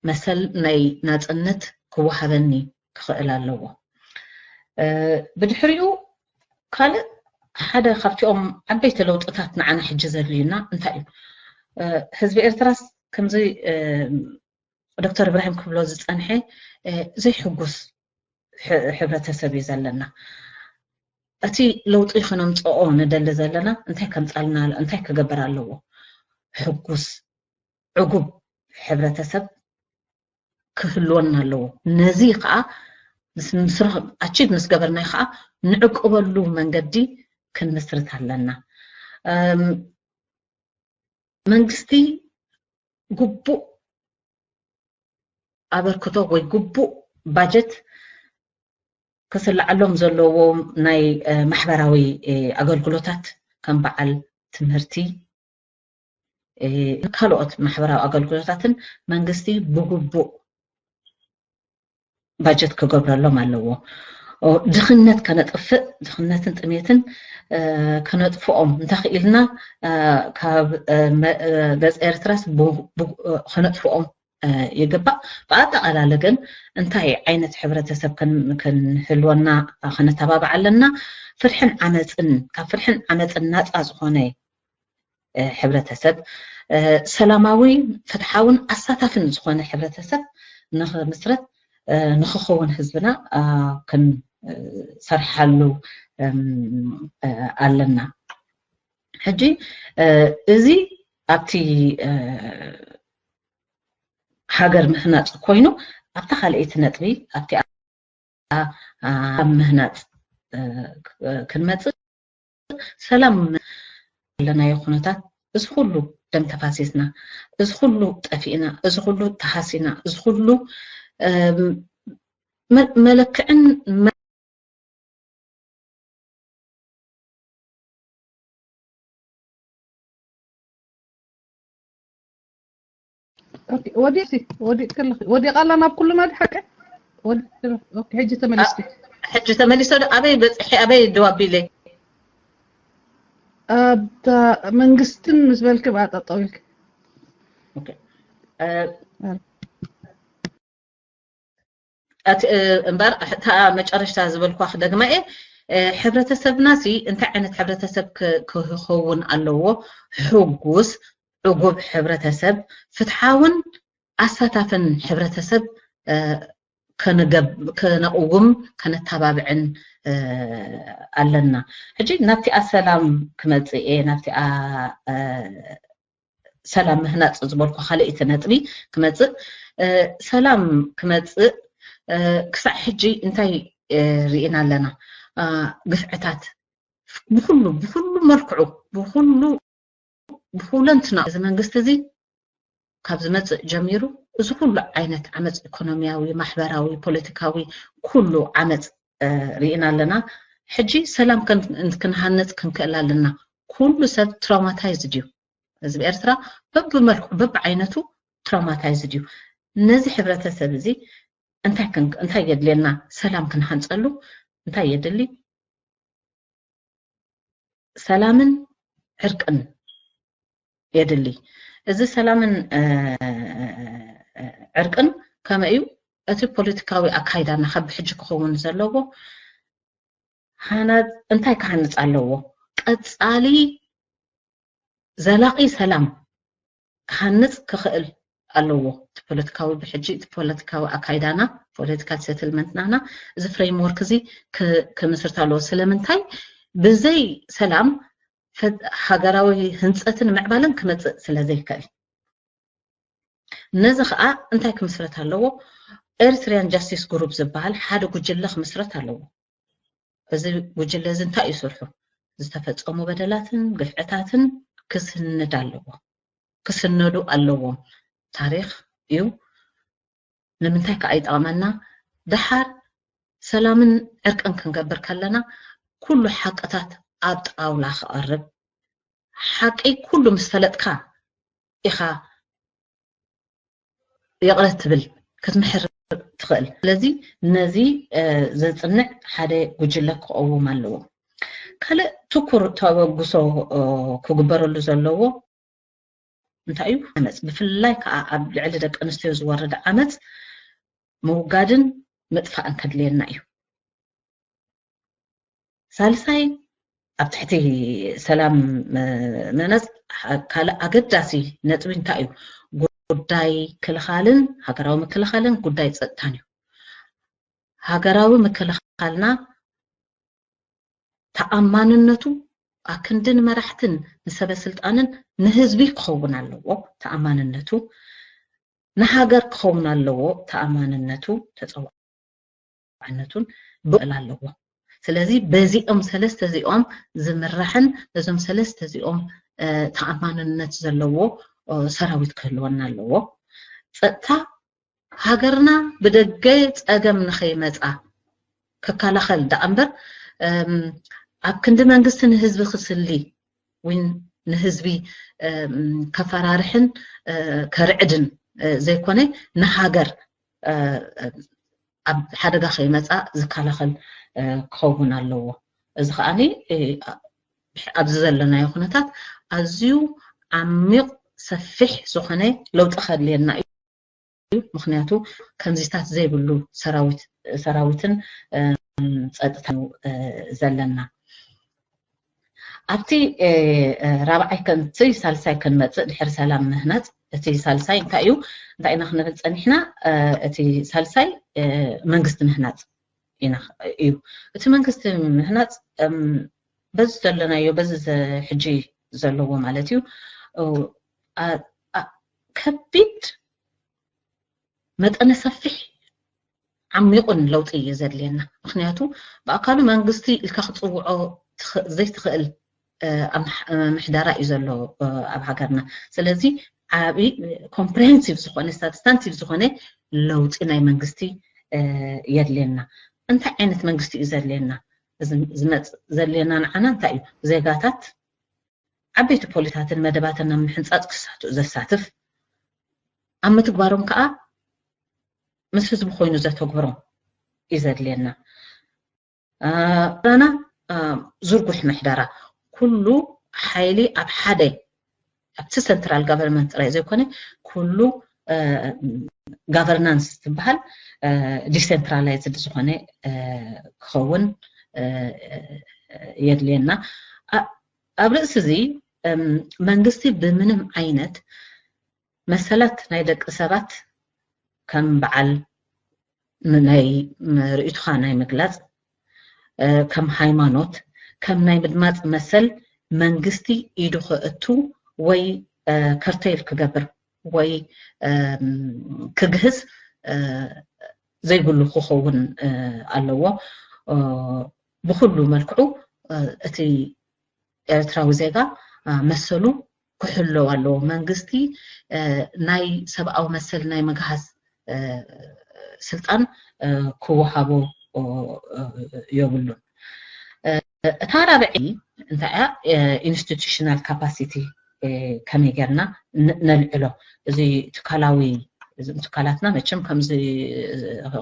መሰል ናይ ናፅነት ክወሃበኒ ክኽእል ኣለዎ። ብድሕሪኡ ካልእ ሓደ ካብቲኦም ዓበይቲ ለውጥታት ንዓና ሕጂ ዘድልዩና እንታይ እዩ? ህዝቢ ኤርትራስ ከምዚ ዶክተር እብራሂም ክብሎ ዝፀንሐ ዘይሕጉስ ሕብረተሰብ እዩ ዘለና። እቲ ለውጢ ክነምፅኦ ንደሊ ዘለና እንታይ ከምፃልና፣ እንታይ ክገብር ኣለዎ? ሕጉስ ዕጉብ ሕብረተሰብ ክህልወና ኣለዎ። ነዚ ከዓ ኣቺቭ ምስ ገበርናይ ከዓ ንዕቅበሉ መንገዲ ክንምስርት ኣለና። መንግስቲ ግቡእ ኣበርክቶ ወይ ግቡእ ባጀት ክስለዓሎም ዘለዎም ናይ ማሕበራዊ ኣገልግሎታት ከም በዓል ትምህርቲ፣ ካልኦት ማሕበራዊ ኣገልግሎታትን መንግስቲ ብግቡእ ባጀት ክገብረሎም ኣለዎ። ድኽነት ከነጥፍእ፣ ድኽነትን ጥሜትን ከነጥፍኦም እንተኽኢልና ካብ ገፅ ኤርትራስ ከነጥፍኦም ይግባእ። ብኣጠቓላሊ ግን እንታይ ዓይነት ሕብረተሰብ ክንህልወና ከነተባብዕ ኣለና? ፍርሕን ዓመፅን፣ ካብ ፍርሕን ዓመፅን ናፃ ዝኾነ ሕብረተሰብ፣ ሰላማዊ፣ ፍትሓውን ኣሳታፍን ዝኾነ ሕብረተሰብ ንኽምስረት ንኽኸውን ህዝብና ክንሰርሓሉ ኣለና። ሕጂ እዚ ኣብቲ ሃገር ምህናፅ ኮይኑ፣ ኣብታ ካልኣይቲ ነጥቢ፣ ኣብቲ ኣብ ምህናፅ ክንመፅእ፣ ሰላም ዘለናዮ ኩነታት፣ እዚ ኩሉ ደም ተፋሲስና፣ እዚ ኩሉ ጠፊእና፣ እዚ ኩሉ ተሃሲና፣ እዚ ኩሉ መለክዕን ወዲእሲ ወዲእ ከለኺ ወዲእ ቃላ ናብ ኩልና ድሓቀ ሕጂ ተመሊስኪ። ሕጂ ተመሊሰ ዶ? ኣበይ በፅሒ፣ ኣበይ ደው ኣቢለ? ኣብታ መንግስትን ምስ በልኪ ብኣጣጣው ኢልኪ። እምበር እታ መጨረሽታ ዝበልኳ ክደግማ እየ። ሕብረተሰብና ሲ እንታይ ዓይነት ሕብረተሰብ ክኸውን ኣለዎ? ሕጉስ፣ ዕጉብ ሕብረተሰብ፣ ፍትሓውን ኣሳታፍን ሕብረተሰብ ከነቕውም ከነተባብዕን ኣለና። ሕጂ ናብቲኣ ሰላም ክመፅእ እየ፣ ናብቲኣ ሰላም ምህናፅ ዝበልኩ ካልኣይቲ ነጥቢ ክመፅእ፣ ሰላም ክመፅእ ክሳዕ ሕጂ እንታይ ርኢና ኣለና? ግፍዕታት ብኩሉ ብኩሉ መልክዑ ብኩሉ ብኩለንትና እዚ መንግስቲ እዚ ካብ ዝመፅእ ጀሚሩ እዚ ኩሉ ዓይነት ዓመፅ ኢኮኖሚያዊ፣ ማሕበራዊ፣ ፖለቲካዊ ኩሉ ዓመፅ ርኢና ኣለና። ሕጂ ሰላም ክንሃንፅ ክንክእል ኣለና። ኩሉ ሰብ ትራውማታይዝድ እዩ። ህዝቢ ኤርትራ በብመልክዑ በብዓይነቱ ትራውማታይዝድ እዩ። ነዚ ሕብረተሰብ እዚ እንታይ የድልየና? ሰላም ክንሃንፀሉ እንታይ የድሊ? ሰላምን ዕርቅን የድሊ። እዚ ሰላምን ዕርቅን ከመይ እዩ? እቲ ፖለቲካዊ ኣካይዳና ካብ ብሕጂ ክኸውን ዘለዎ፣ እንታይ ክሃንፅ ኣለዎ? ቀፃሊ ዘላቂ ሰላም ክሃንፅ ክኽእል ኣለዎ። እቲ ፖለቲካዊ ብሕጂ እቲ ፖለቲካዊ ኣካይዳና፣ ፖለቲካል ሴትልመንትናና፣ እዚ ፍሬምወርክ እዚ ክምስርት ኣለዎ። ስለምንታይ? ብዘይ ሰላም ሃገራዊ ህንፀትን ምዕባለን ክመፅእ ስለ ዘይክእል፣ ነዚ ከዓ እንታይ ክምስረት ኣለዎ? ኤርትሪያን ጃስቲስ ግሩፕ ዝበሃል ሓደ ጉጅለ ክምስረት ኣለዎ። እዚ ጉጅለ እዚ እንታይ እዩ ስርሑ? ዝተፈፀሙ በደላትን ግፍዕታትን ክስንድ ኣለዎ፣ ክስነዱ ኣለዎም። ታሪኽ እዩ። ንምንታይ ከዓ ይጠቕመና? ደሓር ሰላምን ዕርቅን ክንገብር ከለና ኩሉ ሓቅታት ኣብ ጣውላ ክቐርብ፣ ሓቂ ኩሉ ምስ ፈለጥካ ኢኻ ይቕረ ትብል ክትምሕር ትኽእል። ስለዚ ነዚ ዘፅንዕ ሓደ ጉጅለ ክቐውም ኣለዎ። ካልእ ትኩር ተበግሶ ክግበረሉ ዘለዎ እንታይ እዩ? ዓመፅ፣ ብፍላይ ከዓ ኣብ ልዕሊ ደቂ ኣንስትዮ ዝወርድ ዓመፅ ምውጋድን ምጥፋእን ከድልየና እዩ። ሳልሳይ፣ ኣብ ትሕቲ ሰላም ምህናፅ ካልእ ኣገዳሲ ነጥቢ እንታይ እዩ? ጉዳይ ክልኻልን ሃገራዊ ምክልኻልን ጉዳይ ፀጥታን እዩ። ሃገራዊ ምክልኻልና ተኣማንነቱ ኣክንዲ ንመራሕትን ንሰበ ስልጣንን ንህዝቢ ክኸውን ኣለዎ። ተኣማንነቱ ንሃገር ክኸውን ኣለዎ። ተኣማንነቱ ተፀዋዕነቱን ብቕል ኣለዎ። ስለዚ በዚኦም ሰለስተ እዚኦም ዝምራሕን ነዞም ሰለስተ እዚኦም ተኣማንነት ዘለዎ ሰራዊት ክህልወና ኣለዎ። ፀጥታ ሃገርና ብደገ ፀገም ንኸይመፃ ክከላኸል ደኣ እምበር ኣብ ክንዲ መንግስቲ ንህዝቢ ክስሊ ወይ ንህዝቢ ከፈራርሕን ከርዕድን ዘይኮነ ንሃገር ኣብ ሓደጋ ከይመፃ ዝከላኸል ክኸውን ኣለዎ። እዚ ከዓኒ ኣብዚ ዘለናዮ ኩነታት ኣዝዩ ዓሚቕ ሰፊሕ ዝኾነ ለውጢ ከድልየና እዩ። ምክንያቱ ከምዚታት ዘይብሉ ሰራዊት ሰራዊትን ጸጥታን ዘለና። ኣብቲ ራብዓይ ከምቲ ሳልሳይ ክንመፅእ ድሕሪ ሰላም ምህናፅ እቲ ሳልሳይ እንታይ እዩ እንታይ ኢና ክንብል ፀኒሕና? እቲ ሳልሳይ መንግስቲ ምህናፅ ኢና እዩ። እቲ መንግስቲ ምህናፅ በዚ ዘለናዮ በዚ ሕጂ ዘለዎ ማለት እዩ ከቢድ መጠነ ሰፊሕ ዓሚቑን ለውጢ እዩ ዘድልየና። ምክንያቱ ብኣካሉ መንግስቲ ኢልካ ክፅውዖ ዘይትኽእል ምሕደራ እዩ ዘሎ ኣብ ሃገርና። ስለዚ ዓብዪ ኮምፕሬሄንሲቭ ዝኾነ ሳብስታንቲቭ ዝኾነ ለውጢ ናይ መንግስቲ የድልየና። እንታይ ዓይነት መንግስቲ እዩ ዘድልየና? ዝመፅ ዘድልየና ንዓና እንታይ እዩ? ዜጋታት ዓበይቲ ፖሊሲታትን መደባትን ናብ ምሕንፃፅ ክሳትኡ ዘሳትፍ፣ ኣብ ምትግባሮም ከዓ ምስ ህዝቢ ኮይኑ ዘተግብሮም እዩ ዘድልየና። ና ዝርጉሕ ምሕደራ፣ ኩሉ ሓይሊ ኣብ ሓደ ኣብቲ ሰንትራል ጋቨርንመንት ጥራይ ዘይኮነ ኩሉ ጋቨርናንስ ትበሃል ዲሰንትራላይዝድ ዝኾነ ክኸውን የድልየና። ኣብ ርእሲ እዚ መንግስቲ ብምንም ዓይነት መሰላት ናይ ደቂ ሰባት ከም በዓል ናይ ርእይቶኻ ናይ ምግላፅ፣ ከም ሃይማኖት፣ ከም ናይ ምድማፅ መሰል መንግስቲ ኢዱ ከእቱ ወይ ከርተይል ክገብር ወይ ክግህስ ዘይብሉ ክኸውን ኣለዎ። ብኩሉ መልክዑ እቲ ኤርትራዊ ዜጋ መሰሉ ክሕለው ኣለዎ። መንግስቲ ናይ ሰብኣዊ መሰል ናይ ምግሃስ ስልጣን ክወሃቦ የብሉን። እታ ራብዒ እንታይ እያ? ኢንስቲቱሽናል ካፓሲቲ ከመይ ጌርና ነልዕሎ? እዚ ትካላዊ ትካላትና መቸም ከምዚ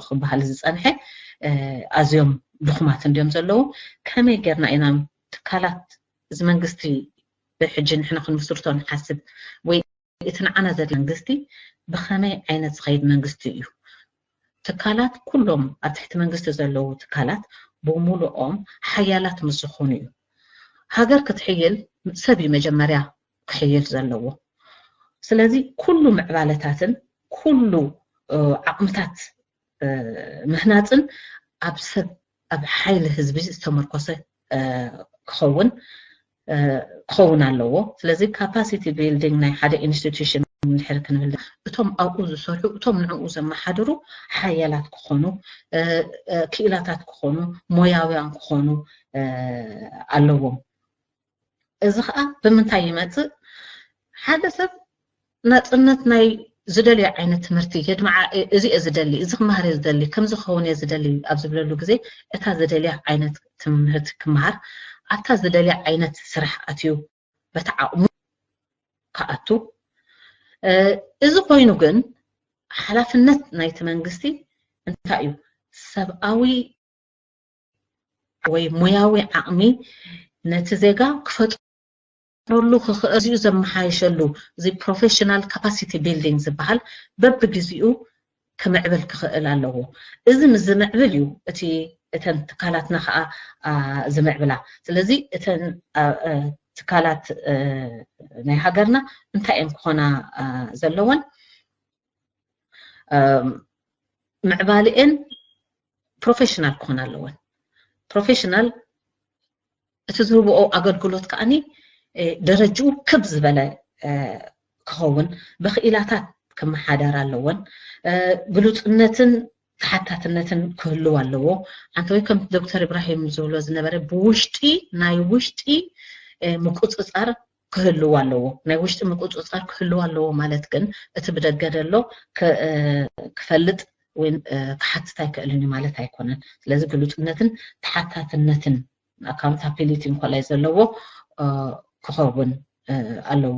ክበሃል ዝፀንሐ ኣዝዮም ድኹማት እንዲዮም ዘለዉ። ከመይ ጌርና ኢና ትካላት እዚ መንግስቲ ብሕጂ ንሕና ክንምስርቶ ንሓስብ ወይ እቲ ንዓና ዘድሊ መንግስቲ ብኸመይ ዓይነት ዝኸይድ መንግስቲ እዩ? ትካላት ኩሎም ኣብ ትሕቲ መንግስቲ ዘለዉ ትካላት ብምሉኦም ሓያላት ምስ ዝኾኑ እዩ። ሃገር ክትሕይል ሰብ እዩ መጀመርያ ክሕይል ዘለዎ። ስለዚ ኩሉ ምዕባለታትን ኩሉ ዓቕምታት ምህናፅን ኣብ ሰብ ኣብ ሓይሊ ህዝቢ ዝተመርኮሰ ክኸውን ክኸውን ኣለዎ። ስለዚ capacity building ናይ ሓደ institution እንድሕር ክንብል እቶም ኣብኡ ዝሰርሑ እቶም ንዕኡ ዘመሓድሩ ሓያላት ክኾኑ ክኢላታት ክኾኑ ሞያውያን ክኾኑ ኣለዎም። እዚ ከዓ ብምንታይ ይመፅእ? ሓደ ሰብ ናፅነት ናይ ዝደልዮ ዓይነት ትምህርቲ የድምዓ እዚ እየ ዝደሊ እዚ ክመሃር እየ ዝደሊ ከምዚ ክኸውን እየ ዝደሊ ኣብ ዝብለሉ ግዜ እታ ዝደልያ ዓይነት ትምህርቲ ክመሃር ኣብታ ዝደልያ ዓይነት ስራሕ ኣትዩ በቲ ዓቕሙ ክኣቱ እዚ ኮይኑ ግን ሓላፍነት ናይቲ መንግስቲ እንታይ እዩ ሰብኣዊ ወይ ሞያዊ ዓቕሚ ነቲ ዜጋ ክፈጥረሉ ክኽእል እዚኡ ዘመሓየሸሉ እዚ professional capacity building ዝበሃል በብግዜኡ ክምዕብል ክኽእል ኣለዎ። እዚ ምስ ዝምዕብል እዩ እቲ እተን ትካላትና ከዓ ዝምዕብላ። ስለዚ እተን ትካላት ናይ ሃገርና እንታይ እየን ክኾና ዘለወን? ምዕባልኤን professional ክኾና ኣለወን። Professional እቲ ዝህብኦ ኣገልግሎት ከዓኒ ደረጅኡ ክብ ዝበለ ክኸውን ብክኢላታት ክመሓደር ኣለወን። ግሉፅነትን ተሓታትነትን ክህልው ኣለዎ። ኣንተ ወይ ከም ዶክተር ኢብራሂም ዝብሎ ዝነበረ ብውሽጢ ናይ ውሽጢ ምቁፅፃር ክህልው ኣለዎ። ናይ ውሽጢ ምቁፅፃር ክህልው ኣለዎ ማለት ግን እቲ ብደገ ደሎ ክፈልጥ ወይ ክሓትት ኣይክእልን እዩ ማለት ኣይኮነን። ስለዚ ግሉፅነትን ተሓታትነትን accountability እንኮላይ ዘለዎ ክኸውን ኣለዎ።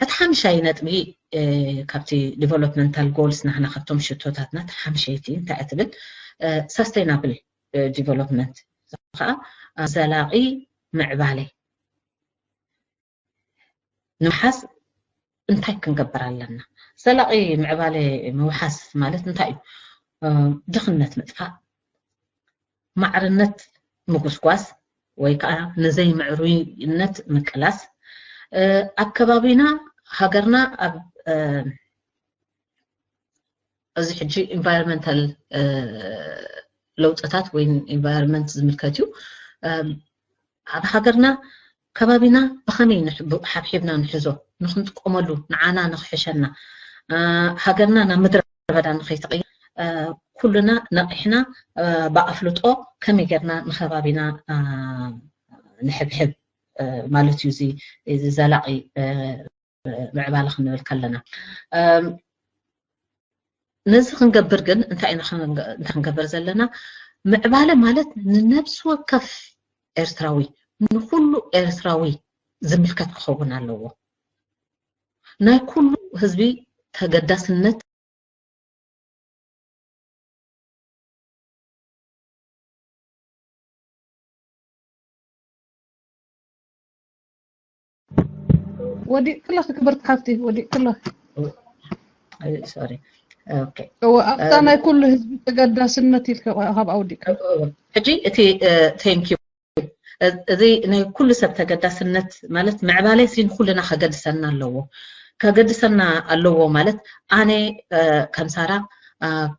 እቲ ሓምሻይ ነጥቢ ካብቲ developmental goals ናህና ካብቶም ሽቶታትና እቲ ሓምሸይቲ እንታይ እያ ትብል sustainable development ከዓ ዘላቒ ምዕባለ ንምሓዝ እንታይ ክንገብር ኣለና? ዘላቒ ምዕባለ ምውሓስ ማለት እንታይ እዩ? ድኽነት ምጥፋእ፣ ማዕርነት ምጉስጓስ ወይ ከዓ ንዘይምዕሩይነት ምቅላስ፣ ኣብ ከባቢና ሃገርና ኣብ እዚ ሕጂ environmental ለውጥታት ወይ environment ዝምልከት እዩ። ኣብ ሃገርና ከባቢና ብኸመይ ሓብሒብና ንሕዞ ንክንጥቀመሉ ንዓና ንክሕሸና ሃገርና ናብ ምድረ በዳ ንከይትቕየር ኩልና ነቒሕና ብኣፍልጦ ከመይ ጌርና ንከባቢና ንሕብሕብ ማለት እዩ። እዚ ዘላቒ ምዕባለ ክንብል ከለና ነዚ ክንገብር ግን እንታይ ኢና ክንገብር ዘለና? ምዕባለ ማለት ንነብሲ ወከፍ ኤርትራዊ ንኩሉ ኤርትራዊ ዝምልከት ክኸውን ኣለዎ። ናይ ኩሉ ህዝቢ ተገዳስነት ወዲቅለኺ ክብርቲ ሓፍቲ ወዲቅለኺ sorry okay እወ ኣብታ ናይ ኩሉ ህዝቢ ተገዳስነት ኢልከ ካብኣ ወዲቅ ሕጂ እቲ thank you እዚ ናይ ኩሉ ሰብ ተገዳስነት ማለት ምዕባለ ሲ ንኩልና ከገድሰና ኣለዎ ከገድሰና ኣለዎ ማለት ኣነ ከም ሳራ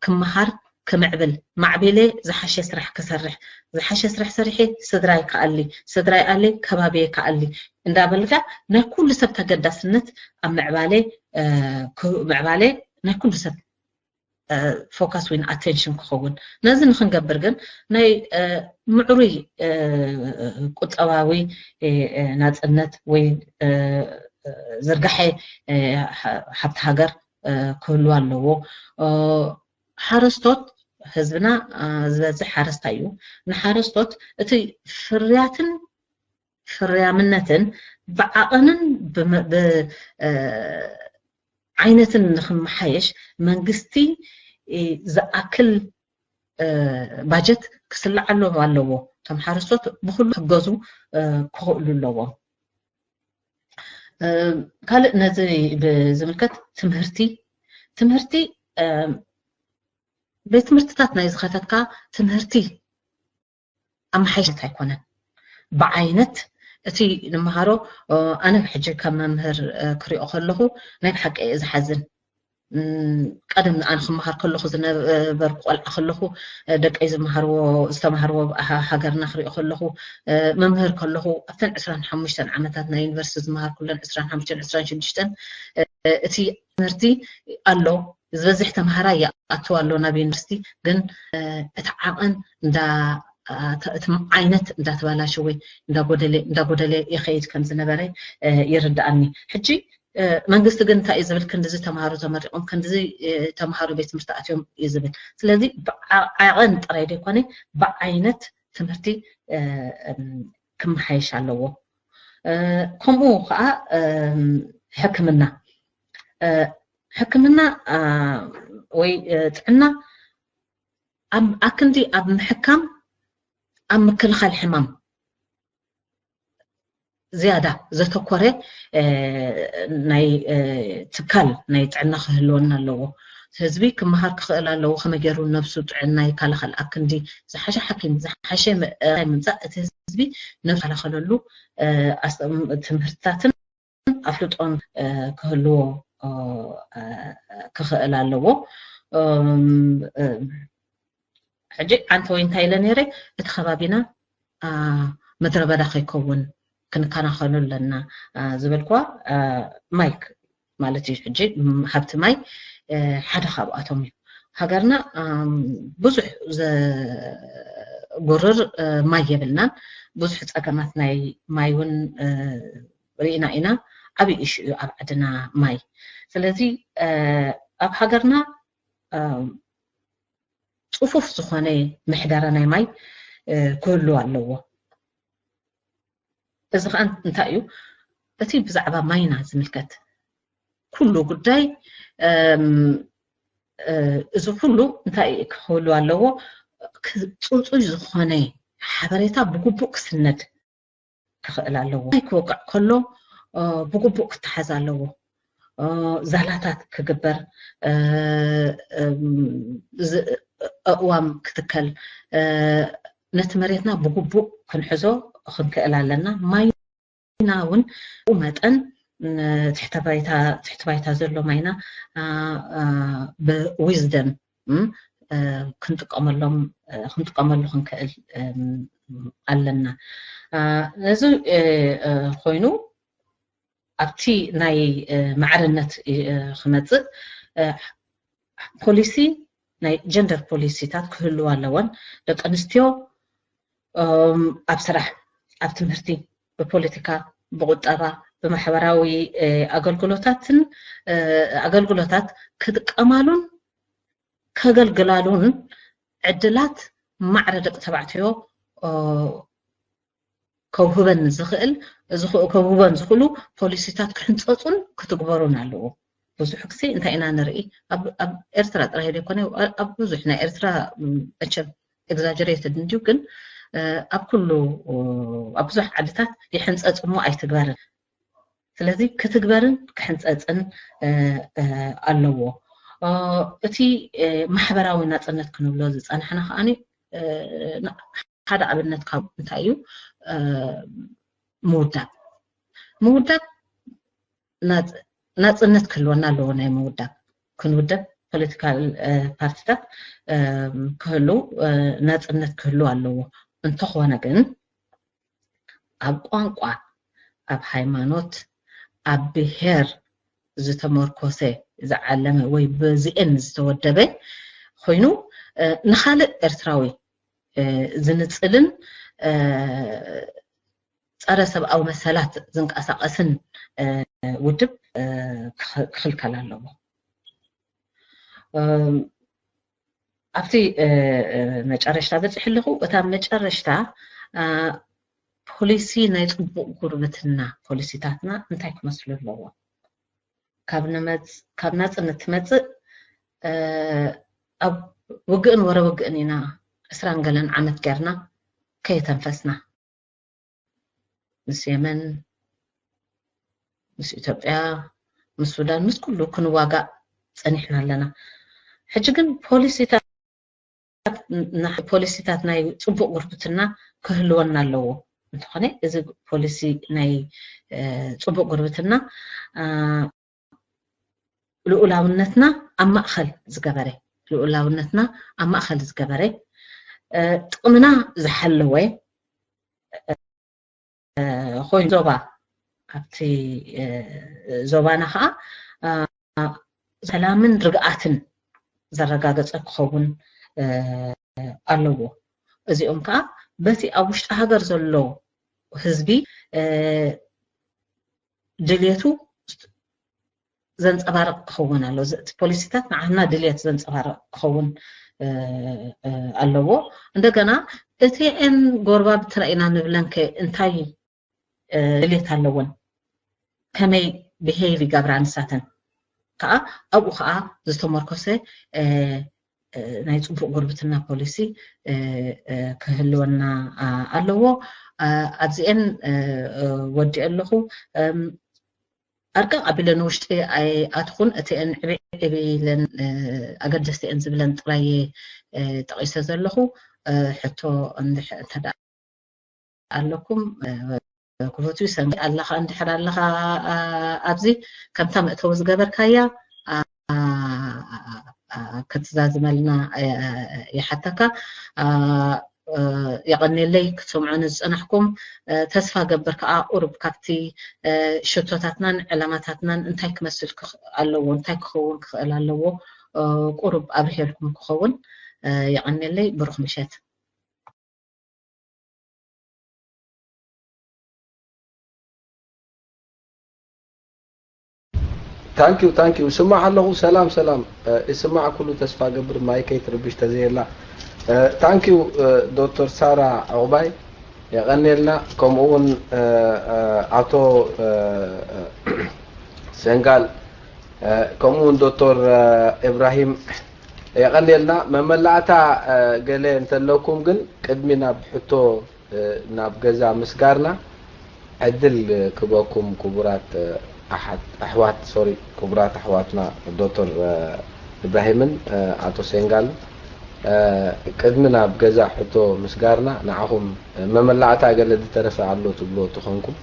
ክመሃር ክምዕብል ማዕቢለ ዝሓሸ ስራሕ ክሰርሕ ዝሓሸ ስራሕ ሰሪሐ ስድራይ ክኣሊ ስድራይ ኣሊ ከባቢየ ክኣሊ እንዳበልካ ናይ ኩሉ ሰብ ተገዳስነት ኣብ ምዕባለ ምዕባለ ናይ ኩሉ ሰብ focus ወይ attention ክኸውን ነዚ ንክንገብር ግን ናይ ምዕሩይ ቁጠባዊ ናፅነት ወይ ዝርግሐ ሃብቲ ሃገር ክህሉ ኣለዎ። ሓረስቶት ህዝብና ዝበዝሕ ሓረስታይ እዩ። ንሓረስቶት እቲ ፍርያትን ፍርያምነትን ብዓቐንን ብዓይነትን ንክመሓየሽ መንግስቲ ዝኣክል ባጀት ክስልዓሎም ኣለዎ። እቶም ሓረስቶት ብኩሉ ክገዙ ክኽእሉ ኣለዎም። ካልእ ነዚ ብዝምልከት ትምህርቲ ትምህርቲ ቤት ትምህርትታት ናይ ዝኸፈትካ ትምህርቲ ኣመሓይሸት ኣይኮነን። ብዓይነት እቲ ንምሃሮ ኣነ ሕጂ ከም መምህር ክሪኦ ከለኹ ናይ ብሓቂ እየ ዝሓዝን። ቀደም ኣነ ክመሃር ከለኹ ዝነበርኩ ቆልዓ ከለኹ ደቀይ ዝመሃርዎ ዝተማሃርዎ ሃገርና ክሪኦ ከለኹ መምህር ከለኹ ኣብተን ዕስራን ሓሙሽተን ዓመታት ናይ ዩኒቨርሲቲ ዝመሃርኩለን ዕስራን ሓሙሽተን ዕስራን ሽዱሽተን እቲ ትምህርቲ ኣሎ ዝበዝሕ ተምሃራይ ይኣትው ኣሎ ናብ ዩኒቨርሲቲ ግን እቲ ዓቐን እንዳ እቲ ዓይነት እንዳተባላሸወ እንዳጎደለ እንዳጎደለ ይኸይድ ከም ዝነበረ ይርዳኣኒ። ሕጂ መንግስቲ ግን እንታይ እዩ ዝብል? ክንድዚ ተምሃሮ ተመሪቆም ክንድዚ ተምሃሮ ቤት ትምህርቲ ኣትዮም እዩ ዝብል። ስለዚ ዓቐን ጥራይ ዘይኮነ ብዓይነት ትምህርቲ ክመሓየሽ ኣለዎ። ከምኡ ከዓ ሕክምና ሕክምና ወይ ጥዕና ኣክንዲ ኣብ ምሕካም ኣብ ምክልኻል ሕማም ዝያዳ ዘተኮረ ናይ ትካል ናይ ጥዕና ክህልወና ኣለዎ። ህዝቢ ክመሃር ክኽእል ኣለዎ። ከመይ ገይሩ ነብሱ ጥዕና ይከላኸል ኣክንዲ ዝሓሸ ሓኪም ዝሓሸ ምምፃእ እቲ ህዝቢ ነብሱ ይከላኸለሉ ትምህርትታትን ኣፍልጦን ክህልዎ ክኽእል ኣለዎ። ሕጂ ኣንተ ወይ እንታይ ኢለ ነይረ እቲ ከባቢና ምድረ በዳ ከይከውን ክንከናኸኑ ኣለና ዝበልኳ ማይ ማለት እዩ። ሕጂ ሃብቲ ማይ ሓደ ካብኣቶም እዩ። ሃገርና ብዙሕ ዘጉርር ማይ የብልናን። ብዙሕ ፀገማት ናይ ማይ እውን ርኢና ኢና። ዓብዪ ኢሹ እዩ ኣብ ዓድና ማይ። ስለዚ ኣብ ሃገርና ፅፉፍ ዝኾነ ምሕደራ ናይ ማይ ክህሉ ኣለዎ። እዚ ከዓ እንታይ እዩ? እቲ ብዛዕባ ማይና ዝምልከት ኩሉ ጉዳይ እዚ ኩሉ እንታይ ክህሉ ኣለዎ? ፅፁይ ዝኾነ ሓበሬታ ብግቡእ ክስነድ ክኽእል ኣለዎ። ማይ ክወቅዕ ከሎ ብግቡእ ክተሓዝ ኣለዎ። ዛላታት ክግበር፣ ኣእዋም ክትከል፣ ነቲ መሬትና ብግቡእ ክንሕዞ ክንክእል ኣለና። ማይና እውን ብኡ መጠን ትሕቲ ባይታ ዘሎ ማይና ብዊዝደም ክንጥቀመሎም ክንጥቀመሉ ክንክእል ኣለና። ነዚ ኮይኑ ኣብቲ ናይ ማዕርነት ክመፅእ ፖሊሲ ናይ ጀንደር ፖሊሲታት ክህልዋ ኣለወን። ደቂ ኣንስትዮ ኣብ ስራሕ፣ ኣብ ትምህርቲ፣ ብፖለቲካ፣ ብቁጠባ፣ ብማሕበራዊ ኣገልግሎታትን ኣገልግሎታት ክጥቀማሉን ከገልግላሉን ዕድላት ማዕረ ደቂ ተባዕትዮ ከውህበን ዝኽእል ከውህበን ዝኽእሉ ፖሊሲታት ክሕንፀፁን ክትግበሩን ኣለዎ። ብዙሕ ግዜ እንታይ ኢና ንርኢ? ኣብ ኤርትራ ጥራይ ዘይኮነ ኣብ ብዙሕ ናይ ኤርትራ መቸም ኤግዛጀሬትድ እንድዩ፣ ግን ኣብ ኩሉ ኣብ ብዙሕ ዓድታት ይሕንፀፅ እሞ ኣይትግበርን። ስለዚ ክትግበርን ክሕንፀፅን ኣለዎ። እቲ ማሕበራዊ ናፅነት ክንብሎ ዝፀናሕና ከዓኒ ሓደ ኣብነት ካብ እንታይ እዩ? ምውዳብ ምውዳብ ናፅነት ክህልወና ኣለዎ። ናይ ምውዳብ ክንውደብ ፖለቲካል ፓርቲታት ክህሉ ናፅነት ክህሉ ኣለዎ። እንተኾነ ግን ኣብ ቋንቋ፣ ኣብ ሃይማኖት፣ ኣብ ብሄር ዝተመርኮሰ ዝዓለመ ወይ በዚኤን ዝተወደበ ኮይኑ ንኻልእ ኤርትራዊ ዝንፅልን ፀረ ሰብኣዊ መሰላት ዝንቀሳቐስን ውድብ ክኽልከል ኣለዎ። ኣብቲ መጨረሽታ በፂሑ ኣለኹ። እታ መጨረሽታ ፖሊሲ ናይ ፅቡቕ ጉርብትና ፖሊሲታትና እንታይ ክመስሉ ኣለዎ? ካብ ናፅነት ትመፅእ ኣብ ውግእን ወረ ውግእን ኢና ዕስራን ገለን ዓመት ገርና ከየተንፈስና ምስ የመን፣ ምስ ኢትዮጵያ፣ ምስ ሱዳን፣ ምስ ኩሉ ክንዋጋእ ጸኒሕና ኣለና። ሕጂ ግን ፖሊሲታት፣ ፖሊሲታት ናይ ጽቡቕ ጉርብትና ክህልወና ኣለዎ። እንተኾነ እዚ ፖሊሲ ናይ ጽቡቕ ጉርብትና ልኡላውነትና ኣብ ማእኸል ዝገበረ፣ ልኡላውነትና ኣብ ማእኸል ዝገበረ፣ ጥቕምና ዝሓለወ ኮይኑ፣ ዞባ፣ ኣብቲ ዞባና ከዓ ሰላምን ርግኣትን ዘረጋገፀ ክኸውን ኣለዎ። እዚኦም ከዓ በቲ ኣብ ውሽጢ ሃገር ዘሎ ህዝቢ ድልየቱ ዘንፀባርቕ ክኸውን ኣሎ። እቲ ፖሊሲታት ንዓና ድልየት ዘንፀባርቕ ክኸውን ኣለዎ። እንደገና እቲኤን ጎረባብትና ኢና ንብለን ከ እንታይ ድሌት ኣለወን፣ ከመይ ብሄቭ ይገብራ ንሳተን ከዓ ኣብኡ ከዓ ዝተመርኮሰ ናይ ፅቡቅ ጉርብትና ፖሊሲ ክህልወና ኣለዎ። ኣብዚኤን ወዲኦ ኣለኹ። ኣርቀቕ ኣቢለ ንውሽጢ ኣይኣትኹን። እቲኤን ዕብይ ዕብይ ኢለን ኣገደስቲ እየን ዝብለን ጥራይ ጠቒሰ ዘለኹ። ሕቶ እንድሕር እንተ ኣለኩም ክፈቱ ይሰንኪ ኣለኻ እንድሕር ኣለኻ ኣብዚ ከምታ መእተዊ ዝገበርካያ ክትዛዝመልና ይሓተካ። የቐኔለይ ክትሰምዑ ንዝጸናሕኩም። ተስፋ ገብር ከኣ ቁሩብ ካብቲ ሽቶታትናን ዕላማታትናን እንታይ ክመስል ኣለዎ፣ እንታይ ክኸውን ክኽእል ኣለዎ ቁሩብ ኣብርሄልኩም ክኸውን። የቐኔለይ። ብሩኽ ምሸት። ታንኪዩ ታንኪዩ። ስማዕ ኣለኹ። ሰላም ሰላም። ይስማዕ ኩሉ ተስፋ ገብር፣ ማይከይ ትርብሽ ተዘየላ። ታንኪዩ ዶክተር ሳራ ዕቑባይ፣ የቐንየልና። ከምኡ እውን ኣቶ ሴንጋል፣ ከምኡ እውን ዶክተር ኢብራሂም፣ የቐንየልና። መመላእታ ገለ እንተለኩም ግን ቅድሚ ናብ ሕቶ ናብ ገዛ ምስጋርና ዕድል ክበኩም ክቡራት ኣሕዋት፣ ሶሪ፣ ክቡራት ኣሕዋትና ዶክተር እብራሂምን ኣቶ ሴንጋልን፣ ቅድሚ ናብ ገዛ ሕቶ ምስጋርና ንዓኹም መመላእታ ገለ ዝተረፈ ኣሎ ትብሎ ትኾንኩም?